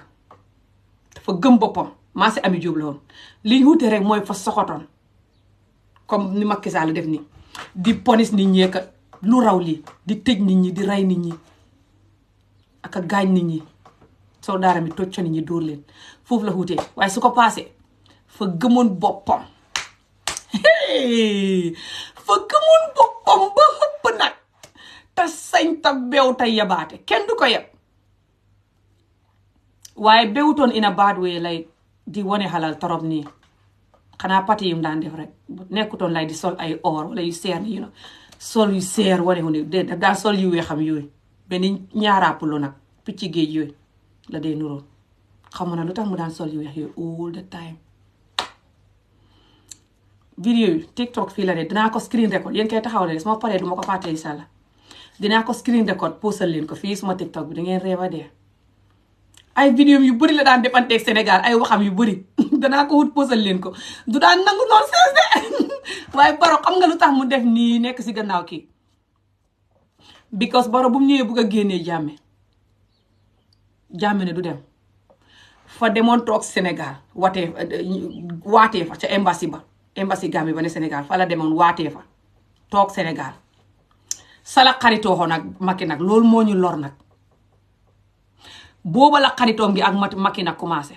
A: dafa gëm boppam maa si Ami Jóob la woon li ñu wute rek mooy fa soxotoon comme ni Macky Sall def ni di ponis nit ñi ka lu raw lii di tëj nit ñi di rey nit ñi ak a gaañ nit ñi soldaaram yi toj ñi dóor leen foofu la xuutee waaye su ko paasee fa gëmoon boppam fa gëmoon boppam ba xëpp nag te sañ ta beew te yabaate kenn du ko yeb waaye bewutoon in a bad way lay di wane xalal torop nii xanaa pati yum daan def rek nekkutoon lay di sol ay or wala yu seer ni sol yu seer wane wu ne daf daan sol yu weexam yooyu benn ñaaraapulo nag picc géej yooyu la dee nuroon xam na lu tax mu daan sol yu weex yooyu all the time. vidéo yi TikTok fii la de dinaa ko screen record yéen kay taxaw la sama paree duma ko fàtte incha allah dinaa ko screen record postal leen ko fii suma TikTok bi da ngeen reeba dee ay vidéo yu bëri la daan defanteeg Sénégal ay waxam yu bëri danaa ko wut postal leen ko du daan nangu noonu seese waaye Baro xam nga lu tax mu def nii nekk si gannaaw kii because Baro bu mu ñëwee bugg a génnee jàmme ne du dem fa demoon toog Sénégal waatee fa ca embassy Gambie ba ne Sénégal fa la demoon waatee fa toog Sénégal sala xaritoo xoo nag Macky nag loolu moo ñu lor nag booba la xaritoom gi ak Macky nag commencé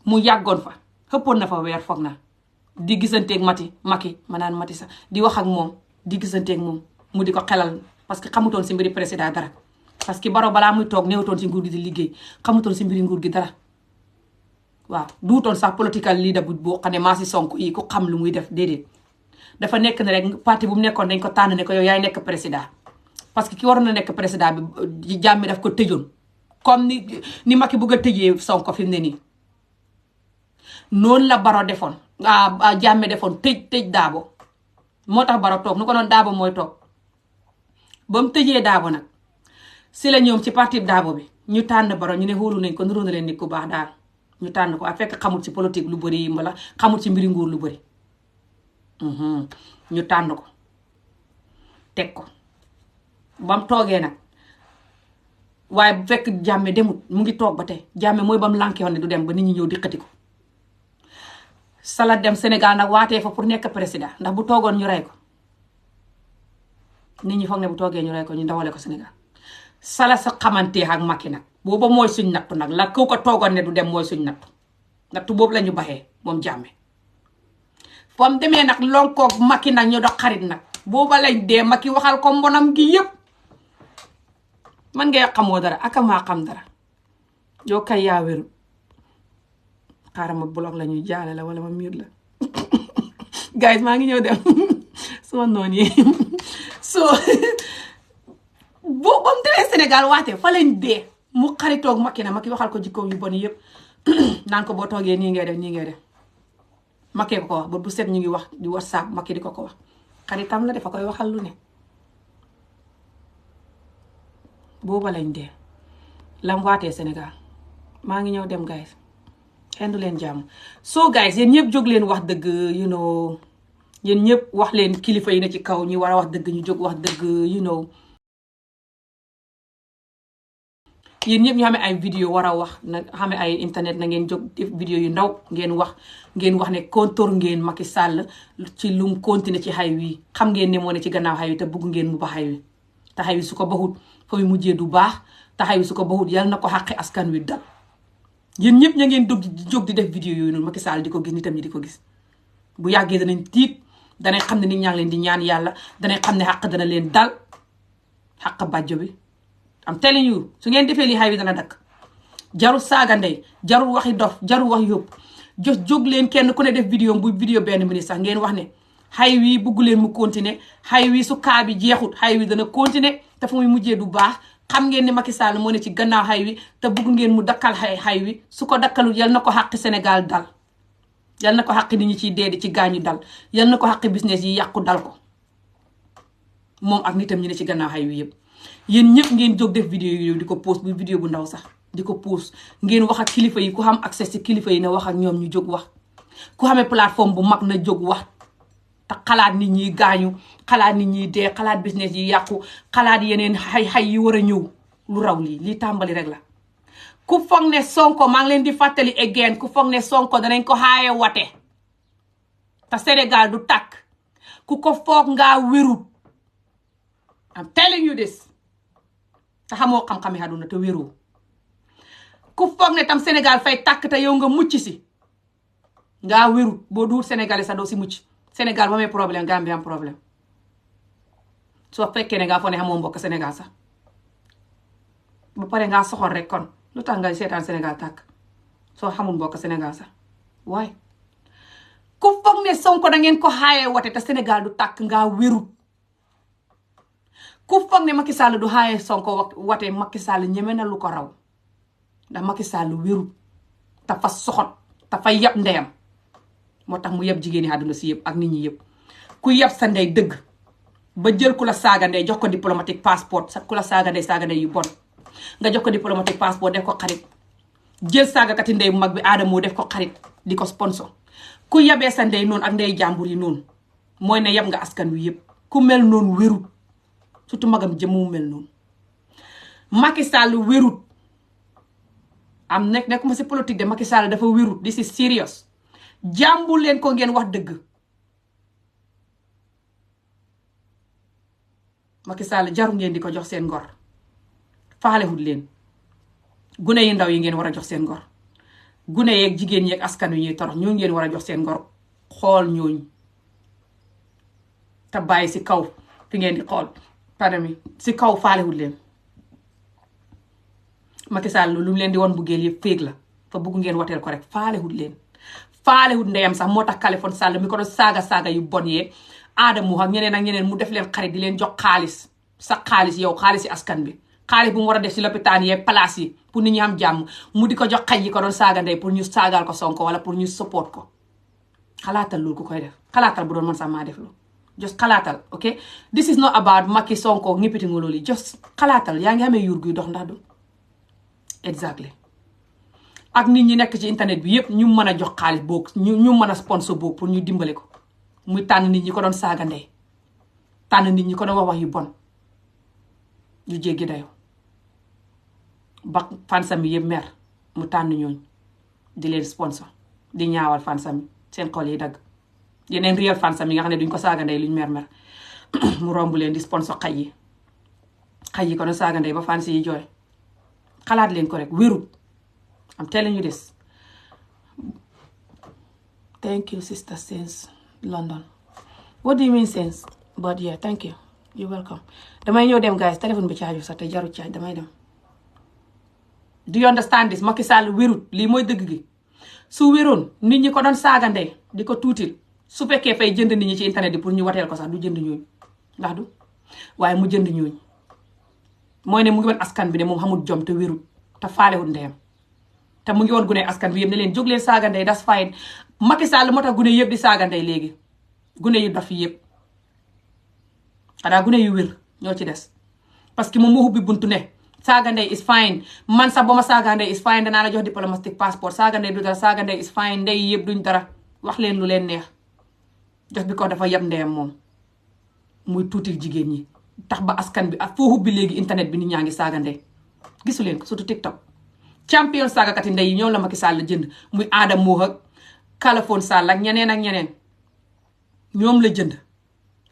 A: mu yàggoon fa xëppoon na fa weer foog na di gisanteeg Macky ma naan Mati sax di wax ak moom di gisanteeg moom mu di ko xelal parce que xamutoon si mbiri président dara parce que Baro balaa muy toog néewtoon si nguur gi di liggéey xamutoon si mbiri nguur gi dara waaw duutoon sax political leader bu boo xam ne maa si Sonko yi ku xam lu muy def déedéet dafa nekk ne rek parti bu mu nekkoon dañ ko tànn ne ko yow yaay nekk président parce que ki waroon na nekk président bi Jammeh daf ko tëjoon comme ni Macky bëgg a tëjee Sonko fi mu ne nii noonu la Baro defoon Jammeh defoon tëj Daabo moo tax Baro toog nu ko noon Daabo mooy toog ba mu tëjee Daabo nag si la ñoom ci parti Daabo bi ñu tànn Baro ñu ne xóolu nañ ko nuru na leen nit ku baax daal ñu tànn ko ak fekk xamul ci politique lu bëri wala xamul ci mbiri nguur lu bëri ñu tànn ko teg ko ba mu toogee nag waaye bu fekk Jammeh demut mu ngi toog ba tey Jammeh mooy ba mu lànkee woon ne du dem ba nit ñi ñëw di xëti ko sala dem Sénégal nag waatee fa pour nekk président ndax bu toogoon ñu rey ko nit ñi foog ne bu toogee ñu rey ko ñu dawale ko Sénégal sala sa xamantee ak Macky nag booba mooy suñ nattu nag la ko toogoon ne du dem mooy suñ nattu boobu la ñu baxee moom Jammeh fam demee nag lonkoog Macky nag ñu dox xarit nag booba lañ dee Macky waxal ko mbonam gi yëpp man ngay xamoo dara aka maa xam dara yow kay yaa wéru xaaral ma blog la ñuy jaale la wala ma miir la guys maa ngi ñëw dem suma noon yi so boo bam demee Sénégal waate fa lañ dee mu xaritoog Macky na Macky waxal ko jikko yu bon yëpp naan ko boo toogee nii ngay def Macky ko wax ba bu set ñu ngi wax di WhatsApp Macky di ko wax xaritam la dafa koy waxal lu ne booba lañ dee lam waatee Sénégal maa ngi ñëw dem guys xendu leen jàmm so guys yéen ñëpp jóg leen wax dëgg yéen ñëpp wax leen kilifa yi ne ci kaw ñi war a wax dëgg ñu jóg wax dëgg yéen ñëpp ñu xamee ay vidéo war a wax na xamee ay internet na ngeen jóg def vidéo yu ndaw ngeen wax ne kontóor ngeen Macky Sall ci lum continuer ci xay wi xam ngeen ne moo ne ci gannaaw xay wi te bëgg ngeen mu ba xay wi te xay wi su ko baxut fa muy mujjee du baax te xay wi su ko baxut yal na ko xàqi askan wi dal yéen ñëpp ña ngeen jóg di def vidéo yooyu noonu Macky Sall di ko gis nitam ñi di ko gis bu yàggee danañ tiit danañ xam ne nit ñaa ngi leen di ñaan yàlla danañ xam ne xàq dana leen dal xàq bàjjo bi am telling you su ngeen defee li xay wi dana dakk jarul saaga ndey jarul waxi dof jarul wax yóbbu jóg leen kenn ku ne def vidéo bu vidéo benn minute sax ngeen wax ne xay wi bugg leen mu continuer xay wi su kaa bi jeexut xay wi dana continuer te fu muy mujjee du baax xam ngeen ne Macky Sall moo ne ci gannaaw xay wi te bugg ngeen mu dakkal xay wi su ko dakkalul yal na ko xàqi Sénégal dal yal na ko xàqi nit ñi ciy dee di ci gaañu dal yal na ko xàqi business yi yàqu dal ko moom ak nitam ñi ne ci gannaaw xay wi yëpp yéen ñëpp ngeen jóg def vidéo yooyu di ko post bu vidéo bu ndaw sax di ko post ngeen wax ak kilifa yi ku xam accès ci kilifa yi ne wax ak ñoom ñu jóg wax ku xamee plateforme bu mag na jóg wax te xalaat nit ñi gaañu xalaat nit ñi dee xalaat business yi yàqu xalaat yeneen xay yi war a ñëw lu raw lii tàmbali rek la ku foog ne Sonko maa ngi leen di fàttali again ku foog ne Sonko danañ ko xaaye wate te Sénégal du tàkk ku ko foog ngaa wérut I'm telling you this te xamoo xam-xami àdduna te wéroo ku foog ne tam Sénégal fay tàkk te yow nga mucc si ngaa wérut boo duur Sénégalais sax doo si mucc Sénégal ba amee problème Gambie am problème soo fekkee ne ngaa foog ne xamoo mbokk Sénégal sax ba pare ngaa soxor rek kon lu tax nga seetaan Sénégal tàkk soo xamul mbokk Sénégal sax waaye ku foog ne Sonko da ngeen ko xaayee wate te Sénégal du tàkk ngaa wérut ku foog ne Macky Sall du xaayee Sonko wate Macky Sall ñeme na lu ko raw ndax Macky Sall wérut dafa soxot dafa yab ndeyam moo tax mu yab jigéen ñi àdduna si yëpp ak nit ñi yëpp ku yab sa ndey dëgg ba jël ku la saaga ndey jox ko diplomatique passeport sa ku la saaga ndey yu bon nga jox ko diplomatique passeport def ko xarit jël saagakati ndey bu mag bi Adamo def ko xarit di ko sponsor ku yabee sa ndey noonu ak ndey jàmbur yi noonu mooy ne yab nga askan wi yëpp ku mel noonu wérut surtout magam jëm mu mel noonu Macky Sall wérut am nekkuma si politique de Macky Sall dafa wérut this is serious jàmbul leen ko ngeen wax dëgg Macky Sall jaru ngeen di ko jox seen ngor faalewut leen gune yi ndaw yi ngeen war a jox seen ngor gune yeeg jigéen yeeg askan wi ñuy torox ñoo ngeen war a jox seen ngor xool ñooñu te bàyyi si kaw fi ngeen di xool padami si kaw faalewut leen Macky Sall lu mu leen di woon buggeel yëpp féeg la fa bugg ngeen wateel ko rek faalewut leen faalewut ndeyam sax moo tax Kaliphone Sall mi ko doon saaga yu bon yee Adamo ak ñeneen ak ñeneen mu def leen xarit di leen jox xaalis sa xaalis yow xaalis yi askan bi xaalis bu mu war a def si lopitaan yeeg place yi pour nit ñi am jàmm mu di ko jox xaj yi ko doon saaga ndey pour ñu saagaal ko Sonko wala pour ñu support ko xalaatal loolu ku koy def xalaatal bu doon man sax maa def loolu just xalaatal ok this is not about Macky Sonko ñëppiti nga loolu just xalaatal yaa ngi amee yuur guy dox ndax du exactly ak nit ñi nekk ci internet bi yëpp ñu mën a jox xaalis boog ñu mën a sponsor boog pour ñu dimbale ko muy tànn nit ñi ko doon saaga ndey tànn nit ñi ko doon wax yu bon yu jéggi dayo ba fansam yi yëpp mer mu tànn ñooñ di leen sponsor di ñaawal fansam seen xol yi dagg yeneen réel fansam yi nga xam ne duñ ko saaga ndey luñ mer mu romb leen di sponsor xaj yi ko doon saaga ndey ba fans yi jooy xalaat leen ko rek wérut I'm telling you this. Thank you, Sister Sense, London. What do you mean, Sense? But yeah, thank you. You're welcome. Damay ñëw dem guys téléphone bi charge sax te jaru charge damay dem. Do you understand this? Macky Sall wérut lii mooy dëgg gi su wéroon nit ñi ko doon saaga ndey di ko tuutil su fekkee fay jënd nit ñi ci internet bi pour ñu wateel ko sax du jënd ñooñ ndax du waaye mu jënd ñooñ mooy ne mu ngi woon askan bi ne moom xamul jom te wérut te faalewut ndeyam te mu ngi woon gune askan bi yëpp ne leen jóg leen saaga ndey das fine Macky Sall moo tax gune yëpp di saaga ndey léegi gune yu dof yi yëpp xanaa gune yu wér ñoo ci des parce que moom moo ubbi buntu ne saaga ndey is fine man sax ba ma saaga ndey is fine danaa la jox diplomatique passeport saaga ndey du dara saaga ndey is fine ndey yëpp duñ dara wax leen lu leen neex jox bi ko dafa yab ndeyam moom muy tuutil jigéen ñi tax ba askan bi ak foo ubbi léegi internet bi nit ñaa ngi saaga ndey gisu leen ko surtout TikTok champion saagakati ndey yi ñoom la Macky Sall jënd muy Adamo ak Kaliphone Sall ak ñeneen ñoom la jënd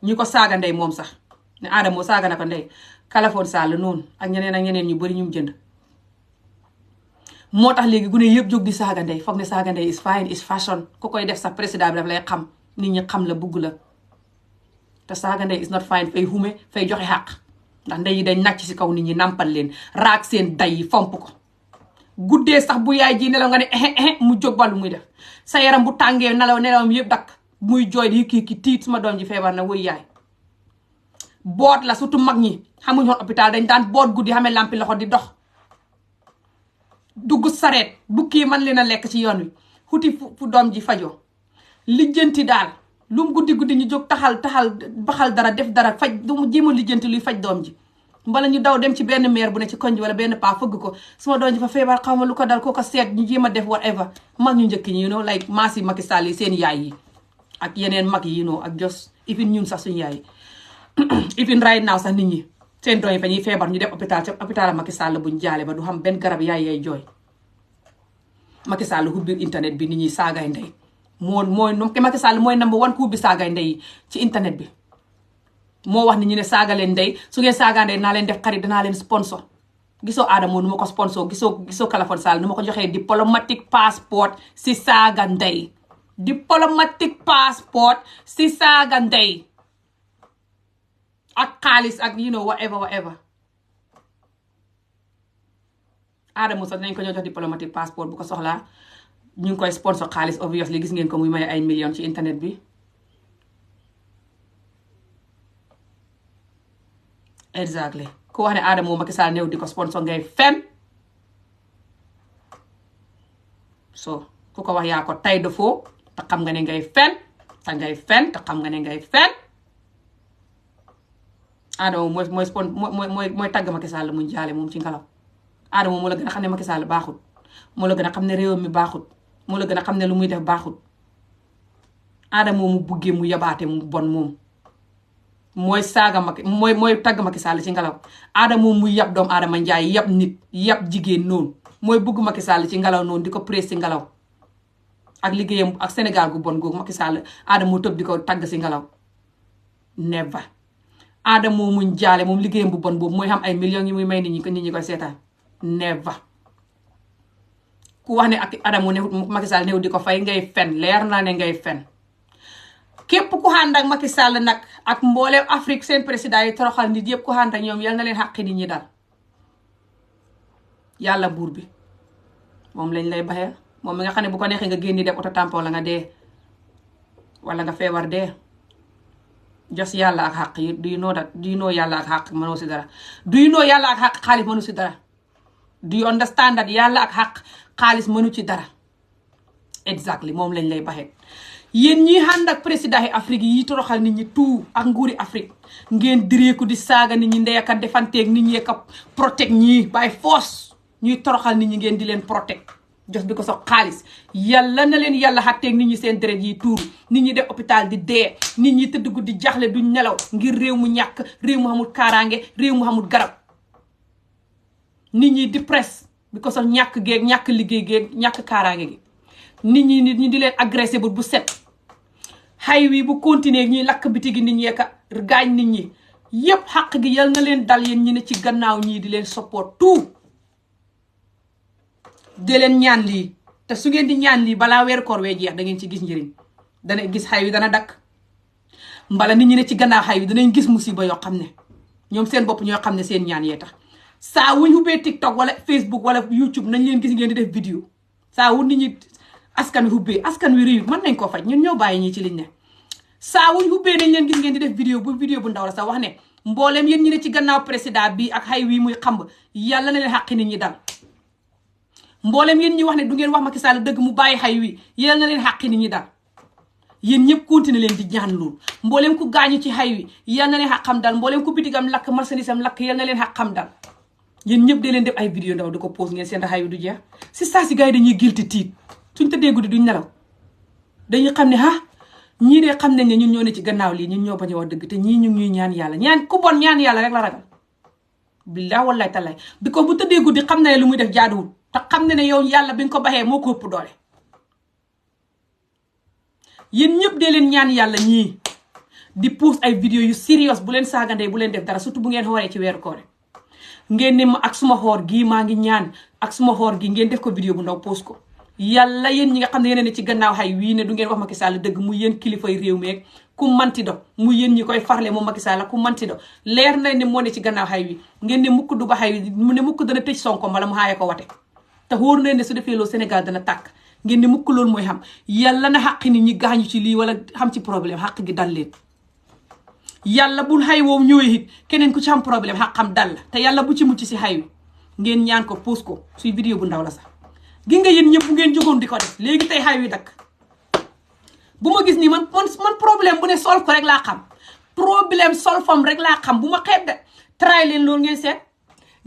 A: ñi ko saaga ndey moom sax ne Adamo saaga na ko ndey Kaliphone Sall noonu ak ñeneen ñu bari ñu jënd moo tax léegi gune yëpp jóg di saaga ndey foog ne saaga ndey is fine is fashion ku koy def sax président bi daf lay xam nit ñi xam la bugg la te saaga ndey is not fine fay xume fay joxe xàq ndax ndey yi dañ nàcc ci kaw nit ñi nàmpal leen raak seen day yi fomp ko guddee sax bu yaay ji nelaw nga ne mu jóg ba lu muy def sa yaram bu tàngee nelawam yëpp dakk muy jooy di kii tiit suma doom ji feebar na wuy yaay boot la surtout mag ñi xamuñ woon hôpital dañ daan boot guddi xamee lampi loxo di dox dugg sareet bukki man leen a lekk ci yoon wi xuti fu doom ji fajoo lijjanti daal lu mu guddi ñu jóg taxal baxal dara def dara faj du mu jéema lijjanti luy faj doom ji mbala ñu daw dem ci benn maire bu ne ci koñ ji wala benn paa fëgg ko suma doom ji fa feebar xaw ma lu ko dal koo ko seet ñu jéem a def whatever mag ñu njëkk ñi like maasi Macky Sall yi seen yaay yi ak yeneen mag yi ak jos even ñun sax suñu yaay yi even right now sax nit ñi seen doom yi fa ñuy feebar ñu def hôpital ci hôpital Macky Sall buñ jaale ba du xam benn garab yaay jooy Macky Sall hubbi internet bi nit ñi saagay ndey mooy Macky Sall mooy number one ku hubbi saagay ndey ci internet bi moo wax nit ñi ne saaga leen ndey su ngeen saagaa ndey dinaa leen def xarit dinaa leen sponsor gisoo Adamo nu ma ko sponsor gisoo Kalifone Sall nu ma ko joxee diplomatique passeport si saaga ndey diplomatique passeport si saaga ndey ak xaalis ak whatever Adamo sax dinañ ko jox diplomatique passeport bu ko soxlaa ñu ngi koy sponsor xaalis obviously gis ngeen ko muy may ay millions ci internet bi exactly ku wax ne Adamo Macky Sall néew di ko sponsor ngay fen so ku ko wax yaa ko tay de foo te xam nga ne ngay fen te xam nga ne ngay fen Adamo mooy tagg Macky Sall mu jaale moom ci ngelaw Adamo moo la gën a xam ne Macky Sall baaxut moo la gën a xam ne réew mi baaxut moo la gën a xam ne lu muy def baaxut Adamo mu buggee mu yabaate mu bon moom mooy saaga Macky mooy tagg Macky Sall ci ngelaw Adamo mu yab doomu Adama Njaay yab nit yab jigéen noonu mooy bugg Macky Sall ci ngelaw noonu di ko presse ci ngelaw ak liggéeyam ak Sénégal gu bon googu Macky Sall Adamo tëb di ko tagg ci ngelaw never Adamo muñ jaale moom liggéeyam bu bon boobu mooy xam ay millions yi muy may nit ñi koy seetaan never ku wax ne ak Adamo ne Macky Sall néew di ko fay ngay fen leer naa ne ngay fen képp ku ànd ak Macky Sall nag ak mboolem Afrique seen président yi toroxal nit yëpp ku ànd ak ñoom yal na leen xàqi nit ñi dal yàlla buur bi moom lañ lay baxee moom mi nga xam ne bu ko neexee nga génni def auto tampon la nga dee wala nga feebar dee jos yàlla ak xàq yi du you know yàlla ak xàq mënoo si dara du you know yàlla ak xàq xaalis mënu si dara do you understand that yàlla ak xàq xaalis mënu ci dara exactly moom lañ lay baxee yéen ñi ànd ak président yi Afrique yi toroxal nit ñi tout ak nguuri Afrique ngeen direeku di saaga nit ñi ndey ak defanteeg nit ñi ka protect ñi by force ñuy toroxal nit ñi ngeen di leen protect jox bi ko sox xaalis yàlla na leen yàlla xatteeg nit ñi seen deret yi tuuru nit ñi def hôpital di dee nit ñi tëdd guddi jaxle duñ nelaw ngir réew mu ñàkk réew mu xamul kaaraange réew mu xamul garab nit ñi di presse bi ko sox ñàkk géeg ñàkk liggéey géeg ñàkk kaaraange gi nit ñi di leen agressé bu set xay wi bu continuer ñuy lakk biti gi nit ñi ka gaañ nit ñi yépp xaq gi yal na leen dal yéen ñi ne ci gannaaw ñii di leen support tout de leen ñaan lii te su ngeen di ñaan lii balaa weer koor wee jeex da ngeen ci gis njëriñ dana gis xay wi dana dakk mbala nit ñi ne ci gannaaw xay wi danañ gis musiba yoo xam ne ñoom seen bopp ñoo xam ne seen ñaan yee tax saa wuñ ubbee TikTok wala Facebook wala YouTube nañ leen gis ngeen di def vidéo saa wu nit ñi askan wi ubbee askan wi réew mën nañ koo faj ñun ñoo bàyyi ñii ci liñ ne saa wuñ ubbee nañ leen gis ngeen di def vidéo bu ndaw la sax wax ne mbooleem yéen ñi ne ci gannaaw président bi ak xay wi muy xamb yàlla na leen xàqi nit ñi dal mboolem yéen ñi wax ne du ngeen wax Macky Sall dëgg mu bàyyi xay wi yal na leen xàqi nit ñi dal yéen ñëpp continuer leen di ñaan loolu mboolem ku gaañu ci xay wi yal na leen xàqam dal mboolem ku bitigam lakk marchandise am lakk yal na leen xàqam dal yéen ñëpp de leen def ay vidéo ndaw di ko pose ngeen seen xay wi du jeex si saa si gars yi dañuy gilti tiit suñ tëddee guddi duñ nelaw dañuy xam ne ñii de xam nañ ne ñun ñoo ne ci gannaaw lii ñun ñoo bañ a wax dëgg te ñii ñu ngi ñuy ñaan yàlla ñaan ku bon ñaan yàlla rek la ragal billahi wallahi tallahi bi ko bu tëddee guddi xam na ne lu muy def jaaduwul te xam ne ne yow yàlla bi nga ko baxee moo ko ëpp doole yéen ñëpp dee leen ñaan yàlla ñii di post ay vidéo yu serious bu leen saagandee bu leen def dara surtout bu ngeen xooree ci weeru koor ngeen ne ma ak suma xoor gii maa ngi ñaan ak suma xoor gi ngeen def ko vidéo bu ndaw post ko yàlla yéen ñi nga xam ne yéen ne ci gannaaw xay wii ne du ngeen wax Macky Sall dëgg mu yéen kilifay réew meeg ku manti do mu yéen ñi koy farle moom Macky Sall ku manti do leer na ne moo ne ci gannaaw xay wi ngeen ne mukk du ba xay wi mu ne mukk dana tëj Sonko mbala mu xaaye ko wate te wóor na ne su defee loolu Sénégal dana tàkk ngeen ne mukk loolu mooy xam yàlla na xàq nit ñi gaañu ci lii wala xam ci problème xàq gi dal leen yàlla bul xay woowu ñëwee it keneen ku ci am problème xàqam dal la te yàlla bu ci mucc si xay wi ngeen ñaan ko post ko suy vidéo bu ndaw la sax gi nga yéen ñëpp bu ngeen jógoon di ko def léegi tey xay wi dakk bu ma gis nii man problème bu ne sol ko rek laa xam problème sol fam rek laa xam bu ma xeeb de tray leen loolu ngeen seet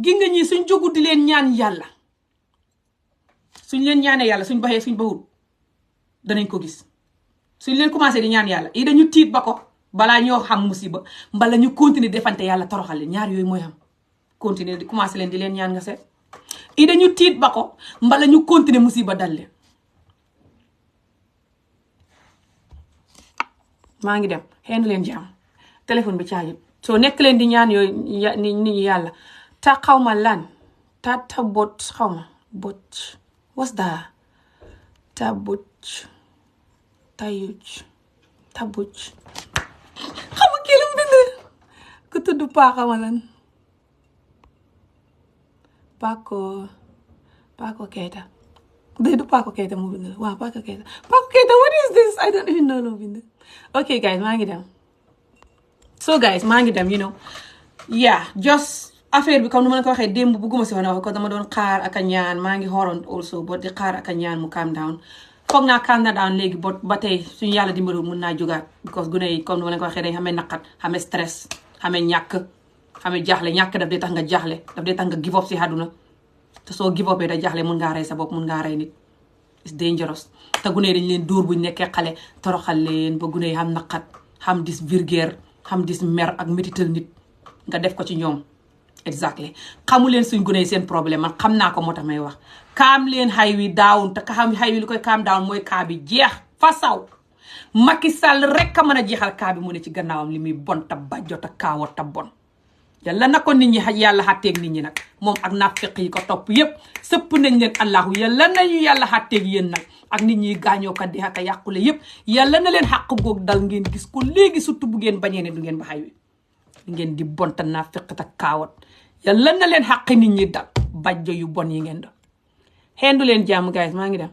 A: gi nga ñii suñ jógu di leen ñaan yàlla suñ leen ñaanee yàlla suñ baxee suñ baxut danañ ko gis suñ leen commencé di ñaan yàlla yi dañu tiit ba ko balaa ñoo xam musiba mbala ñu continuer defante yàlla toroxal leen ñaar yooyu mooy am continuer di commencé leen di leen ñaan nga seet i dañu tiit ba ko mbala ñu continuer musiba dal leen maa ngi dem xeen leen jàmm téléphone bi caajut soo nekk leen di ñaan yooyu nit ñi yàlla ta xaw ma lan tata bot xaw ma bot what's that tabuc tayuc tabuc xam nga kii lu mu bind ku tudd paaka ma lan Paco Keita day du Paco Keita mu bind waaw Paco Keita what is this I don't even know lu mu bind okay guys maa ngi dem so guys maa ngi dem you know yeah just affaire bi comme nu ma la ko waxee démb bugguma si woon a wax ko dama doon xaar ak a ñaan maa ngi xooroon also but di xaar ak a ñaan mu calm down foog naa calm na down léegi but ba tey suñu yàlla dimbalu mun naa jógaat because gune yi comme nu ma la ko waxee dañ xamee naqat xamee stress xamee ñàkk xamee jaaxle ñàkk daf dee tax nga jaaxle daf dee tax nga give up si àdduna te soo give upee da jaaxle mun ngaa rey sa bopp mun ngaa rey nit it's dangerous te gune yi dañ leen dóor buñ nekkee xale toroxal leen ba gune yi xam naqat xam dis vulgaire xam dis mer ak métital nit nga def ko ci ñoom exactly xamu leen suñ gune yi seen problème man xam naa ko moo tax may wax calm leen xay wi down te ka xam xay wi li koy calm down mooy kaa bi jeex fa saw Macky Sall rek a mën a jeexal kaa bi mu ne ci gannaawam li muy bon ta bajjo ta kaawo ta bon yàlla na ko nit ñi yàlla xàtteeg nit ñi nag moom ak naafeq yi ko topp yépp sëpp nañ leen allahu yàlla nañu yàlla xàtteeg yéen nag ak nit ñi gaañoo ka di aka yàqule yépp yàlla na leen xàq goog dal ngeen gis ko léegi surtout bu ngeen bañee ne du ngeen ba xay wi ngeen di bon ta naafeq ta kaawat yàlla na leen xàq nit ñi dal bajjo yu bon yi ngeen do xendu leen jàmm guys maa ngi dem